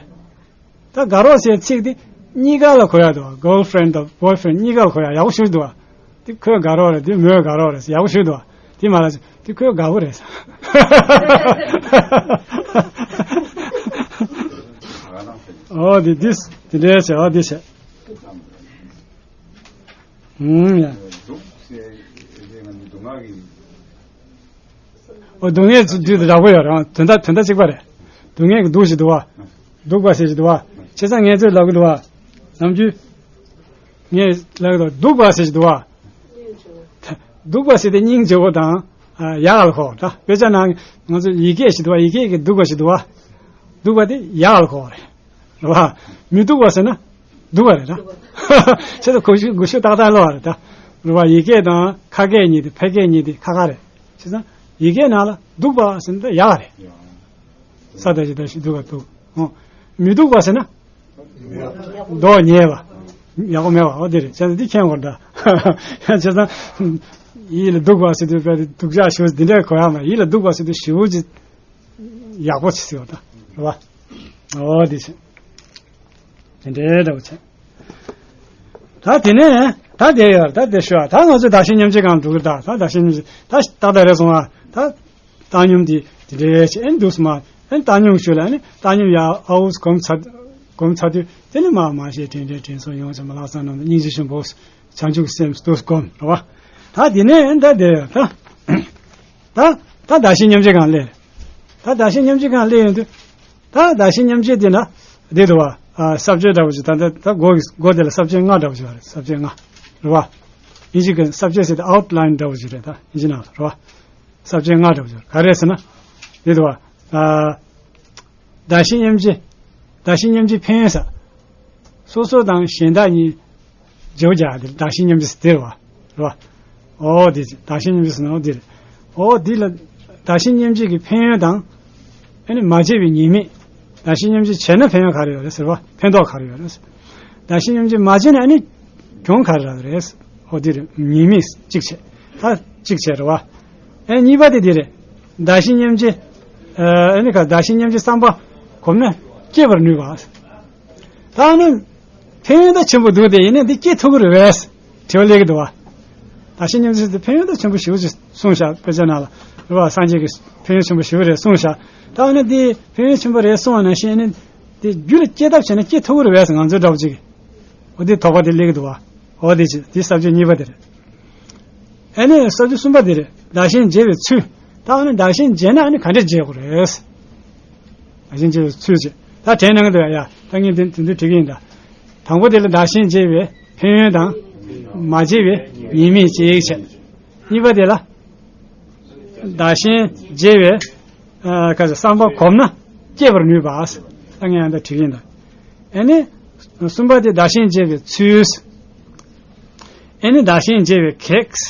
ད་དགའ་རོགས་ཟེར་ཚིག་དེ་གཉིས་ཀ་ལ་གོ་ཡ་འདུག་བ། གརལ་ཕྲེན་དང་བོའི་ཕྲེན་གཉིས་ཀ་ལ་གོ་ཡ་ཡག་པོ་ཞིག་འདུག་བ། དེ་ཁོའི་དགའ་རོགས་རེད། དེ་མོའི་དགའ་རོགས་རེད། ཡག་པོ་ཞིག་འདུག་བ། དེ་མ་ལ་དེ་ཁོའི་དགའ་པོ་རེད། ཨོ་དེ་དེ་དེ་འདྲའི་བྱས་ཨོ་དེ་བྱས། ཨུམ་ཡ། འདུག་ཟེར་དེ་ང་ནི་སྡུག་བསྔལ་གྱི། ཨོ་སྡུག་བསྔལ་དུས་དུ་རག་པོ་ཡོད་རང་དོན་དག་དོན་དག་གཅིག་པ་རེད། སྡུག་བསྔལ་གྱི་སྡུག་ཞིག་འདུག་བ། སྡུག་པ་ཟེར་ཞིག་འདུག་བ། བྱས་ཙང་ངས་ཚོས་ལབ་གི་འདུག་བ། ནམ་རྒྱུན། ངས་ལབ་གི་འདུག་སྡུག་པ་ཟེར་ཞིག་འདུག་བ། སྡུག་པ་ཟེར་དེ་སྙིང་རྗེ་བོ་དང་། ཡག་ལ་གོ་ད་དཔེ་ཆ་ནང་ང་ཚོ་ཡི་གེ་ཞིག་འདུག་བ། ཡི་གེ་གི་སྡུག་པ་ཞིག་འདུག་བ། སྡུག་པ་དེ་ཡག་ལ་གོ་རེད། རེད་བ། མི་སྡུག་པ་ཟེར་ན་སྡུག་པ་རེད་ད། ཆེ་ད་གོ་ཤུ་གོ་ཤུ་ཏག་ཏག་ལོ་བ་རེད་ད། རེད་བ། ཡི་གེ་དང་ཁ་སྐད་གཉིས་དེ་ཕལ་སྐད་གཉིས་དེ་ཁ་ཁ་རེད། བྱས་ཙང་ཡི་གེ་ནང་ལ་སྡུག་པ་ཟེར་ན་ད་ཡག་རེད། ས་ད་ཞིག་ད་ཞིག་སྡུག་པ་སྡུག་ཨོ། མི་སྡུག་པ་ཟེར་ན་མདོག་ཉེས་པ། ཡག་པོ་མེད་པ་ཨོ་དེ་རེད། བྱས་ཙང་འདི་མཁྱེན་དགོས་རེད་ད། བྱས་ཙང་ཡིད་ལ་སྡུག་པ་ཟེར་དུས་པའི་སྡུག་ཅག་ཞེ་པོ་འདི་འདྲའི་གོ་ཡག་མ། ཡིད་ལ་སྡུག་པ་ཟེར་དུས་ཞེ་པོ་ཅིག་ཡག་པོ་ཆེ་ཟེར་བ་དང་རེད་བ། ཨོ་དེ་བྱས། དེ་འདྲའི་འདྲ་བོ་བྱས། ད་དེ་ནས་ད་དེ་ཡོད་ད་དེ་ཤོད་ད་ང་ཚོ་བདག་གཞན་མཉམ་བརྗེ་གང་འགྲོ་གི་ད་ད་བདག་གཞན་མཉམ་བརྗེ་ད་ཏག་ཏག་རེད་སོང་ཨ། ད་བཏང་སྙོམས་དེ་དེ་འདྲའི་བྱས་ཨེ་འདུག་སོང་ཨ། ཨེ་བཏང་སྙོམས་ཞུ་ལ་ཨེ་ནི་བཏང་སྙོམས་ཡ་ཨའུ་སྒོམ་ཚར་སྒོམ་ཚར་དུས་དེ་ནི་མ་མ་ཤེས་དྲན་དྲན་དྲན་སོང་ཡོང་ཚེ་མ་ལག་ཚང་ནང་དུ་སྙིང་རྗེ་ཆེན་པོ་བྱང་ཆུབ་སེམས་སུ་སྒོམ་རེད་བ། ད་དེ་ནས་ཨེ་ད་དེ་ཡོད་ད། ད་ད་བདག་གཞན་མཉམ་བརྗེ་གང་སླེབས། ད་བདག་གཞན་མཉམ་བརྗེ་གང་སླེབས་ཡོང་དུས། ད་བདག་གཞན་མཉམ་བརྗེ་དེ་ན་དེ་འདུག་བ། ཨ་ས་བཅད་འདྲ་བོ་ཅིག་ད་ད་ད་སྒོ་གི་སྒོ་དེ་ལ་ས་བཅད་ལྔ་འདྲ་བོ་ཅིག་ཡོད་རེད། ས་བཅད་ལྔ་རེད་བ། ཨིན་ཇི་གི་ས་བཅད་ཟེར་དེ་ཨའུཊ་ལའིན་འདྲ་བོ་ཅིག་རེད། ད་ཨིན་ཇི་ནང་ལ་རེད་བ། ས་བཅད་ལྔ་འདྲ་བོ་ཅིག་ཡོད་རེད། ག་རེ་ཟེར་ན་དེ་འདུག་བ། ཨ། བདག་གཞན་མཉམ་བརྗེ། བདག་གཞན་མཉམ་བརྗེ་ཕན་ཡོན་ས། སོ་སོ་དང་གཞན་དག་གཉིས་བརྗེ་པོ་རྒྱག་དེ་བདག་གཞན་མཉམ་བརྗེ་ཟེར་དེ་རེད་བ། རེད་བ། ཨོ་དེ་བདག་གཞན་མཉམ་བརྗེ་ཟེར་ན་ཨོ་དེ་རེད། ཨོ་དེ་ལ་བདག་གཞན་མཉམ་བརྗེ་གི་ཕན་ཡོན་དང་། ཨ་ནི་མ་བརྗེ་བའི་ཉེས་དམིགས། བདག་གཞན་མཉམ་བརྗེ་བྱས་ན་ཕན་ཡོན་ག་རེ་ཡོད་རེད་ཟེར་བ། ཕན་ཐོགས་ག་རེ་ཡོད་རེད། བདག་གཞན་མཉམ་བརྗེ་མ་བྱས་ན་ཨ་ནི་གྱོང་ག་རེ་རག་རེད། ཨོ་དེ་རེད། ཉེས་དམིགས་གཅིག་བྱས། ད་གཅིག་བྱས་རེད་བ། ཨེ་གཉིས་པ་དེ་དེ་རེད། བདག་གཞན་མཉམ་བརྗེ། ཨ་ནི་ག་བདག་གཞན་མཉམ་བརྗེ་བསམ་པ་གོམས་ན་སྐྱེ་བར་ནུས་པ། ད་ནི་ཕན་ཡོན་ད་ཆེན་པོ་འདུག་དེ་ཡིན་ན་འདི་སྐྱེ་ཐུབ་ཀྱི་རེད་པས། དྲི་བ་སླེབས་ཀྱི་འདུག་བ། བདག་གཞན་མཉམ་བརྗེ་དེ་ཕན་ཡོན་ད་ཆེན་པོ་ཞེ་པོ་ཅིག་གསུངས་ཤག་དཔེ་ཆ་ནང་ལ་རེད་བ། སངས་རྒྱས་ཀྱིས་ཕན་ཡོན་ཆེན་པོ་ཞེ་པོ་རེད་གསུངས་ཤག་ད་ནི་འདི་ཕན་ཡོན་ཆེན་པོ་རེད་གསུངས་པ་ནང་བཞིན་ནི་འདི་རྒྱུད་ལ་སྐྱེ་ཐབས་བྱས་ན་སྐྱེ་ཐུབ་ཀྱི་རེད་པས། ང་ཚོའི་འདྲ་བོ་ཅིག་གིས། འོ་འདི་དོགས་པ་དེ་སླེབས་ཀྱི་འདུག་བ། འོ་དེ་ཅི་དེ་ས་བཅད་གཉིས་པ་དེ་རེད། ཨ་ནི་ས་བཅད་གསུམ་པ་དེ་རེད། བདག་གཞན་བརྗེ་བའི་ཚུལ། ད་ཨ་ནི་བདག་གཞན་བརྗེ་ན་ཨ་ནི་ག་འདྲས་བརྗེ་དགོས་རེད། བདག་གཞན་བརྗེ་བའི་ཚུལ་བྱས། ད་དྲན་གནང་གི་འདུག་ཡ། ད་ངས་དེ་དེ་འདྲ་དྲིས་ཀྱི་ཡིན་ད། དང་པོ་དེ་ལ་བདག་གཞན་བརྗེ་བའི་ཕན་ཡོན་དང་། མ་བརྗེ་བའི་ཉེས་དམིགས་གཅིག་བྱས། གཉིས་པ་དེ་ལ། བདག་གཞན་བརྗེ་བའི། ཨ་ག་ཚོད་བསམ་པ་གོམས་ན་སྐྱེ་བར་ནུས་པ། ད་ངས་ཡང་ད་དྲིས་ཀྱི་ཡིན་ད། ཨ་ནི། གསུམ་པ་དེ་བདག་གཞན་བརྗེ་བའི་ཚུལ། ཨེ་ནི་བདག་གཞན་བརྗེ་བའི་གེགས།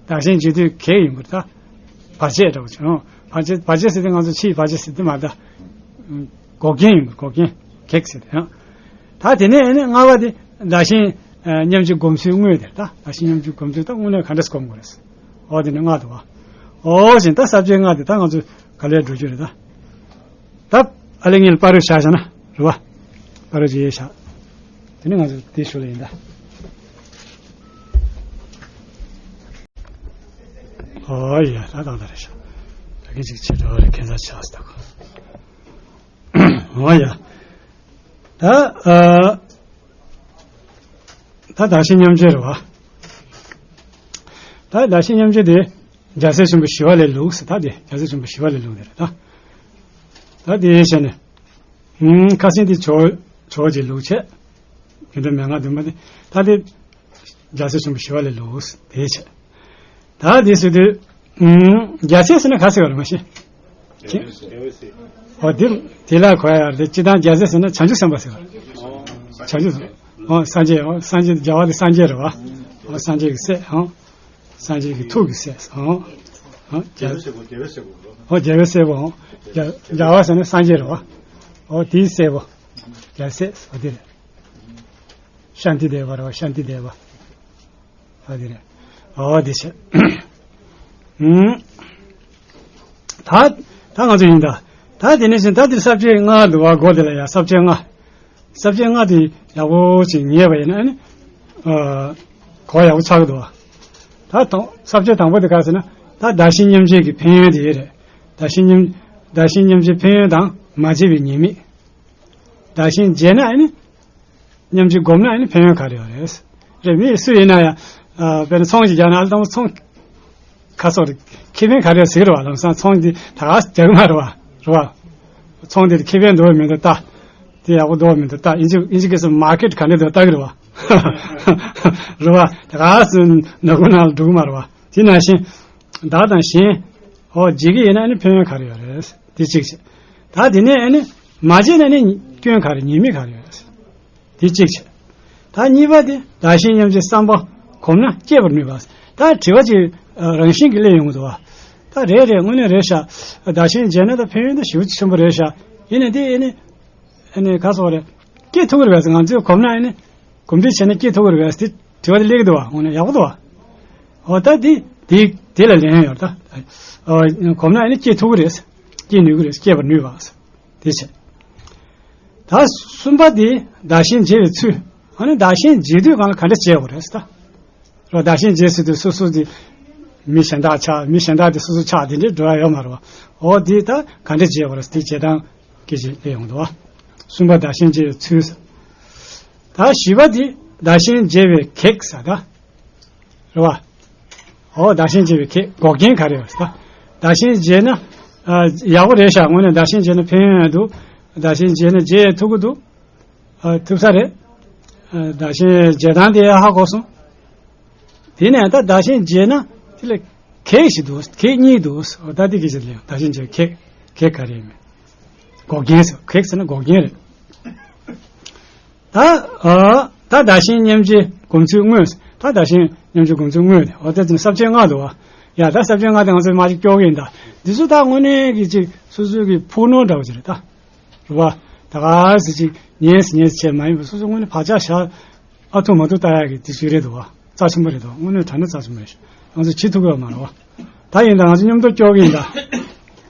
བདག་གཞན་བརྗེ་དུས་གེགས་ཡིན་དགོས་ད། བར་ཆད་འདྲ་བོ་བྱུང་། བར་ཆད་བར་ཆད་ཟེར་དུས་ང་ཚོ་ཕྱིའི་བར་ཆད་ཟེར་དུས་མ་ད། འགོག་རྐྱེན་ཡིན་དགོས་འགོག་རྐྱེན་གེགས་ཟེར་དུས་ཡང་། ད་དེ་ནས་ཨེ་ནི་ལྔ་པ་དེ་བདག་གཞན་མཉམ་བརྗེ་སྒོམ་ཚུལ་དངོས་དེ་ད་བདག་གཞན་མཉམ་བརྗེ་སྒོམ་ཚུལ་ད་དངོས་གནས་ག་འདྲས་སྒོམ་དགོས་རེད། འོ་དེ་ནི་ལྔ་འདུག་བ། འོ་བཞིན་ད་ས་བཅད་ལྔ་དེ་ད་ང་ཚོ་ག་ལེར་འགྲོ་རྒྱུ་རེད་ད། ད་ཨ་ལེ་ངེད་ལ་པ་རོ་བཞག་བཞག་ན་རེད་བ། པ་རོ་ཅིག་ཡས་བཞག་དེ་ནི་ང་ཚོ་དེ་ཞུ་ལ་ཡིན་ད། ཨོ་ཡ་ད་ད་ད་རེད་ཤག་ད་གིན་ཅིག་བྱེད་འགྲོ་རེད་ཁྱད་མཚར་ཆགས་སོང་ད་ཁོ། ཨོ་ཡ། ད་ཨ་ད་བདག་གཞན་མཉམ་བརྗེ་རེད་བ། ད་བདག་གཞན་མཉམ་བརྗེ་དེ། རྒྱལ་སྲས་ཆེན་པོ་ཞི་བ་ལྷའི་ལུགས་ཟེར་ད་དེ་རྒྱལ་སྲས་ཆེན་པོ་ཞི་བ་ལྷའི་ལུགས་དེ་རེད་ད། ད་དེ་བྱས་ནས། ཨུམ་ཁ་སང་དེ་ཇོ་ཇོ་གི་ལུགས་བྱས། དེ་འདྲ་མན་ངག་བདུན་པ་དེ་ད་དེ། རྒྱལ་སྲས་ཆེན་པོ་ཞི་བ་ལྷའི་ལུགས་དེ་བྱས། ད་དེ་ཟེར་དུས། ཨུམ་རྒྱལ་སྲས་ཟེར་ན་ག་ཟེར་བ་རེད་མ་ཤེས། ཨོ་དེ་དེ་ལ་གོ་ཡ་རེད་སྤྱི་བཏང་རྒྱལ་སྲས་ཟེར་ན་བྱང་ཆུབ་སེམས་དཔའ་ཟེར་བ་རེད། བྱང་ཆུབ་སེམས་དཔའ། ཨོ་སངས་རྒྱས་ཨོ་སངས་རྒྱས་རྒྱལ་བ་དེ་སངས་རྒྱས་རེད་བ། ཨོ་སངས་རྒྱས་ཀྱི་སྲས་ཨོ། སངས་རྒྱས་ཀྱི་ཐུགས་ཀྱི་སྲས་སོ། ཨོ། རྒྱལ་བའི་སྲས་པོ་རྒྱལ་བའི་སྲས་པོ་རེད། ཨོ་རྒྱལ་བའི་སྲས་པོ་ཨོ། རྒྱལ་རྒྱལ་བ་ཟེར་ན་སངས་རྒྱས་རེད་བ། ཨོ་དེའི་སྲས་པོ། རྒྱལ་སྲས་ཨོ་དེ་རེད། ཤཱནྟི་དེ་བ་རེད་བ་ཤཱནྟི་དེ་བ། ཨོ་དེ་རེད། ཨོ་དེ་བྱས། ཨུམ། ད་ད་ང་ཚོ་ཡིན་ད། ད་དེ་ནས་བཞིན་ད་དེ་ས་བཅད་ལྔ་འདུག་བ། སྒོ་དེ་ལ་ཡ་ས་བཅད་ལྔ། ས་བཅད་ལྔ་དེ་ཡག་པོ་ཅིག་ཉན་པ་ཡིན་ན་ཨ་ནི། ཨ། གོ་ཡག་པོ་ཆགས་ཀྱི་འདུག་བ། ད་དང་ས་བཅད་དང་པོ་དེ་ག་རེ་ཟེར་ན། ད་བདག་གཞན་མཉམ་བརྗེ་གི་ཕན་ཡོན་དེ་རེད། བདག་གཞན་མཉམ། བདག་གཞན་མཉམ་བརྗེ་ཕན་ཡོན་དང་མ་བརྗེ་བའི་ཉེས་དམིགས། བདག་གཞན་བརྗེས་ན་ཨ་ནི། མཉམ་བརྗེ་སྒོམ་ན་ཨ་ནི་ཕན་ཡོན་ག་རེ་ཡོད་རེད། རེད། མི་སུ་ཡིན་ན་ཡང་། ཨ། དཔེར་ན་ཚོང་ཞིག་རྒྱག་ན་ཨ་ལྟ་བུ་ཚོང་། ཁ་སོགས་རེད། ཁེ་ཕན་ག་རེ་ཟེར་གི་རེད་བ། ལམ་སང་ཚོང་འདི་ད་ག་རྒྱག་གི་མ་རེད་བ། རེད་བ། ཚོང་འདིར་ཁེ་ཕན་འདུག་མི་འདུག་ལྟ། དེ་ཡག་པོ་འདུག་མི་འདུག་ལྟ། ཨིན་ཇི་ཨིན་ཇི་སྐད་སུ་མར་ཀེཊ་ག་འདྲ་འདུག་ལྟ་གི་རེད་བ། རེད་བ། ད་ག་སུ་ནག་པོ་ནང་ལ་འགྲོ་གི་མ་རེད་བ། དེ་ནང་བཞིན། བདག་དང་གཞན། ཨོ་བརྗེ་གི་ཡིན་ན་ཨ་ནི་ཕན་ཡོན་ག་རེ་ཡོད་རེད། དེ་གཅིག་བྱས། ད་དེ་ནས་ཨ་ནི་མ་བརྗེས་ན་ཨ་ནི་སྐྱོན་ག་རེ་ཉེས་དམིགས་ག་རེ་ཡོད་རེད། དེ་གཅིག་བྱས། ད་གཉིས་པ་དེ་བདག་གཞན་མཉམ་བརྗེའི་བསམ་པ་གོམས་ན་སྐྱེ་བར་ནུས་པ། ད་དྲི་བ་ཅིག་རང་བཞིན་གྱིས་སླེབས་ཡོང་གི་འདུག་བ། ད་རེད་རེད། དངོས་གནས་རེད་ཤག་བདག་གཞན་བརྗེས་ན་ད་ཕན་ཡོན་ད་ཞེ་པོ་ཆེན་པོ་རེད་ཤག་ཡིན་ནའི་དེ་ཨ་ནི། ཨ་ནི་ག་སོགས་རེད། སྐྱེ་ཐུབ་ཀྱི་རེད་པས། ང་ཚོས་གོམས་ན་ཨ་ནི། གོམས་འདྲིས་བྱས་ན་སྐྱེ་ཐུབ་ཀྱི་རེད་པས། དེ་དྲི་བ་དེ་སླེབས་ཀྱི་འདུག་བ། དངོས་གནས་ཡག་པོ་འདུག་བ། འོ་ད་དེ་དེ་དེ་ལ་ལན་ཡོད་ད། ཨ། གོམས་ན་ཨ་ནི་སྐྱེ་ཐུབ་ཀྱི་རེད། སྐྱེ་ནུས་ཀྱི་རེད། སྐྱེ་བར་ནུས་པ། དེ་བྱས། ད་གསུམ་པ་དེ་བདག་གཞན་བརྗེ་བའི་ཚུལ། ཨ་ནི་བདག་གཞན་བརྗེ་དུས་སྒང་ལ་ག་འདྲ་བྱེད་དགོས་རེད་ད། རོ། བདག་གཞན་བརྗེ་ཟེར་དུས་སོ་སོ་དེ་མི་གཞན་དག་ཆགས། མི་གཞན་དག་དེ་སོ་སོ་ཆགས། དེ་འདྲའི་འགྲོ་ཡ་ཡོད་མ་རེད་བ། འོ་དེ་ད་ག་འདྲ་བྱེད་དགོས་རེད། དེ་བྱེད་སྟངས་སྐད་ཆ་སླེབས་ཡོང་འདུག་བ། གསུམ་པ་བདག་གཞན་བརྗེ་བའི་ཚུལ་ཟེར། ད་བཞི་པ་དེ་བདག་གཞན་བརྗེ་བའི་གེགས་ཟེར་ད། རེད་བ། འོ་བདག་གཞན་བརྗེ་བའི་གེགས། འགོག་རྐྱེན་ག་རེ་ཡོད་ཟེར་ད། བདག་གཞན་བརྗེས་ན། ཨ། ཡག་པོ་རེད་ཤག་དངོས་གནས་བདག་གཞན་བརྗེས་ན་ཕན་ཡོན་ཡང་འདུག་བདག་གཞན་བརྗེས་ན་བརྗེ་ཐུབ་ཀྱི་འདུག་ཨ། ཐུབ་ས་རེད། ཨ། བདག་གཞན་བརྗེ་སྟངས་དེ་ཧ་གོ་སོང་། དེ་ནས་ད་བདག་གཞན་བརྗེས་ན་དེ་ལ་གེགས་ཤིག་འདུག་གེགས་གཉིས་འདུག་ད་དེ་གི་ཕྱིར་ལ་ཡང་བདག་གཞན་བརྗེ་གེགས། གེགས་ག་རེ་ཡིན་མིན། འགོག་རྐྱེན་ཟེར། གེགས་ཟེར་ན་འགོག་རྐྱེན་རེད། ད། ཨ། ད་བདག་གཞན་མཉམ་བརྗེའི་སྒོམ་ཚུལ་དངོས། ད་བདག་གཞན་མཉམ་བརྗེའི་སྒོམ་ཚུལ་དངོས་དེ། འོ་དེ་ཚོ་ནི་ས་བཅད་ལྔ་འདུག་བ། ཡ། ད་ས་བཅད་ལྔ་དེ་ང་ཚོས་མར་ཅིག་སྐྱོར་གྱི་ཡིན་ད། འདི་ཚོ་ད་དངོས་གནས་ཀྱི་ཅིག་སོ་སོའི་གི་ཕུགས་ནོར་འདྲ་བོ་ཅིག་རེད་ད། རེད་བ། ད་ག་ཟེ་ཅིག་ཉན་ཟེ་ཉན་ཟེ་བྱས་མ་ཡིན་པར་སོ་སོ་དངོས་གནས་བག་ཆགས་བཞག་ཨ་ཐུང་མ་ཐུང་ལྟ་ཡག་གི་དེ་ཞིག་རེད་འདུག་བ། རྩ་ཆེན་པོ་རེད་འདུག་དངོས་གནས་དྲང་གནས་རྩ་ཆེན་པོ་རེད་ཤག་ང་ཚོ་བྱེད་ཐུབ་ཀྱི་ཡོད་མ་རེད་བ། ད་ཡིན་ད་ང་ཚོ་མཉམ་དུ་སྐྱོར་གྱི་ཡིན་ད།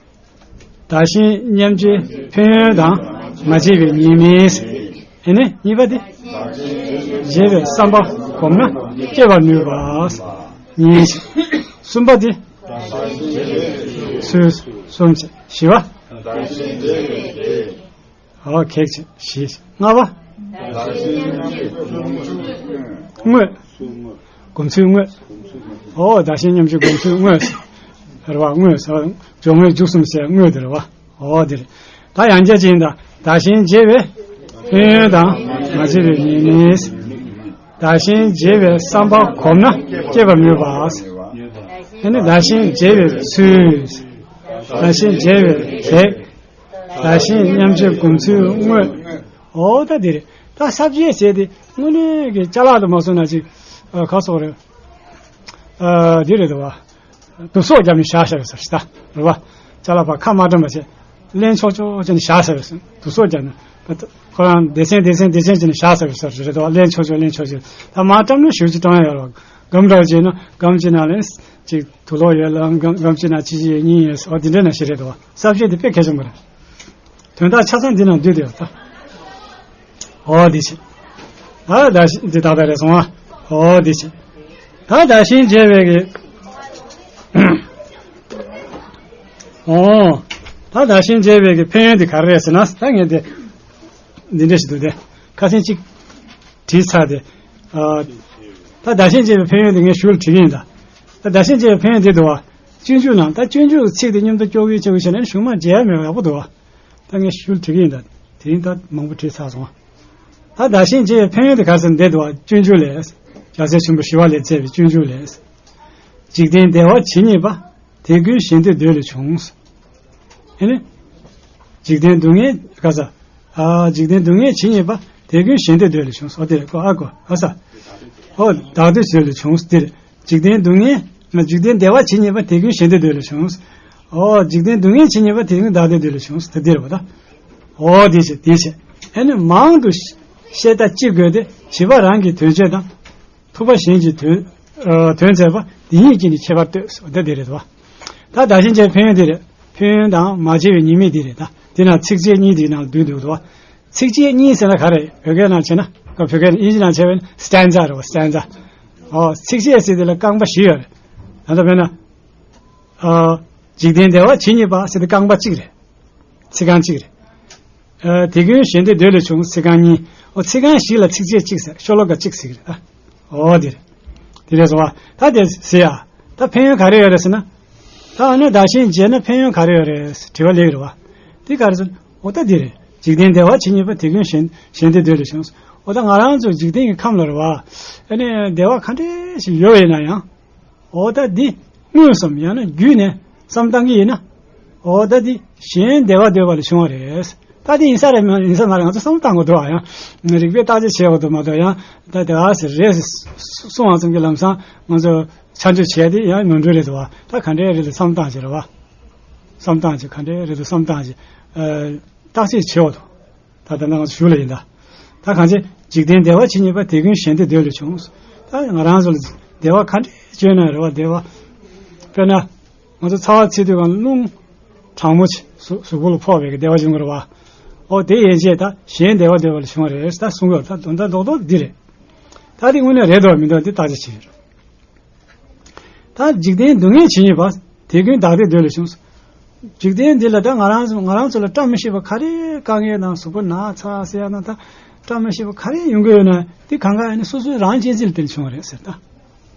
བདག་གཞན་མཉམ་བརྗེའི་ཕན་ཡོན་དང་མ་བརྗེ་བའི་ཉེས་དམིགས། ཨེ་ནི་གཉིས་པ་དེ། བརྗེ་བའི་བསམ་པ་གོམས་ན་སྐྱེ་བར་ནུས་པ། གཉིས། གསུམ་པ་དེ། ཚུལ། གསུམ་བྱས། བཞི་པ། འོ་གེགས་བྱས། བཞི། ལྔ་པ། དངོས། སྒོམ་ཚུལ་དངོས། འོ་བདག་གཞན་མཉམ་བརྗེའི་སྒོམ་ཚུལ་དངོས། རེད་བ། དངོས་ཟེར་བ་སྦྱོར་དངོས་འཇུག་གསུམ་ཟེར་དངོས་དེ་རེད་བ། འོ་དེ་རེད། ད་ཡང་བསྐྱར་ཅིག་ཡིན་ད། བདག་གཞན་བརྗེ་བའི་ཕན་ཡོན་དང་མ་བརྗེ་བའི་ཉེས་དམིགས། བདག་གཞན་བརྗེ་བའི་བསམ་པ་གོམས་ན་སྐྱེ་བར་ནུས་པ། ཨེ་ནི་བདག་གཞན་བརྗེ་བའི་ཚུལ། བདག་གཞན་བརྗེ་བའི་གེགས། བདག་གཞན་མཉམ་བརྗེའི་སྒོམ་ཚུལ་དངོས། འོ་ད་འདི་རེད། ད་ས་བཅད་ཟེར་དེ་དངོས་གནས་ཀྱི་ཅ་ལག་ཏུ་མ་སོང་ན་ཅིག་ཨ། ག་སོགས་རེད། ཨ། འདི་རེད་འདུག་བ། དུག་སོགས་བརྒྱབ་ནས་བཞག་བཞག་པའི་ས་རེད་ད། རེད་བ། ཅ་ལག་པ་ཁ་མ་བཀྲམ་པ་བྱས། ལེན་ཆོག་ཆོག་བྱས་ནས་བཞག་བཞག་པའི་ས། དུག་སོགས་བརྒྱབ་ནས། ཁོ་རང་སྡེ་ཚན་སྡེ་ཚན་སྡེ་ཚན་བྱས་ནས་བཞག་བཞག་པའི་ས་རེད་འདུག་བ། ལེན་ཆོག་ཆོག་ལེན་ཆོག་ཆོག་ད་མ་བཀྲམ་ན་ཞེ་པོ་ཅིག་བཀྲམ་ཡ་ཡོད་རེད་བ། སྒམ་འདྲ་བོ་བྱས་ན་སྒམ་གཅིག་ནང་ལ་ཅིག་དུག་ལོག་ཡོད་ལ། སྒམ་སྒམ་གཅིག་ནང་ཅི་ཅི་ཡོད་གཉིས་ཡོད། འོ་འདི་འདྲ་ནང་བཞིན་རེད་འདུག་བ། ས་བཅད་འདི་དཔེ་གལ་ཆེན་པོ་རེད། དོན་དག་ཆ་ཚང་འདི་ནང་འདུས་ཏེ་ཡོད་ད། འོ་འདི་བྱས། ད་བདག་གཞན་འདི་ཏག་ཏག་རེད་སོང་ཨ། འོ་འདི་བྱས། ད་བདག་གཞན་བརྗེ་བའི་གི། འོ། ད་བདག་གཞན་བརྗེ་བའི་གི་ཕན་ཡོན་འདི་ག་རེ་རེད་ཟེར་ན། ད་ངས་འདི་འདི་འདྲ་ཞིག་འདུག་སྟེ། ཁ་སང་གཅིག་བྲིས་ཚར་ཏེ། ཨ། ད་བདག་གཞན་བརྗེ་བའི་ཕན་ཡོན་འདི་ངས་ཞུ་ལ་བྲིས་ཀྱི་ཡིན་ད། ད་བདག་གཞན་བརྗེ་བའི་ཕན་ཡོན་འདི་འདུག་བ། སྤྱོད་འཇུག་ནང་ད་སྤྱོད་འཇུག་ཚིག་དེ་མཉམ་དུ་སྐྱོར་གི་ཆེ་བའི་ཆ་ནས་གཞུག་མ་མཇལ་ཡ་མེད་པ་ཡག་པོ་འདུག་བ། ད་ངས་ཞུ་ལ་བྲིས་ཀྱི་ཡིན་ད། དེ་རིང་ད་མང་པོ་བྲིས་ཚར་སོང་བ། ད་བདག་གཞན་བརྗེ་བའི་ཕན་ཡོན་དེ་ག་རེ་ཟེར་ན་འདི་འདུག་བ། སྤྱོད་འཇུག་ལས། རྒྱལ་སྲས་ཆེན་པོ་ཞི་བ་ལྷས་མཛད་པའི་སྤྱོད་འཇུག་ལས། འཇིག་རྟེན་བདེ་བ་ཇི་སྙེད་པ། དེ་ཀུན་གཞན་དོན་འདོད་ལས་བྱུང་། ཨེ་ནི། འཇིག་རྟེན་སྡུག་བསྔལ་ག་ས། ཨ། འཇིག་རྟེན་སྡུག་བསྔལ་ཇི་སྙེད་པ། དེ་ཀུན་གཞན་དོན་འདོད་ལས་བྱུང་། ཨོ་དེ་རེད་ཀོ། ཨ་ཀོ། ཨ་ས། ཨོ་བདག་འདོད་འདོད་ལས་བྱུང་། འདིར། འཇིག་རྟེན་སྡུག་བསྔལ། འཇིག་རྟེན་བདེ་བ་ཇི་སྙེད་པ། དེ་ཀུན་གཞན་དོན་འདོད་ལས་བྱུང་། ཨོ་འཇིག་རྟེན་སྡུག་བསྔལ་ཇི་སྙེད་པ། དེ་ཀུན་བདག་འདོད་འདོད་ལས་བྱུང་། དེ་འདིར་བ་ད། ཨོ་དེ་བྱས་དེ་བྱས། ཨེ་ནི་མང་དུ་བཤད་ལྟ་ཅི་དགོས་ཏེ། བྱིས་པ་རང་གི་དོན་བྱེད་དང་། ཐུབ་པ་གཞན་གྱི་དོན། ཨ། དོན་མཛད་པ་འདི་ཉིད་ཀྱིས་ནི་ཁྱད་པར་ལྟོས་སོ། འདི་འདི་རེད་དོ། ད་བདག་གཞན་བརྗེའི་ཕན་ཡོན་འདི་རེད། ཕན་ཡོན་དང་མ་བརྗེ་བའི་ཉེས་དམིགས་འདི་རེད་ད། དེ་ན་ཚིགས་བཅད་གཉིས་དེའི་ནང་བསྡུས་འདུག་དོ། ཚིགས་བཅད་གཉིས་ཟེར་ན་ག་རེ། བོད་སྐད་ནང་བྱས་ན། བོད་སྐད་ནང་ཨིན་ཇི་ནང་བྱས་པ་ཡིན་ན་སི་ཊན་ཛ་རེད་བ། སི་ཊན་ཛ། ཨོ་ཚིགས་བཅད་ཟེར་དེ་ལ་རྐང་པ་བཞི་ཡོད་རེད། ད་ལྟ་བས་ན། ཨ། འཇིག་རྟེན་བདེ་བ་ཇི་སྙེད་པ་ཟེར་དེ་རྐང་པ་གཅིག་རེད། ཚིག་རྐང་གཅིག་རེད། ཨ། དེ་ཀུན་གཞན་དོན་འདོད་ལས་བྱུང་། ཚིག་རྐང་གཉིས། ཨོ་ཚིག་རྐང་བཞི་ལ་ཚིགས་བཅད་གཅིག་ཟེར། ཤོ་ལོ་ཀ་གཅིག་ཟེར་གི་རེད་ད། ཨོ་དེ་རེད། དེ་རེད་སོང་བ། ད་དེ་ཟེར་ཡ། ད་ཕན་ཡོན་ག་རེ་ཡོད་རེད་ཟེར་ན། ད་ཨ་ནི་བདག་གཞན་བརྗེས་ན་ཕན་ཡོན་ག་རེ་ཡོད་རེད། དྲི་བ་སླེབས་རེད་བ། དེ་ག་རེ་ཟེར། ཨོ་ད་དེ་རེད། འཇིག་རྟེན་བདེ་བ་ཇི་སྙེད་པ། དེ་ཀུན་གཞན་གཞན་དོན་འདོད་ལས་བྱུང་། ཨོ་ད་ང་རང་ཚོ་འཇིག་རྟེན་གྱི་ཁམས་ལ་རེད་བ། ཨ་ནི་བདེ་བ་ག་འདྲ་ཞིག་ཡོད་པ་ཡིན་ན་ཡང་། འོ་ད་འདི་དངོས་སམ་ཡང་ན་བརྒྱུད་ནས་བསམ་བཏང་གི་ཡིན་ན། འོ་ད་འདི་གཞན་བདེ་བ་འདོད་པ་ལས་བྱུང་བ་རེད། ད་འདི་ཡིན་ས་རེད་མ་ཡིན་ས་མ་རེད། ང་ཚོ་བསམ་བཏང་དགོས་འདུག་ཨ། ཡང་རིགས་པས་བརྟག་དཔྱད་བྱེད་དགོས་འདུག་མ་གཏོགས་ཡང་ད་དེ་བ་ཟེར་རེད་གསུང་བ་ཙམ་གྱིས་ལམ་སང་ང་ཚོ་ཆ་འཇོག་བྱས་ཏེ་ཡང་ནོར་འཁྲུལ་རེད་འདུག་བ། ད་ག་འདྲའི་རེད་འདུག་བསམ་བཏང་བྱེད་རེད་བ། བསམ་བཏང་བྱེད་ག་འདྲའི་རེད་འདུག་བསམ་བཏང་བྱེད། བརྟག་དཔྱད་བྱེད་དགོས་འདུག་ད་ལྟ་ང་ཚོ་ཞུ་ལ་ཡིན་ད། ད་གང་ཅི། འཇིག་རྟེན་བདེ་བ་ཇི་སྙེད་པ། དེ་ཀུན་གཞན་དོན་འདོད་ལས་བྱུང་། ད་ང་རང་ཚོ་ལ་བདེ་བ་ག་འདྲ་བརྗོད་ན་རེ་བ་བདེ་བ། དཔེར་ན། ང་ཚོ་ཚ་བ་ཚིག་དུས་གང་རླུང་གྲང་མོ་ཆེ་གཟུགས་གཟུགས་པོ་ལ་ཕོག་པའི་བདེ་བ་བྱུང་གི་རེད་བ། ཨོ་དེ་ཡན་ཆད་ད་གཞན་བདེ་བ་འདོད་པ་ལས་བྱུང་བ་རེད་ད་གསུང་གི་ཡོད། ད་དོན་དག་རྡོག་རྡོག་འདི་རེད། ད་དེ་དངོས་གནས་རེད་འདུག་མི་འདུག་འདི་བརྟག་དཔྱད་བྱེད་ཀྱི་རེད། ད་འཇིག་རྟེན་སྡུག་བསྔལ་ཇི་སྙེད་པ། དེ་ཀུན་བདག་བདེ་འདོད་ལས་བྱུང་། འཇིག་རྟེན་འདི་ལ་ད་ང་རང་ང་རང་ཚོ་ལ་བཀྲ་མི་ཤིས་པ་ག་རེ། དཀའ་ངལ་དང་གཟུགས་པོ་ན་ཚ་ཟེར་ཡ་ན་ད་བཀྲ་མི་ཤིས་པ་ག་རེ་ཡོང་གི་ཡོད་ན་དེ་གང་ག་ཡིན་ན་སོ་སོའི་རང་གཅེས་འཛིན་ལ་བརྟེན་བྱུང་བ་རེད་ཟེར་ད།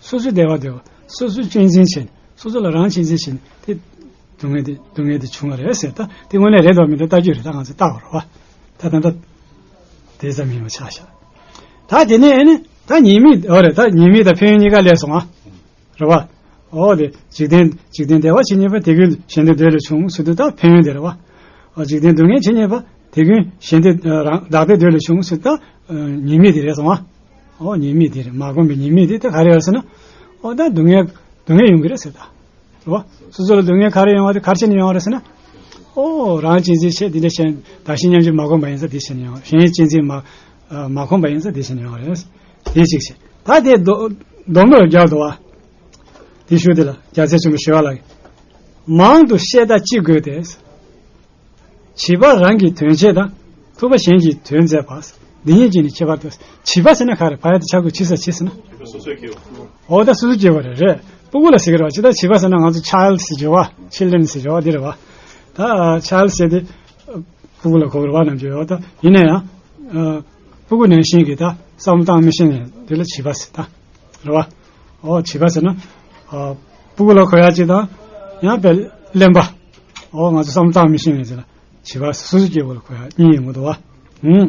སོ་སོའི་བདེ་བ་འདོད་པ། སོ་སོའི་གཅེས་འཛིན་བྱས་ནས་སོ་སོ་ལ་རང་གཅེས་འཛིན་བྱས་ནས་དེ་སྡུག་བསྔལ་དེ་སྡུག་བསྔལ་དེ་བྱུང་བ་རེད་ཟེར་ད། དེ་དངོས་གནས་རེད་དོ་མི་འདུག་ལྟ་རྒྱུ་རེད། ད་ང་ཚོས་བལྟ་དགོས་རེད་བ། ད་ད་ད་དེ་ཙམ་ཡིན་པ་ཆགས་ཤག་ད་དེ་ནས་ཨེ་ནི་ད་ཉེས་དམིགས། འོ་རེད། ད་ཉེས་དམིགས་དང་ཕན་ཡོན་གཉིས་ཀ་སླེབས་སོང་ཨ། རེད་བ། འོ་དེ་འཇིག་རྟེན་འཇིག་རྟེན་བདེ་བ་ཇི་སྙེད་པ། དེ་ཀུན་གཞན་དོན་འདོད་ལས་བྱུང་ཟེར་དུས་ད་ཕན་ཡོན་དེ་རེད་བ། འོ་འཇིག་རྟེན་སྡུག་བསྔལ་ཇི་སྙེད་པ། དེ་ཀུན་གཞན་དོན་རང་བདག་བདེ་འདོད་ལས་བྱུང་ཟེར་ད། ཉེས་དམིགས་དེ་རེད་སོང་ཨ། འོ་ཉེས་དམིགས་དེ་རེད། མ་གོམས་པའི་ཉེས་དམིགས་དེ་ད་ག་རེ་ཡོད་ཟེར་ན། འོ་ད་སྡུག་བསྔལ་སྡུག་བསྔལ་ཡོང་གི་རེད་ཟེར་ད། རེད་བ། སོ་སོ་ལ་སྡུག་བསྔལ་ག་རེ་ཡོང་བ་དེ་ག་རེ་བྱས་ནས་ཡོང་བ་རེད་ཟེར་ན། ཨོ་རང་གཅེས་འཛིན་བྱས་འདི་འདྲ་བྱས་བདག་གཞན་མཉམ་བརྗེ་མ་གོམས་པ་ཡིན་ཙང་འདི་བྱས་ནས་ཡོང་བ། གཞན་གཅེས་འཛིན་མ་མ་གོམས་པ་ཡིན་ཙང་འདི་བྱས་ནས་ཡོང་བ་རེད། དེ་གཅིག་བྱས། ད་དེ་མདོ་མདོ་མོས་རྒྱག་འདུག་བ། དེ་ཞུ་དེ་ལ་རྒྱལ་སྲས་ཆེན་པོ་ཞི་བ་ལྷ་གིས། མང་དུ་བཤད་ད་ཅི་དགོས་ཏེ། བྱིས་པ་རང་གི་དོན་བྱེད་དང་། ཐུབ་པ་གཞན་གྱི་དོན་མཛད་པ། འདི་གཉིས་ཀྱི་ནི་ཁྱད་པར་ཏེ། བྱིས་པ་ཟེར་ན་ག་རེ། ཕ་ཡ་དེ་ཆ་དགོས། བྱིས་ས་བྱིས་ཟེར་ན། འོ་ད་སོ་སོ་སྐྱེས་པ་རེད་རེད། སྤུ་གུ་ལ་ཟེར་གི་རེད་བ། ཇི་ལྟར་བྱིས་པ་ཟེར་ན་ང་ཚོ་ཆའི་ལྡི་ཟེར་གྱི་རེད་བ། ཆི་ལི་ཌྲན་ཟེར་གྱི་རེད་བ། འདི་རེད་བ། ད་ཆའི་ལྡི་ཟེར་དེ་སྤུ་གུ་ལ་གོ་གི་རེད་བ། ནམ་རྒྱུན་འོ་ད་ཡིན་ན་ཡང་སྤུ་གུ་ནང་བཞིན་གྱི་ད་བསམ་བཏང་མི་ཤེས་ནས་དེ་ལ་བྱིས་པ་ཟེར་ད། རེད་བ། ཨོ་བྱིས་པ་ཟེར་ན། ཨ། སྤུ་གུ་ལ་གོ་ཡ་གཅིག་དང་། ཡང་དཔེ་གླེན་པ། ཨོ་ང་ཚོ་བསམ་བཏང་མི་ཤེས་ནས་ཟེར་ན། བྱིས་པ་ཟེར་སོ་སོ་སྐྱེ་བོ་ལ་གོ་ཡ་གཉིས་ཡོང་གི་འདུག་བ། ཧུམ།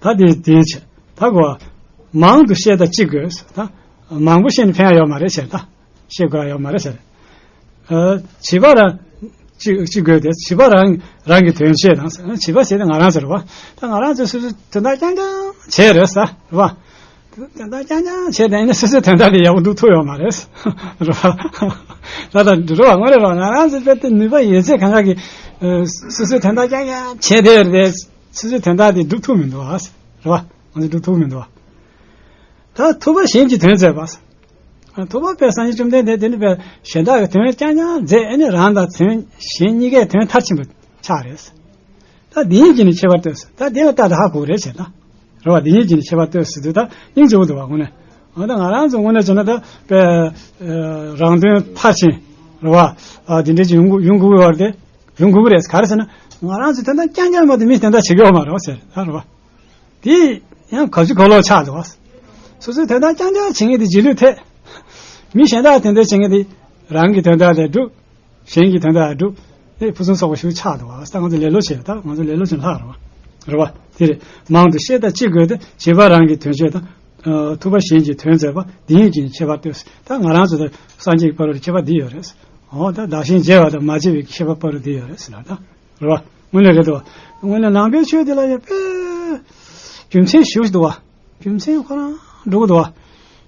ད་དེ་དེའི་ཆེད་ད་གོ། མང་དུ་བཤད་ད་ཅི་དགོས་ཟེར་ད། མང་པོ་བཤད་ནས་ཕན་ཡ་ཡོད་མ་རེད་ཟེར་ད། བཤད་དགོས་ཡ་ཡོད་མ་རེད་ཟེར། ཨ། བྱིས་པ་རང་ཅི་ཅི་དགོས་ཏེ། བྱིས་པ་རང་རང་གི་དོན་བྱེད་དང་། བྱིས་པ་ཟེར་ཏེ་ང་རང་ཟེར་བ། ད་ང་རང་ཚོ་སོ་སོའི་དོན་དག་རྐྱང་རྐྱང་བྱས་རེད་ཟེར་བ། དོན་དག་རྐྱང་རྐྱང་བྱས་ཏེ་ནི་སོ་སོའི་དོན་དག་དེ་ཡག་པོ་སྒྲུབ་ཐུབ་ཡོད་མ་རེད། རེད་བ། ད་ད་འགྲོ་བ་དངོས་རེད་རོགས། ང་རང་ཚོ་དཔེ་དེ་ནུས་པ་ཡོད་ཚད་གང་ག་གི་སོ་སོའི་དོན་དག་རྐྱང་རྐྱང་བྱས་ཏེ་རེད། སོ་སོའི་དོན་དག་དེ་སྒྲུབ་ཐུབ་མི་འདུག་བ། རེད་བ། ང་ཚོ་སྒྲུབ་ཐུབ་མི་འདུག་བ། ད་ཐུབ་པ་གཞན་གྱི་དོན་མཛད་པ། ཐུབ་པ་དཔེ་སངས་རྒྱས་བཅོམ་ལྡན་འདས་དེ་ནི་དཔེ་གཞན་དག་གི་དོན་རྐྱང་རྐྱང་མཛད། ཨེ་ནི་རང་དང་དོན་གཞན་གཉིས་ཀའི་དོན་མཐར་ཕྱིན་པ་ཆགས་རེད། ད་འདི་གཉིས་ཀྱི་ནི་ཁྱད་པར་ལྟོས། ད་འདི་ལ་ལྟ་ད་ཧ་གོ་རེད་བྱས་ན། རེད་བ། འདི་གཉིས་ཀྱི་ནི་ཁྱད་པར་ལྟོས་ཟེར་དུས་ད་སྙིང་རྗེ་པོ་འདུག་བ། དངོས་གནས། འོ་ད་ང་རང་ཚོ་དངོས་གནས་བྱས་ན་ད་དཔེ་རང་དོན་མཐར་ཕྱིན། རེད་བ། འདི་འདྲ་ཅིག་ཡོང་དགོས་ཡོང་དགོས་ཀྱི་ཡོད་རེད་དེ། ཡོང་དགོས་ཀྱི་རེད། ག་རེ་ཟེར་ན། ང་རང་ཚོ་དོན་དག་རྐྱང་རྐྱང་མ་གཏོགས་མི་དོན་དག་བྱེད་ཀྱི་ཡོད་མ་རེད་བ་ཟེར། ད་རེད་བ། དེ་ཡང་ག་ཚོད་ག་ལོག་ཆགས་འདུག་བ། སོ་སོའི་དོན་དག་རྐྱང་རྐྱང་བྱེད་མཁན་དེ་རྗེས་ལུས་ཐེབས། མི་གཞན་དག་དེ་འདྲ་བྱེད་མཁན་དེ་རང་གི་དོན་དག་ལས་སྒྲུབ། གཞན་གྱི་དོན་དག་ལས་སྒྲུབ། དེ་ཕུན་སུམ་ཚོགས་པ་ཞིག་ཆགས་འདུག་བ། ད་ང་ཚོ་ལེ་ལོ་བྱེད། ད་ང་ཚོ་ལེ་ལོ་བྱེད་ལྷག་རེད་བ། རེད་བ། དེ་རེད། མང་དུ་བཤད་ད་ཅི་དགོས་ཏེ། བྱིས་པ་རང་གི་དོན་བྱེད་དང་། ཨ། ཐུབ་པ་གཞན་གྱི་དོན་མཛད་པ། འདི་གཉིས་ཀྱི་ཁྱད་པར་ལྟོས། ད་ང་རང་ཚོ་དང་སངས་རྒྱས་ཀྱི་བར་དུ་ཁྱད་པར་འདི་ཡོད་རེད། འོ་ད་བདག་གཞན་བརྗེ་བ་དང་མ་བརྗེ་བའི་ཁྱད་པར་བར་དུ་འདི་ཡོད་རེད་ཟེར་ན་ད། རེད་བ། དངོས་གནས་རེད་དོ། དངོས་གནས་ནང་པའི་ཆོས་འདི་ལ་ཡང་དཔེ་རྒྱུ་མཚན་ཞེ་པོ་ཞིག་འདུག་བ། རྒྱུ་མཚན་ཁོ་རང་འགྲོ་གི་འདུག་བ།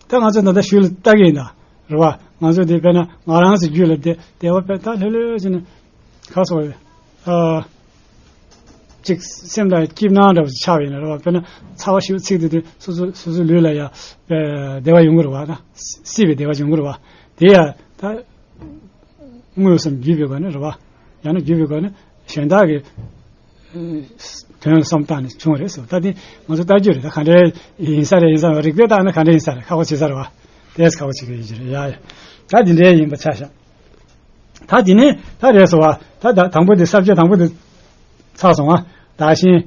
ད་ང་ཚོ་ད་ལྟ་ཞུས་ལ་ལྟ་གི་ཡིན་ད། རེད་བ། ང་ཚོ་དེ་དཔེར་ན་ང་རང་ཚོ་རྒྱུད་ལ་བདེ་བདེ་བ་དཔེ་ད་ལྷོད་ལྷོད་བྱས་ནས་ག་སོགས་ཡོད། ཨ། ཅིག་སེམས་ལ་སྐྱིད་སྣང་འདྲ་བོ་ཆགས་པ་ཡིན་ན་རེད་བ། དཔེར་ན་ཚ་བ་ཞིག་ཚིག་དེ་དུས་སོ་སོ་སོ་སོའི་ལུས་ལ་ཡ་བདེ་བ་ཡོང་གི་རེད་བ། ད་སྲིད་པའི་བདེ་བ་ཡོང་གི་རེད་བ། དེ་ཡ་ད་དངོས་སམ་བརྒྱུད་པའི་སྒོ་ནས་རེད་བ། ཡང་ན་བརྒྱུད་པའི་སྒོ་ནས། གཞན་དག་གི་དོན་བསམ་བཏང་ནས་བྱུང་རེད་ཟེར། ད་དེ་ང་ཚོ་ལྟ་རྒྱུ་རེད། ད་ག་འདྲ་ཡིན་ས་རེད་ཡིན་ས་རེད། རིགས་པས་བརྟག་ན་ག་འདྲ་ཡིན་ས་རེད། ཁག་པོ་ཆེ་ས་རེད་བ། དེས་ཁག་པོ་ཆེ་གི་ཡིན་གྱི་རེད་ཡ་ཡ། ད་དེ་འདྲའི་ཡིན་པ་ཆ་བཞག་ད་དེ་ནས་ད་རེད་ཟེར་བ། ད་ད་དང་པོ་དེ་ས་བཅད་དང་པོ་དེ་ཚར་སོང་བ། བདག་གཞན་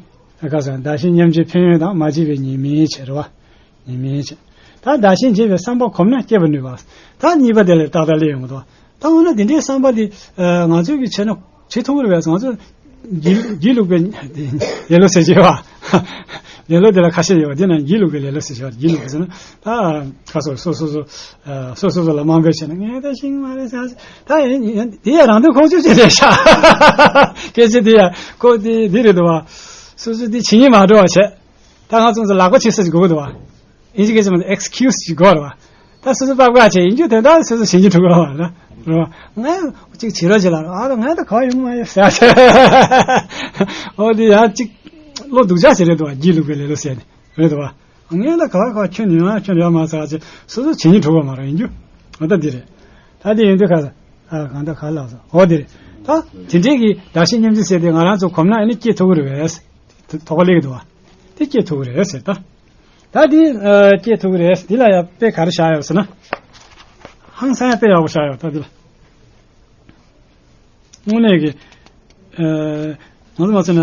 ག་ཟེར། བདག་གཞན་མཉམ་བརྗེའི་ཕན་ཡོན་དང་མ་བརྗེད་པའི་ཉེས་དམིགས་བྱེད་རེད་བ། ཉེས་དམིགས་བྱེད། ད་བདག་གཞན་བརྗེ་བའི་བསམ་པ་གོམས་ན་སྐྱེ་བར་ནུས་པ། ད་གཉིས་པ་དེ་ལ་ཏག་ཏག་སླེབས་ཡོང་གི་འདུག་ད་འོ་ན་དེ་འདྲའི་བསམ་པ་དེ་ང་ཚོས་ཀྱི་བྱས་ན་བྱེད་ཐུབ་ཀྱི་རེད་པས། ང་ཚོ་སྒྱིད་སྒྱིད་ལུག་པའི་ལེ་ལོ་ཟེར་གྱི་ཡོད་པ། ལེ་ལོ་དེ་ལ་ཁ་ཤས་ཡོད་པ་དེ་ན་སྒྱིད་ལུག་པའི་ལེ་ལོ་ཟེར་གྱི་ཡོད་པ། སྒྱིད་ལུག་པ་ཟེར་ན་ད་ཁ་སོ་སོ་སོ་སོ་སོ་སོ་སོ་ལ་དམའ་འབེབས་བྱས་ན་ངས་ད་ཤེས་ཀྱི་མ་རེད་ཟེར། ད་ཡིན་ཡིན་དེ་ཡང་རང་དོན་ཁོག་སྤྱོད་ཅིག་རེད་ཤག་སྐད་ཆ་དེ་ཡང་ཁོ་དེ་དེ་རེད་འདུག་བ། སོ་སོ་དེ་བྱེད་སྙིང་མ་འདོད་པ་བྱས། ད་ང་ཚོ་ཚོ་ལག་པ་ཕྱིས་ས་ཅིག་དགོས་ཀྱི་འདུག་བ། ཨིན་ཇི་སྐད་ཆ་མ་ཨེག་སི་ཁིའུ་སི་ཅིག་དགོས་རེད་བ། ད་སོ་སོ་པག་པག་བྱས་ཡིན་རྒྱུ་དེ་འདྲ་སོ་སོ་བྱེད་རྒྱུ་འགྲོ་གི་རེད་བ། རེད་བ། ངས་ཅིག་བྱེད་རོགས་བྱེད་ལ་ཨ་རོ་ངས་ད་ག་བ་ཡོང་མ་ཡོད་ཟེར། འོ་དེ་ཡང་ཅིག་བློ་སྡུག་ཅག་ཞིག་རེད་འདུག་བ། སྒྱིད་ལུག་པའི་ལེ་ལོ་ཟེར་ནས་རེད་འདུག་བ། ངས་ད་ག་བ་ག་བ་ཁྱོན་ནས་ཡོང་ཡ་ཁྱོན་ནས་ཡོང་མ་ཟེར་བ་ཅིག་སོ་སོ་བྱེད་སྙིང་འདོད་པ་མ་རེད་ཡིན་རྒྱུ། འོ་ད་འདི་རེད། ད་འདི་ཡིན་དུས་ག་ས་ཨ་གང་ད་ག་ལ་ཟེར། འོ་འདི་རེད། ད་དེ་འདྲས་ཀྱི་བདག་གཞན་མཉམ་བརྗེ་ཟེར་དེ་ང་རང་ཚོ་གོམས་ན་ཨ་ནི་སྐྱེ་ཐུབ་ཀྱི་རེད་པས། དོགས་པ་སླེབས་ཀྱི་འདུག་བ། དེ་སྐྱེ་ཐུབ་ཀྱི་རེད་ཟེར་ད། ད་འདི་ཨ་སྐྱེ་ཐུབ་ཀྱི་རེད། འདི་ལ་ཡང་དཔེ་ག་རེ་བཞག་ཡོད་ཟེར་ན། ཧང་སང་ཡང་དཔེ་ཡག་པོ་བཞག་ཡོད་ད་འདི་ལ། དངོས་གནས་ཀྱི་ཨ་ང་ཚོ་མ་ཟེར་ན་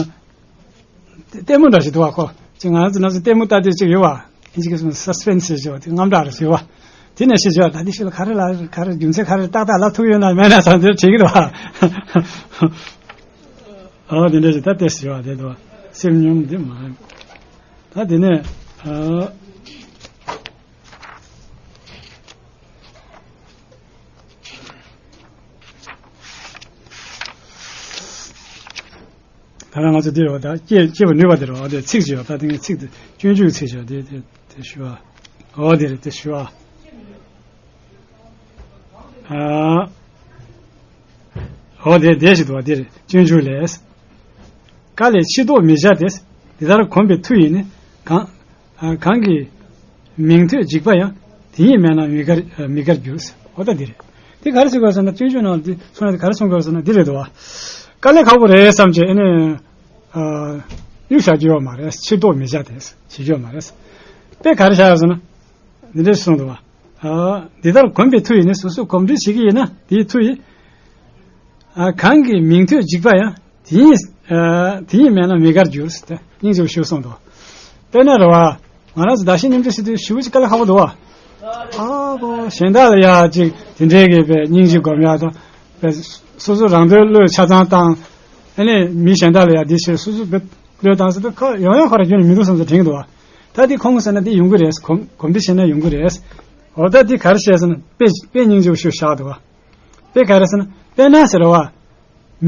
ལྟད་མོ་འདྲ་ཞིག་འདུག་བ་ཁོ། ཅིག་ང་ཚོ་ན་ཚོ་ལྟད་མོ་ལྟ་དུས་ཅིག་ཡོད་བ། ཨིན་ཇི་སྐད་ཟེར་ན་སཱ་སི་པེན་སི་ཟེར་བ་དེ་དངངས་སྐྲག་རེ་ཟེར་བ། དེ་ནས་ཤེས་བྱ་ད་འདི་ཞིག་ལ་ག་རེ་ལ་ག་རེ་རྒྱུ་མཚན་ག་རེ་ཏག་ཏག་ལབ་ཐུབ་ཡོད་ན་མེད་ན་ཚང་དེར་དྲན་གྱི་འདུག་བ། ཨ་དེ་འདྲ་ཞིག་ད་ལྟས་ཟེར་བ་དེ་འདུག་བ། སེམས་སྙོམས་འདི་མ། ད་དེ་ནས་ཨ། ད་ལྟ་ང་ཚོ་འདི་རེད་བ། ད་སྐྱེ་སྐྱེ་བར་ནུས་པ་དེ་རེད་བ། དེ་ཚིག་ཅིག་ཡོད། ད་དེ་ངས་ཚིག་དེ་སྤྱོད་འཇུག་ཚིག་ཅིག་ཡོད། དེ་དེ་དེ་ཞུ་བ། འོ་དེ་རེད། དེ་ཞུ་བ། ཨ། འོ་དེ་དེ་ཞིག་འདུག་བ། དེ་རེད། སྤྱོད་འཇུག་ལས། དཀའ་ལས་ཕྱིར་ལྡོག་མི་བྱ་སྟེ། འདི་ལྟར་གོམས་པའི་མཐུ་ཡིས་ནི། གང་། ཨ་གང་གི་མིང་ཐོས་འཇིགས་པ་ཡང་། དེ་ཉིད་མེད་ན་མི་དགར་མི་དགར་འགྱུར། འོ་ད་འདི་རེད། འདི་ག་རེ་ཟེར་དགོས་ཟེར་ན། སྤྱོད་འཇུག་ནང་འདི་གསུངས་ན་འདི་ག་རེ་གསུང་དགོས་ཟེར་ན་འདི་རེད་འདུག་བ། དཀའ་ལས་ཁག་པོ་རེད་བསམ་བྱས་ཨ་ནི། ཨ་གཡུག་བཞག་རྒྱུ་ཡོད་མ་རེད། ཕྱིར་ལྡོག་མི་བྱ་སྟེ་བྱེད་རྒྱུ་ཡོད་མ་རེད། དཔེ་ག་རེ་བཞག་ཡོད་ཟེར་ན། འདི་འདྲས་གསུངས་འདུག་བ། ཨ་འདི་ལྟར་གོམས་པའི་མཐུ་ཡིས་ནི། སོ་སོ་གོམས་འདྲིས་བྱེད་ཀྱི་ཡིན་ན་དེའི་མཐུ་ཡིས། ཨ་གང་གི་མིང་ཐོས་འཇིགས་པ་ཡང་། དེ་ཉིད་ཨ་དེ་ཉིད་མེད་ན་མི་དགར་འགྱུར་ཟེར་ཏེ་སྙིང་རྗེ་པོ་ཞིག་གསུངས་འདུག་དཔེར་ན་རེད་བ། ང་རང་ཚོ་བདག་གཞན་མཉམ་བརྗེ་ཟེར་དུས་ཞེ་པོ་ཅིག་དཀའ་ལས་ཁག་པོ་འདུག་བ། ཨ་བོ་གཞན་དག་ལ་ཡ་ཅིག་དེ་འདྲའི་གི་པའི་སྙིང་རྗེ་སྒོམ་ཡ་དང་། པའི་སོ་སོ་རང་དོན་བློས་ཆ་ཚང་བཏང་། ཨ་ནི་མི་གཞན་དག་ལ་ཡ་འདི་བྱས་སོ་སོ་བེད་བློས་བཏང་ཟེར་དུས་ཁ་ཡོང་ཡ་ཁོ་ར་ཁྱོན་ནས་མི་འདུག་བསམ་ས་དྲན་གྱི་འདུག་བ། ད་འདི་ཁོང་གིས་ཟེར་ན་འདི་ཡོང་གི་རེད། གོམས་གོམས་འདྲིས་བྱས་ན་ཡོང་གི་རེད། འོ་ད་འདི་ག་རེ་བྱས་ཟེར་ན་དཔེ་དཔེ་སྙིང་རྗེ་པོ་ཞིག་བཞག་འདུག་བ། དཔེ་ག་རེ་ཟེར་ན་དཔེར་ན་ཟེར་བ།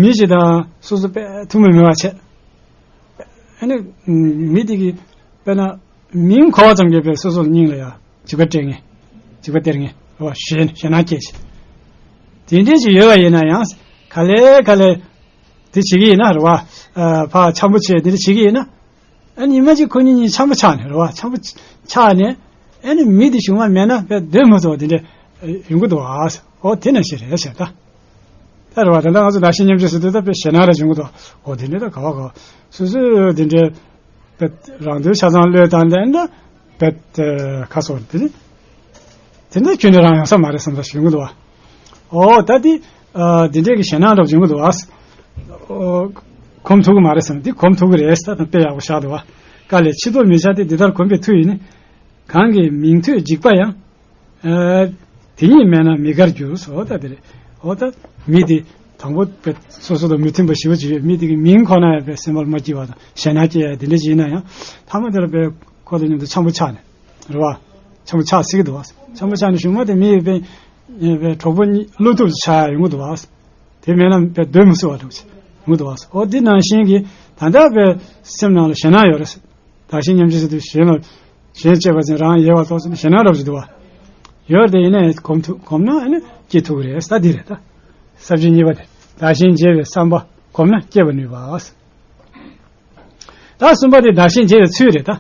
མི་ཞིག་དང་སོ་སོ་དཔེ་ཐུགས་མི་མོས་པ་བྱས། ཨ་ནི་མི་དེ་གིས་དཔེར་ན་མིང་གོ་བ་ཙམ་གྱིས་དཔེ་སོ་སོ་སྙིང་ལ་ཡ་འཇིགས་པ་སྤྲད་ངེས། འཇིགས་པ་སྟེར་ངེས། རེད་བ། ཞེ་ཞེད་སྣང་སྐྱེས་བྱས། དེ་འདྲས་ཅིག་ཡོད་པ་ཡིན་ན་ཡང་ག་ལེ་ག་ལེ་དེ་བྱེད་ཀྱི་ཡིན་ན་རེད་བ། ཨ་ཕར་འཆམ་པོ་བྱས་དེ་འདྲ་བྱེད་ཀྱི་ཡིན་ན། ཨ་ནི་ཉི་མ་གཅིག་ཁོ་གཉིས་གཉིས་འཆམ་པོ་ཆགས་ནས་རེད་བ། འཆམ་པོ་ཆགས་ནས་ཨ་ནི་མི་དེ་གཞུག་མ་མེད་ན་དཔེ་སྡོད་མི་ཐུབ་པ་དེ་འདྲ་ཡོང་གི་འདུག་ཨ། འོ་དེ་ནང་བཞིན་རེད་ཟེར་ད། ད་རེད་བ། ད་ལྟ་ང་ཚོ་བདག་གཞན་མཉམ་བརྗེ་ཟེར་དུས་ད་དཔེ་ཞེད་སྣང་རེ་བྱུང་གི་འདུག་འོ་དེ་འདྲ་ད་ག་བ་ག་བ་སོ་སོས་དེ་འདྲའི་དཔེ་རང་དོན་ཆ་ཚང་བློས་བཏང་དེ་འདྲ་དཔེ་ཁ་སོར་དེ་རེད། དེ་འདྲ་ཁྱོན་ནས་རང་ཡོང་ས་མ་རེད་བསམ་ས་ཞིག་ཡོང་གི་འདུག་བ། ཨོ་ད་དེ་ཨ་དེ་འདྲའི་གི་ཞེད་སྣང་འདྲ་བོ་བྱུང་གི་འདུག་བ། ཨོ་གོམས་ཐུབ་ཀྱི་མ་རེད་བསམ། དེ་གོམས་ཐུབ་ཀྱི་རེད། ད་དང་དཔེ་ཡག་པོ་བཞག་འདུག་བ། དཀའ་ལས་ཕྱིར་ལྡོག་མི་བྱ་སྟེ། འདི་ལྟར་གོམས་པའི་མཐུ་ཡིས་ནི། གང་གི་མིང་ཐོས་འཇིགས་པ་ཡང་། ཨ་དེ་ཉིད་མེད་ན་མི་དགར་འགྱུར། ཨོ་ད་དེ་རེད། ཨོ་ད་མི་དེ་དང་པོ་དཔེ་སོ་སོ་དང་མི་མཐུན་པ་ཞེ་པོ་ཅིག་ཡོད། མི་དེ་གི་མིང་ཁོ་ན་ཡང་དཔེ་སེམས་པར་མ་སྐྱིད་པ་དང་ཞེད་སྣང་སྐྱེ་ཡ་དེ་འདྲ་ཅིག་ཡིན་ན་ཡང་། མཐའ་མ་དེ་ལ་དཔེ་ཁོ་དང་མཉམ་དུ་འཆམ་པོ་ཆགས་ནས། རེད་བ། འཆམ་པོ་ཆགས་སྲིད་ཀྱི་འདུག་བ། འཆམ་པོ་ཆགས་ནས་གཞུག་མ་དེ་མི་ཡི་དཔེ་དཔེ་གྲོགས་པོ་གཉིས་བློ་ཐུབ་ཆགས་ཡ་ཡོང་གི་འདུག་བ། དེ་མེད་ན་དཔེ་སྡོད་མི་ཚུགས་པ་འདྲ་བོ་ཅིག་ཡོང་གི་འདུག་བ། ཨོ་འདི་ནང་བཞིན་གྱི་ད་ལྟ་དཔེ་སེམས་ནང་ལ་ཞེད་སྣང་ཡོད་རེད། བདག་གཞན་མཉམ་བརྗེ་ཟེར་དུས་གཞན་ལ་གཞན་གཅེས་པ་ཅན་རང་ཡལ་བར་རྟོགས་ཟེར་ནས་ཞེད་སྣང་འདྲ་བོ་ཅིག་འདུག་བ། ཡོད་དེ་ཡིན་ནའི་གོམས་ཐུབ་གོམས་ན་ཨ་ནི་སྐྱེ་ཐུབ་ཀྱི་རེད། ད་འདི་རེད་ད། ས་བཅད་གཉིས་པ་དེ་བདག་གཞན་བརྗེ་བའི་བསམ་པ་གོམས་ན་སྐྱེ་བར་ནུས་པ། ད་གསུམ་པ་དེ་བདག་གཞན་བརྗེ་བའི་ཚུལ་རེད་ད།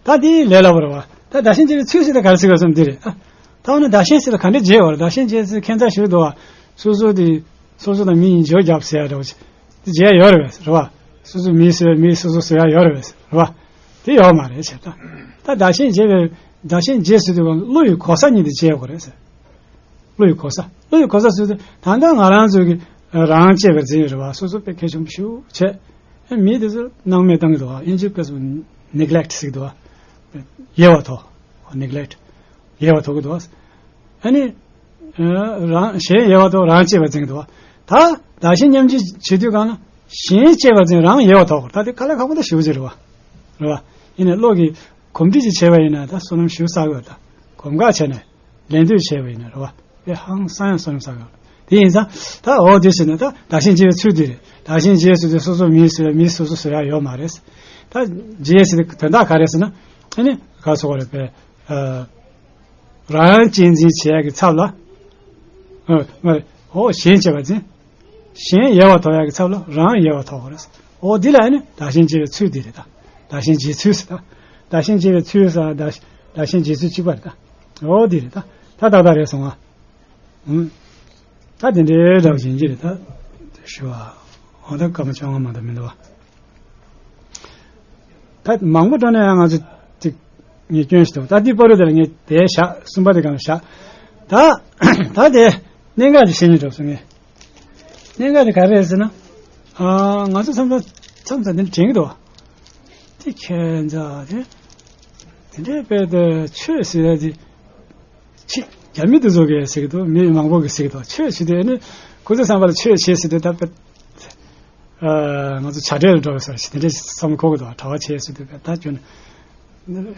ད་དེ་ལས་སླ་པོ་རེད་བ། ད་བདག་གཞན་བརྗེ་བའི་ཚུལ་ཟེར་ད་ག་རེ་ཟེར་དགོས་བསམ་འདི་རེད་ད། ད་འོ་ན་བདག་གཞན་ཟེར་ད་ག་འདྲ་བརྗེ་བ་རེད། བདག་གཞན་བརྗེ་ཚུལ་ཁྱད་མཚར་ཞིག་འདུག་བ། སོ་སོ་དེ་སོ་སོ་དང་མི་གཉིས་འགྱུར་བར་བྱེད་ཟེར་ཡ་འདྲ་བོ་ཅིག་དེ་བརྗེད་ཡོད་རེད་པས་རེད་བ། སོ་སོ་མི་བཟོས་མི་སོ་སོ་བཟོ་ཡ་ཡོད་རེད་པས་རེད་བ། དེ་ཡོད་མ་རེད་བྱས་ད། ད་བདག་གཞན་བརྗེད་པའི་བདག་གཞན་བརྗེད་ཟེར་དུས་གང་བློ་ཡི་གོ་ས་གཉིས་དེ་བརྗེད་དགོས་རེད་ཟེར། བློ་ཡི་གོ་ས། བློ་ཡི་གོ་ས་ཟེར་དུས་ད་ལྟ་ང་རང་ཚོ་གི་རང་གཅེས་པར་འཛིན་རེད་བ། སོ་སོ་དཔེ་གལ་ཆེན་པོ་ཞེ་པོ་བྱས། མི་དེ་ཚོ་སྣང་མེད་བཏང་གི་འདུག་བ། དབྱིན་ཇིའི་སྐད་ཚོ་neglect ཟེར་གི་འདུག་བ། ཡལ་བ་དོར། neglect ཡལ་བ་དོར་གི་འདུག་བ། ཨ་ནི། ཨ། རང་གཞན་ཡལ་བ་དོར་རང་གཅེས་པར་འཛིན་གི་འདུག་བ། ད་བདག་གཞན་མཉམ་བརྗེ་བྱེད་དུས་གང་ལ་གཞན་གཅེས་པར་འཛིན་རང་ཡལ་བ་དོར་དགོས། ད་དེ་དཀའ་ལས་ཁག་པོ་ད་ཞེ་པོ་ཅིག་རེད་བ། རེད་བ། ཡིན་ནའི་བློ་གི་གོམས་འདྲིས་ཅིག་བྱས་པ་ཡིན་ན་ད་བསོད་ནམས་ཞེ་པོ་བསགས་ཡོད། ད་གོམ་ཁ་བྱས་ནས་ལད་ཟློས་བྱས་པ་ཡིན་ན་རེད་བ། དེ་ཧང་སང་ཡང་བསོད་ནམས་བསགས་ཡོད། དེ་ཡིན་ཙང་ད་འོ་དེ་ཟེར་ན་ད་བདག་གཞན་བརྗེ་བའི་ཚུལ་དེ་རེད། བདག་གཞན་བརྗེ་ཟེར་དུས་སོ་སོ་མི་ཟེར་མི་སོ་སོ་ཟེར་ཡ་ཡོད་མ་རེད། ད་བརྗེ་ཟེར་དུས་དོན་དག་ག་རེ་ཟེར་ན། ཨ་ནི་ག་སོགས་རེད་པས། ཨ། རང་གཅེས་འཛིན་བྱེད་ཡག་གི་ཚབ་ལ། ཨ། མ་རེད། འོ་གཞན་གཅེས་པར་འཛིན། གཞན་ཡལ་བ་དོར་ཡག་གི་ཚབ་ལ་རང་ཡལ་བ་དོར་དགོས་རེད། འོ་འདི་ལ་ཨ་ནི་བདག་གཞན་བརྗེ་བའི་ཚུལ་འདི་རེད་ད། བདག་གཞན་བརྗེ་ཚུལ་ཟེར་ད། བདག་གཞན་བརྗེ་བའི་ཚུལ་ཟེར་བདག་བདག་གཞན་བརྗེ་ཚུལ་གཅིག་པ་རེད་ད། འོ་འདི་རེད་ད། ད་ཏག་ཏག་རེད་སོང་ང་། ཨུམ། ད་དེ་འདྲའི་འདྲ་བ་ཡིན་གྱི་རེད་ད། ཞུ་བ། འོ་ད་སྐར་མ་བཅོ་ལྔ་མ་གཏོགས་མི་འདུག་བ། ད་མང་པོ་འགྲོ་ན་ཡང་ང་ཚོ་ཅིག་ངས་སྐྱོན་ཞིག་འདུག་ད་འདི་པར་རུ་དེ་ལ་ངས་དེ་བཞག་གསུམ་པ་དེ་གང་བཞག་ད་ད་དེ་གནད་འགག་ཅིག་བཤད་སྙིང་འདོད་སོང་ངས། གནད་འགག་དེ་ག་རེ་རེད་ཟེར་ན། ཨ། ང་ཚོ་མཚམས་མཚམས་མཚམས་མཚམས་དེ་འདྲ་དྲན་གྱི་འདུག་དེ་ཁྱད་མཚར་དེ། དེ་འདྲའི་དཔེ་དེ་ཆོས་ཟེར་ཡ་དེ། ཕྱི་རྒྱ་མི་དེ་ཚོ་གིས་ཟེར་གྱི་འདུག་མི་མང་པོ་གིས་ཟེར་གྱི་འདུག་ཆོས་བྱེད་དུས་ནི་ཁོ་ཚོའི་བསམ་པ་ལ་ཆོས་བྱེད་ཟེར་དུས་ད་དཔེ། ཨ། ང་ཚོ་བྱ་བྲལ་ལ་འགྲོ་བའི་སར་ཞིག་དེ་འདྲའི་བསམ་བློ་འཁོར་གྱི་འདུག་གྲྭ་པ་བྱས་ཟེར་དུས་ད་ཁྱོད་ནི།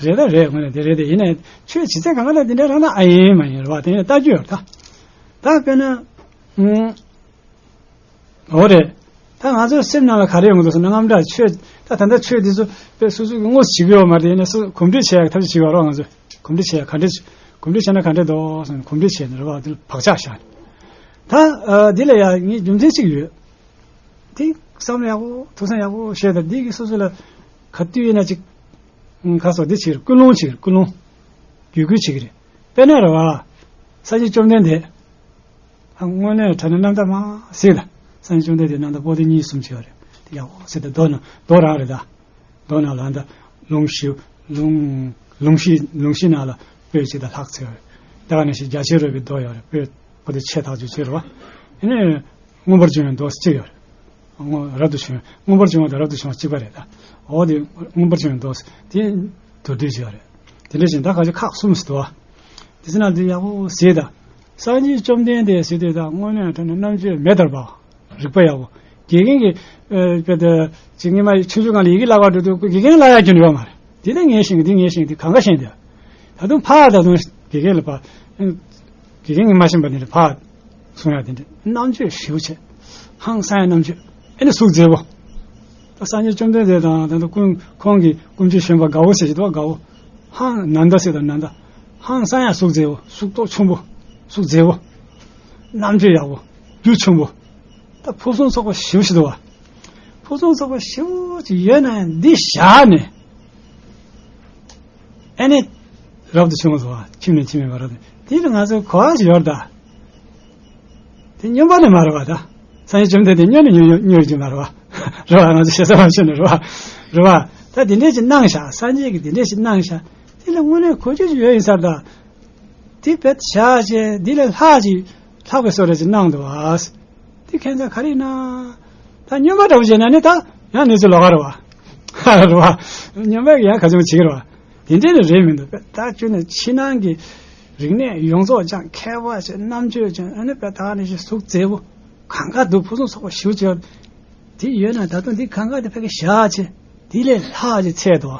རེད་ད་རེད། དངོས་གནས་དེ་རེད་དེ། ཡིན་ནའི་ཆོས་བྱེད་ཚད་གང་ག་ལ་དེ་འདྲའི་རང་ན་ཨ་ཡིན་མ་ཡིན་རེད་བ། དེ་ནས་ལྟ་རྒྱུ་ཡོད་རེད་ད། ད་དཔེར་ན། ཨུམ། འོ་རེད། ད་ང་ཚོའི་སེམས་ནང་ལ་ག་རེ་ཡོང་གི་འདུག་ཟེར་ན། དངངས་སྐྲག་ཆོས་ད་ད་ལྟ་ཆོས་འདི་ཚོ་དཔེ་སོ་སོ་གི་དངོས་སུ་བྱེད་ཀྱི་ཡོད་མ་རེད། ཡིན་ན་སུ་གོམས་འདྲིས་བྱེད་ཡག་ཐབས་ཤེས་བྱེད་ཀྱི་ཡོད་རེད། ང་ཚོས་གོམས་འདྲིས་བྱེད་ཡག་ག་འདྲས་གོམས་འདྲིས་བྱས་ན་ག་འདྲས་འདུག་ཟེར་ན། གོམས་འདྲིས་བྱས་ནས་རེད་བ། འདི་ལ་བག་ཆགས་བཞག་ནས། ད་ཨ་འདི་ལ་ཡང་ངས་རྒྱུ་མཚན་གཅིག་ཡོད། འདི་བསམ་བློ་ཡག་པོ་ཐུགས་བསམ་ཡག་པོ་བཞེས་དང་། འདི་གིས་སོ་སོ་ལ་ག་དུས་ཡིན་ན་ཅིག་ཁ་སོགས་འདི་བྱེད་ཀྱི་རེད། ཀུན་སློང་བྱེད་ཀྱི་རེད། ཀུན་སློང་བརྒྱུད་སྐུལ་བྱེད་ཀྱི་རེད། དཔེར་ན་རེད་བ། སངས་རྒྱས་བཅོམ་ལྡན་འདས། ཨ། དངོས་གནས་དྲང་གནས་རྣམ་དག་མ་ཟིག་ལ། སངས་རྒྱས་བཅོམ་ལྡན་འདས་རྣམ་དག་པོ་ཏི་གཉིས་གསུམ་བྱས་པ་རེད། དེ་ཡག་པོ་ཟེར་ཏེ་རྡོ་ནང་རྡོ་རང་རེད་ད། རྡོ་ནང་ལ་ད་ལུང་བཞི། ལུང་ལུང་བཞི་ལུང་བཞི་ནང་ལ་པོད་གཅིག་དང་ལྷག་ཚེ་བ་རེད། ད་ག་ནང་བཞིན་རྒྱ་ཆེར་རོལ་པའི་རྡོ་ཡོད་རེད། པོད་པོ་ཏི་ཆེ་ཐག་ཆོད་ཅིག་རེད་བ། ཨ་ནི་མངོན་པར་བྱུང་བའི་མདོ་གཅིག་ཡོད་རེད། མངོན་རབ་ཏུ་བྱུང་། མངོན་པར་བྱུང་བ་དང་རབ་ཏུ་བྱུང་བ་གཅིག་པ་རེད་ད། འོ་དེ་མངོན་པར་བྱུང་བའི་མདོ་དེ་མདོར་བསྡུས་བྱས་པ་རེད། དེ་འདྲ་བཞིན་ད་ག་ཅིག་ཁག་གསུམ་ཟེར་འདུག་བ། དེ་ཚོ་ནང་དུ་ཡག་པོ་གཟིགས་དང་། སངས་རྒྱས་བཅོམ་ལྡན་འདས་ཟེར་དུས་ད་དངོས་གནས་དྲང་གནས་རྣམ་དཔྱོད་མེ་ལྟར་འབར་བ། རིག་པ་ཡག་པོ། དགེ་རྒན་གྱིས། ཨ། དཔེ་དེ་ཅིག་སྔོན་མ་ཆུང་ཆུང་སྒང་ལ་ཡི་གེ་བཀླག་པར་འགྲོ་དུས་དགེ་རྒན་བཀླག་ཡག་ཁྱོན་ནས་ཡོད་མ་རེད། འདི་ནས་ངས་ཤེས་ཀྱི། འདི་ངས་ཤེས་ཀྱི། འདི་གང་ག་ཤེས་འདུག་ད་དུང་ཕར་ད་དུང་དགེ་རྒན་ལ་ཕར། དགེ་རྒན་གྱིས་མ་ཤེས་པ་འདི་འདྲ་ཕར་གསུང་ཡག་དེ་འདྲ། རྣམ་དཔྱོད་ཞེ་པོ་ཆེ། ཧང་སང་ཡག་རྣམ་དཔྱོད། ཨེ་ནི་གཟུགས་མཛེས་པོ། ད་སངས་རྒྱས་བཅོམ་ལྡན་འདས་དང་ད་ལྟ་ཀུན་ཁོང་གི་སྐུ་མཆེད་གཞོན་པ་དགའ་བོ་ཟེར་གྱི་འདུག་བ། དགའ་བོ། ཧང་། ནན་ད་ཟེར་དང་ནན་ད། ཧང་སང་ཡག་གཟུགས་མཛེས་པོ། གཟུགས་སྟོབས་ཆེན་པོ། གཟུགས་མཛེས་པོ། རྣམ་དཔྱོད་ཡག་པོ། རྒྱུ་ཆེན་པོ། ད་ཕུན་སུམ་ཚོགས་པ་ཞེ་པོ་ཞིག་འདུག་བ། ཕུན་སུམ་ཚོགས་པ་ཞེ་པོ་ཅིག་ཡོད་ན་ཡང་འདི་བཞག་ནས། ཨེ་ནི། རབ་ཏུ་བྱུང་བ་ཟེར་བ། ཁྱིམ་ནས་ཁྱིམ་མེད་པར་རབ་ཏུ། དེ་ལ་ང་ཚོ་གོ་བ་ཞིག་ཡོད་རེད་ད། དེ་སྨྱོན་པ་ནི་མ་རེད་བ་ད། སངས་རྒྱས་བཅོམ་ལྡན་འདས་སྨྱོ་ནི་སྨྱོ་སྨྱོ་རྒྱུ་མ་རེད་བ། རེད་བ། ང་ཚོ་ཞེ་ས་མ་ཞུ་ནི་རེད་བ། རེད་བ། ད་དེ་འདྲས་ཅིག་གནང་བཞག་སངས་རྒྱས་ཀྱིས་དེ་འདྲས་ཅིག་གནང་བཞག་དེ་ལ་དངོས་གནས་གོ་རྒྱུ་ཞིག་ཡོད་ཡིན་ས་རེད་ད། དེ་བེད་བཞག་བྱས་འདི་ལས་ལྷག་ཅིག་ལྷག་པའི་བཟོ་འདྲ་ཅིག་གནང་འདུག་བ། དེ་ཁྱད་མཚར་ག་རེ་ཡིན་ན། ད་སྨྱོན་པ་འདྲ་པོ་བྱས་ན་ནི་ད་ཡང་གནས་ཚུལ་ལོགས་ཀ་རེད་བ། རེད་བ། སྨྱོན་པས་ཡང་ག་ཚོད་བྱེད་ཀྱི་རེད་བ། དེ་འདྲས་ནི་རེད་མི་འདུག་ད་ཁྱོད་ནི་ཕྱི་ནང་གི་རིག་གནས་ཡོངས་རྫོགས་སྦྱངས། མཁས་པ་བྱས། རྣམ་དཔྱོད་ཅན། ཨ་ནི་དཔེ་ད་ནི་ཞིག་གཟུགས་མཛེས་པོ། གང་ག་འདུག་ཕུན་སུམ་ཚོགས་པ་ཞེ་པོ་ཅིག་ཡོད། དེ་ཡོད་ན་ད་དུང་འདི་གང་ག་དེ་ཕ་གི་བཞག་བྱས་དེ་ལས་ལྷག་ཅིག་འཚོལ་འདུག་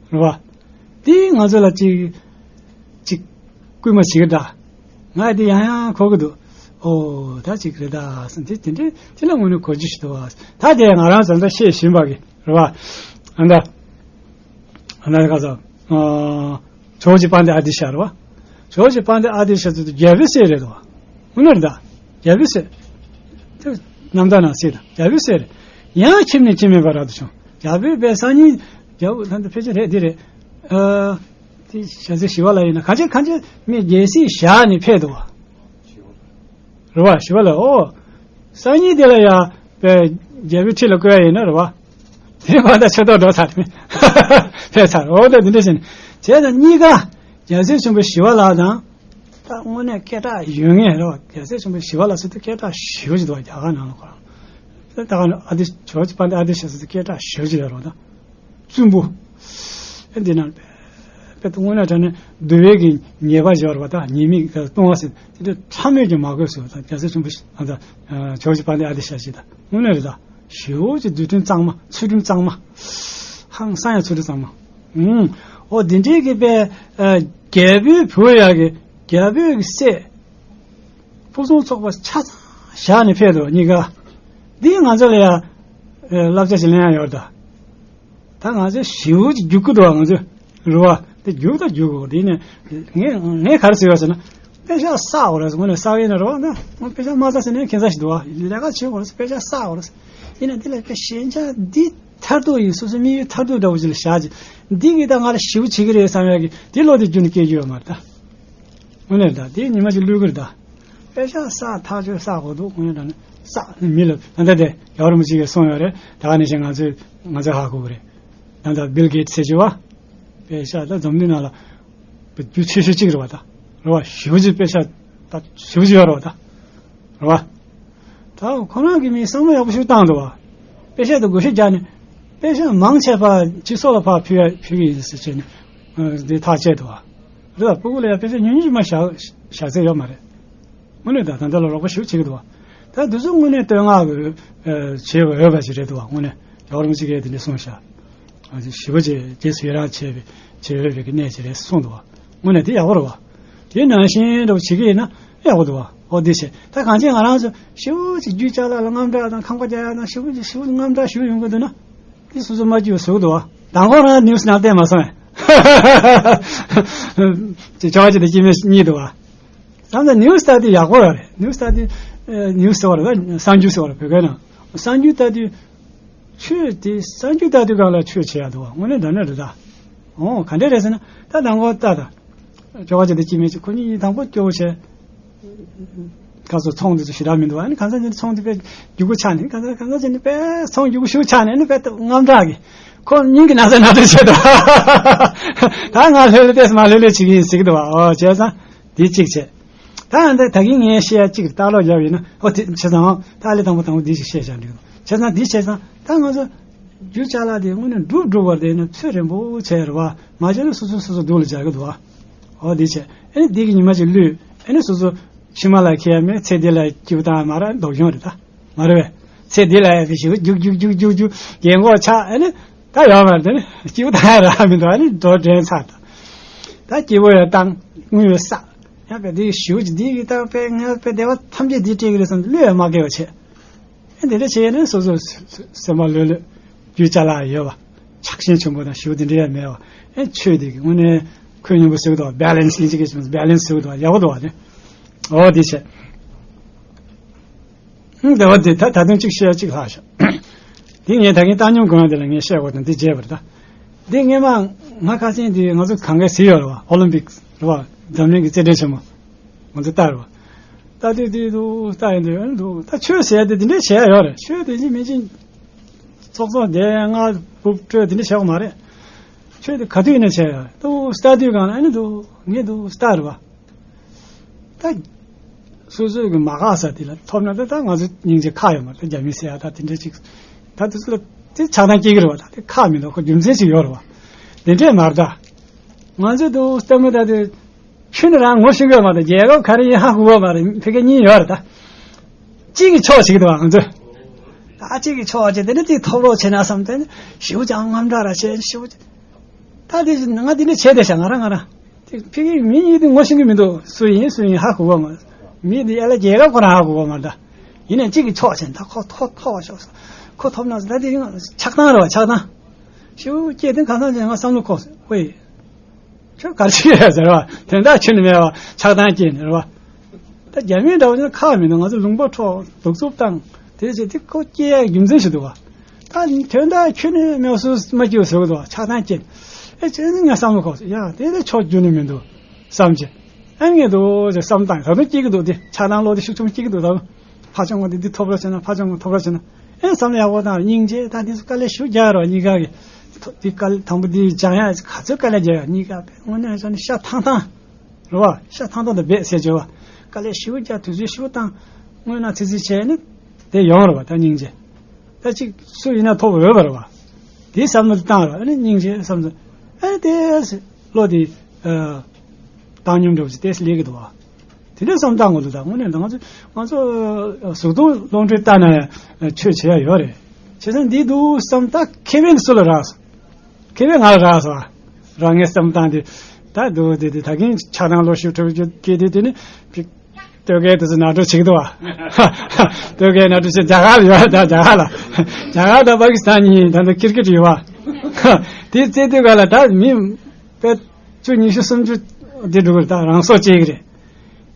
བ། རེད་བ། དེ་ང་ཚོ་ལ་ཅིག་ཅིག་སྐུལ་མ་བྱེད་ཀྱི་འདྲ། ང་དེ་ཡང་ཡང་གོ་གི་འདུག་ཨོ་ད་ཅིག་རེད་ད་ཟེར། དེ་དེ་འདྲའི་དེ་ལ་དངོས་གནས་གོ་རྒྱུ་ཞིག་འདུག་བ། ད་དེ་ང་རང་ཚོ་འདྲ་བཤད་བཞིན་པ་གི་རེད་བ། ཨ་འདྲ། ཨ་འདྲ་ག་ཚོད། ཨ། ཇོ་བོ་རྗེ་དཔལ་ལྡན་ཨ་ཏི་ཤ་རེད་བ། ཇོ་བོ་རྗེ་དཔལ་ལྡན་ཨ་ཏི་ཤ་ཟེར་དུས་རྒྱལ་པོའི་སྲས་རེད་དོ། དངོས་གནས་རེད་ད། རྒྱལ་པོའི་སྲས། དེ་རྣམ་ཐར་ནང་གསལ་ད། རྒྱལ་པོའི་སྲས་རེད། ཡང་ཁྱིམ་ནས་ཁྱིམ་མེད་པར་རབ་ཏུ་བྱུང་། རྒྱལ་པོའི་བས་སང་ཉིན་རྒྱལ་པོ་ད་ལྟ་ཕལ་ཆེར་རེད་འདི་རེད། ཨ། དེ་ཞལ་ཟས་ཞི་བ་ལྷ་ཡིན་ན་གང་ཅི་གང་ཅི་མི་རྒྱལ་སྲིད་བཞག་ནས་ཕེབས་འདུག་བ། རེད་བ། ཞི་བ་ལྷ། ཨོ། སང་ཉིན་དེ་ལ་ཡ་བས། རྒྱལ་པོའི་ཁྲི་ལ་བསྐོས་ཡིན་ན་རེད་བ། དེ་བར་ད་ཆོས་ཐོག་འགྲོ་ཚར་རེད། ཕེབས་ཚར། འོ་ད་འདི་འདྲ་བྱས་ནས་བྱས་ཙང་གཉིས་ཀ་རྒྱལ་སྲས་ཆེན་པོ་ཞི་བ་ལྷ་དང་། ད་དངོས་གནས་སྐད་གྲགས་ཡོད་ངེས་རེད་བ། རྒྱལ་སྲས་ཆེན་པོ་ཞི་བ་ལྷ་ཟེར་དུས་སྐད་གྲགས་ཞེ་པོ་ཅིག་འདུག་བ། རྒྱ་གར་ནང་ལ་ཁོ་རང་། ད་ག་ཨ་ཏི་ཇོ་བོ་རྗེ་དཔལ་ལྡན་ཨ་ཏི་ཤ་ཟེར་དུས་སྐད་གྲགས་ཞེ་པོ་ཅིག་ཡོད་རེད་བ། ད་བཙུན་པོ། ཨེ་འདི་ན་དཔེ་དེ་དངོས་གནས་དྲང་གནས་འདུལ་བའི་གི་ཉེས་པ་ཞིག་ཡོད་རེད་བ། ད་ཉེས་དམིགས་ལྟུང་བ་ཟེར་དེ་འདྲ་ཕྲ་མོས་ཀྱང་མ་གོས་སོ། ད་རྒྱལ་སྲས་ཆེན་པོ་ཞི་ཨ་ད་ཇོ་བོ་རྗེ་དཔལ་ལྡན་ཨ་ཏི་ཤ་ཞིག་ད་དངོས་གནས་རེད། ད་ཞེ་པོ་ཅིག་རྫུ་འཕྲུལ་གཙང་མ། ཚུལ་ཁྲིམས་གཙང་མ། ཧང་སང་ཡང་ཚུལ་ཁྲིམས་གཙང་མ། ཨུམ། འོ་འདི་འདྲའི་གི་དཔེ་ཨ་རྒྱལ་པོའི་བུ་ཡ་གི་རྒྱལ་པོའི་གི་སྲས། ཕུན་སུམ་ཚོགས་པ་ཆ་ཚང་བཞག་ནས་ཕེབས་འདུག་གཉིས་ཀ། འདི་ང་ཚོ་ལ་ཡ་ཨེ་བསླབ་བྱ་ཞིག་ལེན་ཡ་ཡོད་ད། ད་ང་ཚོ་ཞེ་པོ་ཅིག་རྒྱུག་གི་འདུག་བ། ང་ཚོ་རུ་བ་དེ་རྒྱུག་ད་རྒྱུག་གོ། དེ་ནས་ངས་ངས་ག་རེ་ཟེར་བ་ཟེར་ན། དཔེ་ཆ་བསགས་དགོས་རེད། དངོས་གནས་བསགས་ཡིན་ན་རུ་བ་ན་དཔེ་ཆ་མ་བསགས་ཟེར་ནས་ཁྱད་མཚར་ཞིག་འདུག་བ། ལས་ཀ་བྱེད་དགོས་རེད། དཔེ་ཆ་བསགས་དགོས་རེད། ཡིན་ན་དེ་ལ་དཔེ་ཞན་ཆ་འདི་མཐར་ཐུག་ཡིན། སོ་སོའི་དམིགས་ཡུལ་མཐར་ཐུག་འདྲ་བོ་ཅིག་ལ་བཞག་ཅིག་འདི་གིས་ད་ང་ལ་ཞེ་པོ་བྱེད་ཀྱི་རེད་བསམ་ཡ་གི་དེ་བློ་དེ་རྒྱུན་ནས་སྐྱེ་རྒྱུ་ཡོད་མ་རེད་ད། དངོས་གནས་རེད་ད། དེ་ཉི་མ་ཅིག་བླུག་གི་རེད་ད། དཔེ་ཆ་བསགས། ཐག་གཅོད་བསགས་དགོས་འདུག་དངོས་གནས་དྲང་གནས་བསགས། མི་ལ་ད་ལྟ་དེ་རྒྱལ་བ་རིན་པོ་ཆེ་གིས་གསུངས་ཡོད་རེད། ད་ག་ནང་བཞིན་ང་ཚོས་ང་ཚོས་ཧ་གོ་གི་རེད། ད་ལྟ་བིལ་གེ་ཊི་ཟེར་གྱི་བ། དཔེ་ཆ་ད་འཛམ་གླིང་ནང་ལ་རྒྱུ་ཆེ་ཤོས་གཅིག་རེད་བ་ད། རེད་བ། ཞེ་པོ་ཅིག་དཔེ་ཆ་ད་ཞེ་པོ་ཅིག་ཡོད་རེད་བ་ད། རེད་བ། ད་ཁོ་རང་གིས་མི་བསམ་བློ་ཡག་པོ་ཞིག་བཏང་འདུག་བ། དཔེ་ཆ་དེ་བགོ་བཤའ་རྒྱག་ནས་དཔེ་ཆ་མང་ཆེ་བ་སྤྱི་ཚོགས་ལ་ཕར་ཕུལ་ཡ་ཕུལ་གི་ཡིན་ཟེར་བྱས་ནས་འདི་ཐག་བཅད་འདུག་བ། རེད་བ། སྤུ་གུ་ལ་ཡ་དཔེ་ཆ་ཉུང་ཉུང་ཞིག་མ་བཞག་བཞག་ཚད་ཡོད་མ་རེད། དངོས་གནས་ད་ད་ལྟ་ལ་རོགས་པ་ཞེ་པོ་བྱེད་ཀྱི་འདུག་བ། ད་འདི་ཚོ་དངོས་གནས་བསྟོད་བསྔགས་ཀྱི་བྱེད་དགོས་འོས་པ་ཞིག་རེད་འདུག་བ། དངོས་གནས་རྒྱལ་བ་རིན་པོ་ཆེ་གིས་དེ་འདྲ་གསུངས་ཤག་ཞེ་པོ་ཅིག་རྗེས་སུ་ཡི་རང་བྱེད་པའི་བྱེད་འོས་པའི་གི་གནས་ཅིག་རེད་གསུངས་འདུག་བ། དངོས་གནས་དེ་ཡག་པོ་རེད་བ། དེ་ནང་བཞིན་འདྲ་བོ་བྱེད་ཀྱི་ཡིན་ན་ཡག་པོ་འདུག་བ། འོ་དེ་བྱས། ད་གང་ཅི་ང་རང་ཚོ་ཞེ་པོ་ཅིག་རྒྱུ་ཅ་ལག་ལ་དངངས་སྐྲག་དང་ཁང་པ་རྒྱག་ཡ་དང་ཞེ་པོ་ཅིག་ཞེ་པོ་ཅིག་དངངས་སྐྲག་ཞེ་པོ་ཡོང་གི་འདུག་ན། དེ་སོ་སོ་མ་སྐྱིད་པ་བཟོ་གི་འདུག་བ། དང་པོ་རང་ནིའུ་སི་ནང་བལྟས་མ་སོང་ངས། ཅིག་ཆོག་ཅིག་དང་སྐྱིད་མེད་གཉིས་འདུག་བ། ད་ལྟ་ནིའུ་སི་ལྟ་དུས་ཡག་པོ་ཡོད་རེད། ནིའུ་སི་ལྟ་དུས་ཨ་ནིའུ་སི་ཟེར་བ་རེད་ད། གསར་འགྱུར་ཟེར་བ་རེད་བོད་སྐད་ནང་། གསར་འགྱུར་ལྟ་དུས། ཆོས་དེ་གསར་འགྱུར་ལྟ་དུས་སྒང་ལ་ཆོས་བྱེད་ཡག་འདུག་བ། དངོས་གནས་དྲང་གནས་རེད་ད། འོ་ག་འདྲས་རེད་ཟེར་ན། ད་དང་པོ་ལྟ་ད། ཅོ་ག་ཅིག་དང་སྐྱིད་མེད་ཅིག་ཁོ་གཉིས་དང་པོ་སྐྱོ་བོ་བྱས། ཁ་སོ་ཚོང་དེ་ཚོ་ཞེ་དྲག་མི་འདུག་ཨ་ནི་གང་ཟག་ཅིག་ཚོང་དེ་དཔེ་རྒྱུག་པོ་ཆགས་ནས། གང་ཟག་གང་ཟག་ཅིག་ནི་དཔེ་ཚོང་རྒྱུག་པོ་ཞེ་པོ་ཆགས་ནས་ནི་དཔེ་དངངས་སྐྲག་གི། ཁོ་སྙིང་གི་ན་ཚ་ན་ཚ་བྱས་འདུག་ད་ང་ལྷོད་ལྷོད་བལྟས་སོང་། མ་ལྷོད་ལྷོད་བྱེད་ཀྱི་ཡིན་ཟེར་གྱི་འདུག་བ། འོ་བྱས་ཙང་། དེ་གཅིག་བྱས། ད་ཡང་ད་ད་གིན་ངས་བཤད་ཡ་གཅིག་ལྟག་ལོག་བརྒྱབ་ཡིན་ན། ཨོ་དེ་བྱས་ཙང་། ད་ཨ་ལས་དང་པོ་དང་པོ་འདི་ཞིག་བཤད་བཞག་འགྲིག་གི་འདུག་བྱས་ཙང་འདི་བྱས་ཙང་ད་ང་ཚོ་རྒྱུ་ཅ་ལག་དེ་དངོས་གནས་འགྲུབ་འགྲུབ་པར་དེ་ནི་ཚོད་རན་པོ་བྱས་རེད་བ། མ་བྱས་ན་སོ་སོ་སོ་སོ་སྡུག་ལ་སྦྱར་གི་འདུག་བ། ཨོ་འདི་བྱས། ཨ་ནི་འདི་གི་ཉི་མ་ཅིག་བླུད། ཨ་ནི་སོ་སོ་ཕྱི་མ་ལ་ཁེལ་ཡ་མེད། ཚེ་འདི་ལ་སྐྱིད་པོ་བཏང་ཡ་མ་རེད། སྡུག་གཞུང་རེད་ད། མ་རེད་པས། ཚེ་འདི་ལ་ཡ་དེ་ཞིག་རྒྱུག་རྒྱུག་རྒྱུག་རྒྱུག་རྒྱུག་རྒན་གོག་ཆགས། ཨ་ནི་ད་ཡོད་མ་རེད། དེ་ནི་སྐྱིད་པོ་བཏང་ཡ་རག་མི་འདུག་ཨ་ནི་འགྲོ་དྲན་ཚར་ད། ད་སྐྱིད་པོ་ཡང་བཏང་། དངུལ་ཡང་བསགས། ཡང་བས་དེ་ཞེ་པོ་ཅིག་འདི་གི་ད་དཔེ་ངའི་དཔེ་བདེ་བ་ཐམས་ཅད་འདིས་སྤྲད་ཀྱི་རེད་བསམ་སྟེ་བློས་ཡང་མ་བཀལ་བ་བྱས། ཨེ་འདི་འདྲ་བྱས་ནས་སོ་སོ་སེམས་པ་ལྷོད་ལྷོད། རྒྱུ་ཅ་ལག་ཡོད་པ། ཆགས་ཞེན་ཆེན་པོ་དང་ཞེ་པོ་དེ་འདྲ་ཡང་མེད་པ། ཨེ་ཆོས་དེ་གི་དངོས་གནས་ཁོད་སྙོམས་པོ་ཟེར་གི་འདུག་བ། བེ་ལེན་སི་ཨིན་ཇི་སྐད་ཀྱི་བེ་ལེན་སི་ཟེར་གི་འདུག་བ། ཡག་པོ་འདུག་བ་དེ། འོ་དེ་བྱས། ཧུམ། བདེ་བ་དེ་ད་ད་དུང་གཅིག་བཤད་ཡ་གཅིག་ལྷག་ཤག་དེ་ངས་ད་གིན་བཏང་སྙོམས་དགོས་ཡ་དེ་ལ་ངས་བཤད་དགོས་དང་དེ་བརྗེད་པ་རེད་ད། འདི་སྔས་མ་ང་ཁ་སང་དེ་ང་ཚོ་གང་གའི་གཟིགས་ཡོད་རེད་བ། ཨོ་ལིམ་པིག་རེད་བ། འཛམ་གླིང་གི་རྩེད་འགྲན་ཆེན་མོ། ང་ཚོ་ལྟ་རེད་བ། ལྟ་དུས་དེ་འདུག་ལྟ་ཡིན་དུས་ཨ་ནི་འདུག་ད་ཆོས་ཟེར་ཡ་དེ་དེ་འདྲས་བྱས་ཡ་ཡོད་རེད། ཆོས་དེ་ཅི་མིན་ཅི། ཚོགས་གཙོ་དེ་ང་སྦུབ་སྤྲོད་དེ་འདྲས་བྱེད་དགོས་མ་རེད། ཆོས་དེ་ག་དུས་ཡིན་ན་བྱས་ཡ་འདུག་ལྟ་དུས་སྒང་ལ་ཨ་ནི་འདུག་ངས་འདུག་ལྟ་རེད་བ། ད་སོ་སོའི་གི་མ་དགའ་ས་དེ་ལ་ཐོབ་ན་ད་ད་ང་ཚོ་སྙིང་རྗེ་ཁག་ཡོད་མ་རེད། ད་རྒྱ་མི་ཟེར་ཡ་ད་དེ་འདྲ་ཅིག་ད་དེ་ཚོ་ལ་དེ་ཆགས་སྡང་སྐྱེ་གི་རེད་བ། ད་དེ་ཁག་མི་འདུག་ཁོ་རྒྱུ་མཚན་ཞིག་ཡོད་རེད་བ། དེ་འདྲས་མ་རེད་ད། ང་ཚོ་དུ་ལྟད་མོ་ལྟ་དུས་ཁྱོད་ནི་རང་ངོ་ཤེས་གི་ཡོད་མ་རེད། རྒྱལ་ཁབ་ག་རེ་ཡིན་ཧ་གོ་གི་ཡོད་མ་རེད། ཕ་གི་གཉིས་ཡོད་རེད་ད། གཅིག་གི་ཕྱོགས་བྱེད་ཀྱི་འདུག་བ་ང་ཚོས། ད་གཅིག་གི་ཕྱོགས་བྱས་དེ་ནི་དེ་ཐོབ་རོགས་བྱས་ན་བསམ་སྟེ་ནི་ཞེ་པོ་ཅིག་དངངས་སྐྲག་ར་བྱས་ཞེ་པོ་ཅིག་ད་དེ་ང་དེ་འདྲ་བྱས་བསྡད་ཤག་ང་རང་ང་རང་། དེ་ཕ་གི་མི་གཉིས་དེ་ངོ་ཤེས་ཀྱི་མི་འདུག་སུ་ཡིན་སུ་ཡིན་ཧ་གོ་གི་མ་རེད། མི་དེ་ཨ་ལ་རྒྱལ་ཁབ་ཁོ་རང་ཧ་གོ་གི་མ་རེད་ད། ཡིན་ནའི་གཅིག་གི་ཕྱོགས་བྱས་ད་ཁོ་ཐོབ་ཐོབ་པ་ཤོག་ཟེར། ཁོ་ཐོབ་ན་ཟེར། ད་དེ་ཆགས་སྡང་རེད་བ། ཆགས་སྡང་ཞེ་པོ་སྐྱེས་དེ་གང་ཟག་ཅིག་ང་བསམ་བློ་འཁོར་སོང་། ཝེ། ཁྱོད་ག་རེ་བྱེད་ཀྱི་ཡོད་ཟེར་བ། དོན་དག་ཁྱོན་ནས་མེད་པ་ཆགས་སྡང་སྐྱེས་ནས་རེད་བ། ད་རྒྱ་མི་འདྲ་བོ་ཅིག་ཁག་མི་འདུག་ང་ཚོ་ལུང་པ་འཕྲོག་གདུག་རྩུབ་བཏང་དེ་བྱས་དེ་ཁོ་སྐྱེ་ཡའི་རྒྱུ་མཚན་ཞིག་འདུག་བ། ད་དོན་དག་ཁྱོན་ནས་མེད་པ་སུ་མ་སྐྱེ་བ་བཟོ་གི་འདུག་བ། ཆགས་སྡང་སྐྱེས། ཨེ་བྱས་ནས་ངས་བསམ་བློ་འཁོར་སོང་། ཡ་དེ་ལས་ཕྱོགས་བསྒྱུར་ནས་མི་འདུག་བསམ་གྱི། ཨ་ངས་འདུག་ཅེས་བསམ་བཏང་། ད་དུང་སྐྱེ་གི་འདུག་དེ་ཆགས་སྡང་བློ་དེ་ཤུགས་ཆེན་པོ་སྐྱེ་གི་འདུག་ད་དུང་ཕར་ཕྱོགས་ངོ་དེ་འདི་ཐོབ་རོགས་བྱས་ན། ཕར་ཕྱོགས་ངོ་ཐོབ་རོགས་བྱས་ན། ཨེ་བསམ་བློ་ཡག་པོ་བཏང་། སྙིང་རྗེ། ད་འདི་ཚོ་དཀའ་ལས་ཞེ་པོ་རྒྱག་རོགས། གཉིས་ཀ་གི་ཐོ་འདི་དཀའ་ལས་དང་པོ་འདི་སྦྱང་ཡ་ག་ཚོད་དཀའ་ལས་རྒྱག་ཡ། གཉིས་ཀ་དངོས་གནས་བྱས་ན་ཤ་ཐང་ཐང་རེད་བ། ཤ་ཐང་ཐང་དང་རྦད་ཟེར་བྱས་བ། དཀའ་ལས་ཞེ་པོ་རྒྱག། དུས་ཚོད་ཞེ་པོ་བཏང་། དངོས་གནས་ཚིག་ཚིག་བྱས་ནས་དེ་ཡོང་རེད་བ། ད་སྙིང་རྗེ། ད་ཅིག་སུ་ཡིན་ན་ཐོབ་འོས་པ་རེད་བ། དེའི་བསམ་བློ་དེ་བཏང་རོགས། ཨ་ནི་སྙིང་རྗེ་བསམ་བློ། ཨ་ནི་དེ་བློ་དེ་ཨ་བཏང་སྙོམས་འདྲ་བོ་ཞིག་དེ་སླེབས་ཀྱི་འདུག་བ། དེ་འདྲ་བསམ་བཏང་དགོས་འདུག་ད་དངོས་གནས་ད་ང་ཚོ་ང་ཚོ་གཟུགས་མཐོང་རླུང་མཁྲེགས་ལྟ་ན་ཡང་ཆོས་བྱེད་ཡ་ཡོད་རེད། བྱས་ཙང་འདི་འདུག་བསམ། ད་ཁེ་ཕན་འདི་སུ་ལ་རག་སོང་། ཁེ་ཕན་ང་ལ་རག་སོང་བ། རང་ངས་བསམ་བཏང་དེ། ད་འདུག་དེ་དེ་ད་གིན་ཆགས་སྡང་བློ་ཞུགས་འཁྲུག་རྒྱུ་སྐྱེས་དུས་དེ་ནི་ཕིག་སྟོད་སྐད་དེ་ཚོ་ནག་འགྲོ་བྱེད་ཀྱི་འདུག་བ། སྟོད་སྐད་ནག་འགྲོ་བྱེད། རྒྱ་གར་ལ་ཡོད་ད། རྒྱ་གར་ལ། རྒྱ་གར་དང་པ་ཀི་སི་ཐན་གཉིས་ད་ལྟ་ཀིར་ཀིར་ཡོད་བ། དེ་རྩེ་དུས་ག་ལ་ད་མི་དཔེ་བཅུ་ཉི་ཤུ་སུམ་ཅུ་དེ་འགྲོ་གི་རེད། ད་རང་སྲོག་བཅད་ཀྱི་རེད།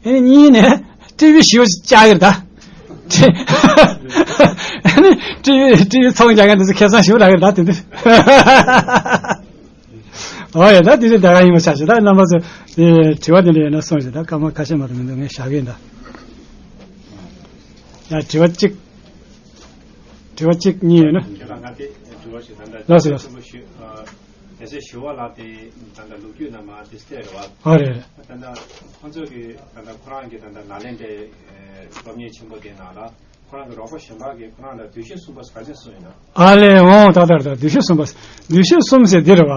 ཨ་ནི་གཉིས་ནས་ཀྲི་བི་ཞེ་པོ་བཅག་གི་རེད་ད། ཨ་ནི་ཀྲི་བི་ཀྲི་བི་ཚོང་རྒྱག་མཁན་དེ་ཚོ་ཁེ་བཟང་ཞེ་པོ་རག་གི་རེད་ད། དེ་དུས། ཨོ་ཡ། ད་དེ་རིང་ད་ག་ཡིན་པ་ཆགས་ཤག་ད་རྣམ་པ་ཚོ་དེ་དྲི་བ་དེ་འདྲ་ཡོད་ན་གསུངས་ཤིག་ད་སྐར་མ་ཁ་ཤས་མ་གཏོགས་མི་འདུག་ངས་བཞག་གི་ཡིན་ད། ཡ་དྲི་བ་གཅིག་དྲི་བ་གཅིག་གཉིས་ཡོད་ན། ཁྱེད་ལ་ང་དེ་དྲི་བ་ཞིག་ད་ལྟ་ལགས་སོ་ལགས་སོ། ཆེན་པོ་ཞུ། ཨ་དེ་ཚེ་ཞི་བ་ལྷ་དེ་ད་ལྟ་ལོ་རྒྱུས་ནང་མ་དེ་སྟེ་རེད་བ། ཨ་རེད། ད་ལྟ་ཁོང་ཚོ་གི་ད་ལྟ་ཁོ་རང་གི་ད་ལྟ་ནཱ་ལེནྡྲའི་སློབ་གཉེར་ཆེན་པོ་དེ་ནང་ལ། ཁོ་རང་གི་རོགས་པ་གཞན་པ་གིས་ཁོ་རང་ལ་བདུད་བཞི་གསུམ་པ་ག་ཚོད་གསུངས་ཡིན་ན། ཨ་ལས་འོང་། ད་ལྟར་ད་བདུད་བཞི་གསུམ་པ། བདུད་བཞི་གསུམ་ཟེར་འདི་རེད་བ།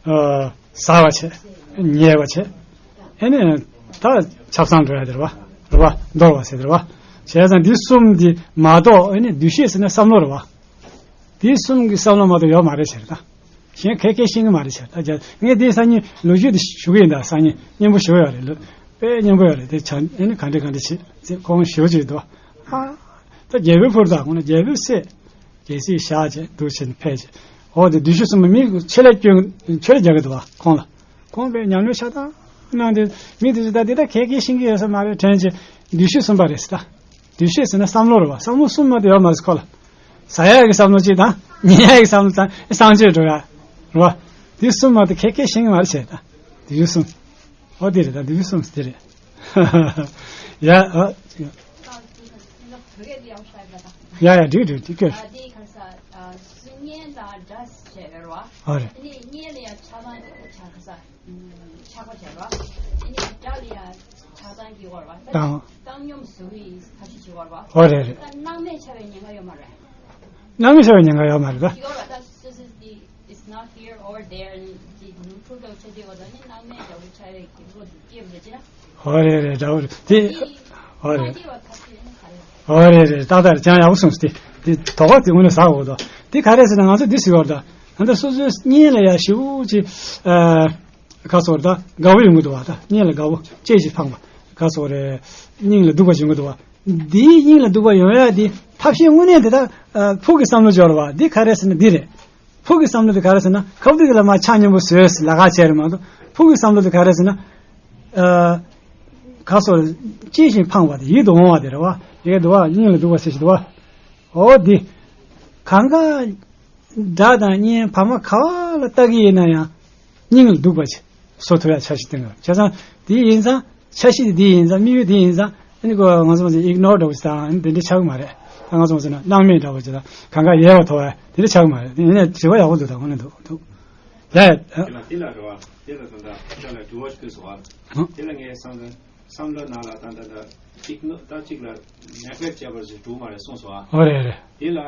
ཨ་ཟ་བ་བྱས། ཉལ་བ་བྱས། ཨེ་ནས་ད་ཆབ་གསང་འགྲོ་ཡ་དེ་རེད་བ། རེད་བ། འདོར་བ་ཟེར་དེ་རེད་བ། བྱས་ཙང་འདི་གསུམ་འདི་མ་གཏོགས། ཨེ་ནས་བདུད་བཞི་ཟེར་ན་བསམ་བློ་རེད་བ། འདི་གསུམ་གི་བསམ་བློ་མ་གཏོགས་ཡོད་མ་རེད་ཟེར་ད། གཞན་ག་གེ་ཤེས་ཀྱི་མ་རེད་ཟེར་ད། རྒྱ་ངས་འདི་སང་ཉིན་ལོ་རྒྱུས་འདི་ཞུ་གི་ཡིན་ད། སང་ཉིན་སྙན་པོ་ཞུ་ཡོད་རེད། ལོ་དཔེ་སྙན་པོ་ཡོད་རེད། དེ་བྱ་ཨེ་ནི་ག་འདྲ་ག་འདྲ་བྱེད་ཟེར་ཁོང་ཞུ་བྱེད་དོ། ཨ་ད་རྒྱལ་པོའི་ཕུར་དང་ཁོང་ལ་རྒྱལ་པོའི་སྲས་རྒྱལ་སྲིད་བཞག་བྱས་འདུག་བྱས་ནས་ཕེབས་བྱས། འོ་དེ་བདུད་བཞི་གསུམ་པོ་མི་ཆེད་ལས་སྐྱོན་ཆེད་ལས་རྒྱག་གི་འདུག་བ། ཁོང་ལ་ཁོང་པས་ཉམས་ལེན་ཤ་སྟག་གནང་དེ་མི་དེ་ཚོ་ད་དེ་ད་ག་གེ་ཤེས་ཀྱི་ཡོད་ས་མ་རེད་དྲན་བྱས། བདུད་བཞི་གསུམ་པ་རེད་ཟེར་ད། བདུད་བཞི་ཟེར་ན་བསམ་བློ་རེད་བ། བསམ་བློ་གསུམ་མ་གཏོགས་ཡོད་མ་རེད་ཁོ་ལ། ཟ་ཡག་གི་བསམ་བློ་གཅིག་དང་ཉལ་ཡག་གི་བསམ་བློ་དང་གསང་སྤྱོད་འགྲོ་ཡག་རེད་བ། འདི་གསུམ་མ་གཏོགས་ག་གེ་ཤེས་ཀྱི་མ་རེད་བྱས་ད། བདུད་བཞི་གསུམ། ཨོ་དེ་རེད་ད། བདུད་བཞི་གསུམ་དེ་རེད། ཡ་ཨ། ཡ་ཡ་འགྲིག་འགྲིག་འགྲིག་ཀྱི། ཨ་དེ་ག་ས་ཨ་སུ་གཉེན་དང་དགྲ་བྱས་རེད་བ། ཨ་རེད། དེ་ནས་གཉེན་ལ་ཡང་ཆགས་སྡང་ཆགས་ག་ས། ཆགས་པ་བྱས་རོ། དེ་ནས་དགྲ་ལ་ཡང་ཆགས་སྡང་གི་བར་བ། དང་། བཏང་སྙོམས་བཟོ་གི་ཐབས་ཤེས་བྱེད་བར་བ། ཨོ་རེད་རེད། ད་སྣང་མེད་ཆགས་པའི་ཉེན་ཁ་ཡོད་མ་རེད། སྣང་མེད་ཆགས་པའི་ཉེན་ཁ་ཡོད་མ་རེད་ད། ཡོད་ར། ད་སོ་སོ་དེ་it's not here or there དེ་ནུ་འཁྲུལ་འདྲ་བོ་ཆགས་དུས་བ་ད་ནི་སྣང་མེད་འདྲ་བོ་ཆགས་པའི་གི་བློ་དེ་སྐྱེ་བ་རེད་ཅེ་ན། ཨོ་རེད་རེད། འདྲ་བོ་རེད་དེ། ཨོ་རེད། ཨོ་རེད་རེད། ཏག་ཏག་རེད། ཅང་ཡག་པོ་གསུངས་སོང་། དེ་དེ་དོགས་པ་དེ་དངོས་གནས་ཟ་འོ་དོ། དེ་ག་རེ་ཟེར་ན་ང་ཚོ་འདི་ཟེར་བ་རེད་ད། ད་ལྟ་སོ་སོའི་གཉེན་ལ་ཡ་ཞེ་པོ་ཅིག་ཨ། ག་ཚོར་ད་དགའ་བོ་ཡོང་གི་འདུག་བ། ད་གཉེན་ལ་དགའ་བོ་ཅེས་ཅིག་འཕངས་པ་ག་ཚོར་རེད། སྙིང་ལ་སྡུག་པ་ཡོང་གི་འདུག་བ། འདིའི་སྙིང་ལ་སྡུག་པ་ཡོང་ཡ་དེ་ཐབས་ཤེས་དངོས་གནས་དེ་ད་ཕུགས་ཀྱི་བསམ་བློ་སྦྱོར་བ་འདི་ག་རེ་ཟེར་ན་འདི་རེད། ཕུགས་ཀྱི་བསམ་བློ་དེ་ག་རེ་ཟེར་ན་ཁབ་ཏུ་གི་ལ་མ་ཆ་སྙོམས་པོ་བཟོས་ལ་ཁ་བྱས་རེད་མ་གཏོགས། ཕུགས་ཀྱི་བསམ་བློ་དེ་ག་རེ་ཟེར་ན། ཨ་ག་ཚོར་ཅེས་ཅིག་འཕངས་པ་དེ་ཡིད་དུ་འོང་བ་དེ་རེད་བ། ཡིད་དུ་བ་སྙིང་ལ་སྡུག་པ་ཟེར་ཞིག་འདུག་བ། འོ་འདི་གང་ག་དགྲ་དང་གཉེན་ཕ་མ་ག་བ་ལ་ལྟ་གི་ཡིན་ན་ཡང་སྙིང་ལ་སྡུག་པ་ཅིག་བཟོ་ཐུབ་ཡ་འཆར་གཞི་བཏིང་དགོས། བྱས་ཙང་དེ་ཡིན་ཙང་འཆར་གཞི་དེ་ཡིན་ཙང་དམིགས་ཡུལ་དེ་ཡིན་ཙང་ཨ་ནི་ཁོ་ང་ཚོ་མ་ཟད་ཨིག་ནོར་འདྲ་བོ་ཞིག་དང་ཨ་ནི་དེ་འདྲ་ཆགས་ཀྱི་མ་རེད། ད་ང་ཚོ་མ་ཟད་ན་སྣང་མེད་འདྲ་བོ་ཞིག་དང་གང་ག་ཡལ་བ་ཐོབ་ཡ་དེ་འདྲ་ཆགས་ཀྱི་མ་རེད། དེ་ཡིན་ནའི་དྲི་བ་ཡག་པོ་འདུག་ད་དངོས་གནས་འདུག་འདུག་ཡ་ཡ། དེ་ལ་དེ་ལ་རེ་བ་དེ་ལ་ད་ལྟ་ཁྱེད་ལ་དྲི་བ་ཞིག་ཕུལ་སོང་བ། དེ་ལ་ངས་བསམ་ཚུལ། བསམ་བློ་ནང་ལ་ད་ད་ད་གཅིག་ནོ་ད་གཅིག་ལ་ནེ་ག་ལེག་བྱས་པར་ཟེར་འགྲོ་མ་རེད་གསུངས་སོང་ཨ། ཨོ་རེད་རེད། དེ་ལ་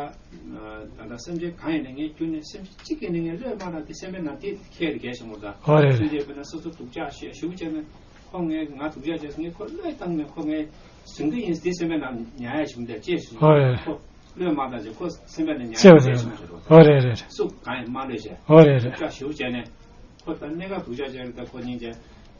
ད་ད་སེམས་ཅན་གང་ཡིན་ན་ངས་ཁྱོན་ནས་སེམས་ཅན་གཅིག་གིས་ནི་ངས་བློས་མ་བཏང་དེ་སེམས་པའི་ནང་དེ་ཁྱེར་གལ་ཆེན་པོ་ད། ཨོ་རེད་རེད། སེམས་ཅན་དཔེར་ན་སོ་སོ་སྡུག་ཅག་བཤད་ཞུ་བྱས་ན་ཁོ་ངས་ང་སྡུག་ཅག་བྱས་ངས་ཁོ་བློས་བཏང་ནས་ཁོ་ངས་ཟིན་གི་ཡིན་དེ་སེམས་པའི་ནང་ཉར་ཡ་ཞིག་མི་འདུག་ཅེས་ཞུ། ཨོ་རེད་རེད། ཁོ་བློས་མ་བཏང་ཅེས་ཁོ་སེམས་པའི་ནང་ཉར་ཡ་ཁྱེར་གལ་ཆེན་པོ་ཞིག་རེད། ཨོ་རེད་རེད་རེད། སུ་གང་ཡིན་མ་བློས་བྱས། ཨོ་རེད་རེད། སྡུག་ཅག་ཞུ་བྱས་ནས། ཁོ་ད་གནས་སྐབས་སྡུག་ཅག་བྱས་རེད། ད་ཁོ་སྙིང་རྗེ་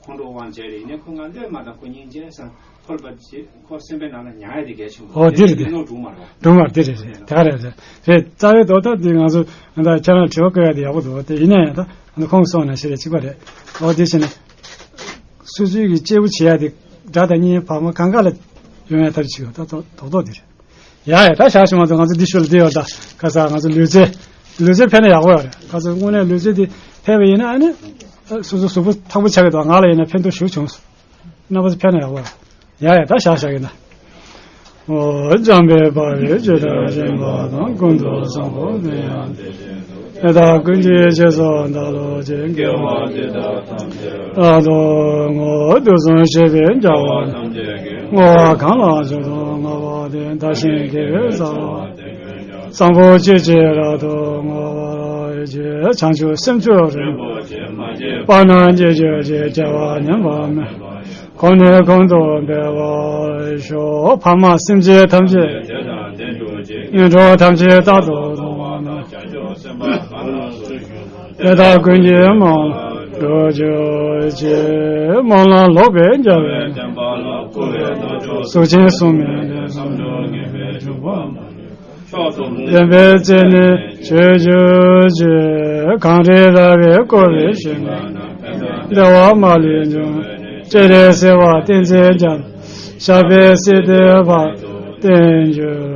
ཁོང་ཁྲོ་དབང་བྱས་རེད། ཡིན་ནའི་ཁོ་ང་བློས་མ་བཏང་ཁོ་སྙིང་རྗེ་སང་ཁོ་ལ་བ་ཅི་ཁོ་སེམས་པའི་ནང་ལ་ཉར་ཡ་དེ་གལ་ཆེན་པོ་ཨོ་དེ་རེད་དེ་ནོར་འགྲོ་མ་རེད་བ། འགྲོ་མ་རེད། དེ་རེད་རེད་དེ་ག་རེད་རེད་རེད། རྩ་བའི་རྡོག་རྡོག་དེ་ང་ཚོ་ད་ཁྱེད་རང་དྲི་བ་བཀོད་ཡ་དེ་ཡག་པོ་འདུག་དེ་ཡིན་ན་ཡང་ད་ཁོང་གིས་གསུངས་ནང་བཞིན་རེད་གཅིག་པ་རེད། ཨོ་དེ་བྱས་ནས་སོ་སོའི་གི་གཅེས་པོ་བྱེད་ཡ་དེ་དགྲ་དང་གཉེན་ཕ་མ་གང་ག་ལ་ཡོང་ཡ་ཐབས་བྱེད་ཡོད་ད་རྡོག་རྡོག་དེ་རེད། ཡ་ཡ་ད་བཞག་ཞུ་མ་ཐུབ། ང་ཚོ་འདི་ཞུ་ལ་འདི་ཡོད་ད་ག་ས་ང་ཚོ་ལུས་རྩལ་ལུས་རྩལ་ཕན་ན་ཡག་པོ་ཡོད་རེད། ག་ཚོད་དངོས་གནས་ལུས་རྩལ་འདི་ཕན་པ་ཡིན་ན་ཨ་ནི་སོ་སོ་གཟུགས་པོ་ཐང་པོ་ཆགས་ཀྱི་འདུག་ང་ལ་ཡིན་ན་ཕན་ཐོགས་ཞེ་པོ་བྱུང་སོང་། རྣམ་པ་ཚོ་ཕན་ན་ཡག་པོ་ཡོད་རེད། ཡ་ཡ་ད་བཞག་བཞག་གི་ན། འཇམ་དཔལ་དཔའ་བོས་ཇི་ལྟར་བསྟན་པ་དང་། ཀུན་ཏུ་བཟང་པོ་དེ་ཡང་དེ་བཞིན་དུ། དེ་དག་ཀུན་གྱི་རྗེས་སུ་བདག་སློབ་ཅིང་། དགེ་བ་འདི་དག་ཐམས་ཅད་རབ་ཏུ་བསྔོ། དུས་གསུམ་གཤེགས་པའི་རྒྱལ་བ་ཐམས་ཅད་ཀྱིས། བསྔོ་བ་གང་ལ་མཆོག་ཏུ་བསྔགས་པ་དེས། བདག་གཞན་དགེ་བའི་རྩ་བ་བསམ་པོ་ཅི་མཆིས་རབ་ཏུ་བསྔོ་བར་བགྱི། བྱང་ཆུབ་སེམས་མཆོག་རིན་པོ་ཆེ། མ་སྐྱེས་པ་རྣམས་སྐྱེ་གྱུར་ཅིག་སྐྱེ་བ་ཉམས་པ་མེད་པར། གོང་ནས་གོང་དུ་འཕེལ་བར་ཤོག་ཕ་མ་སེམས་ཅན་ཐམས་ཅད། དེ་དང་ལྡན་གྱུར་ཅིག་ངན་འགྲོ་ཐམས་ཅད་རྟག་ཏུ་སྟོང་བ་དང་། བྱང་ཆུབ་སེམས་དཔའ་གང་ལ་སུ་ཞུགས་ན། དེ་དག་ཀུན་གྱི་དམངས་ལ་འགྲོ་གྱུར་ཅིག་སྨོན་ལམ་ལོག་པའི་རྒྱལ་བའི་བསྟན་པ་ལ། བསྐུལ་བའི་རྣལ་འབྱོར་གཟུགས་ཅན་གསུམ་མིན་ཏེ། བསམ་དོན་ངེས་པའི་འབྱུང་པོ་མ་ལུས། བདེན་པའི་རྩེ་ནས་ཆོས་གྱུར་ཅིག་གངས་རི་ར་བས་བསྐོར་བའི་ཞིང་ཁམས་ན། བདེ་བ་མ་ལུས་འབྱུང་བའི་སྤྱན་རས་གཟིགས་དབང་བསྟན་འཛིན་རྒྱ་མཚོ། ཞབས་པད་སྲིད་མཐའི་བར་དུ་བརྟན་གྱུར་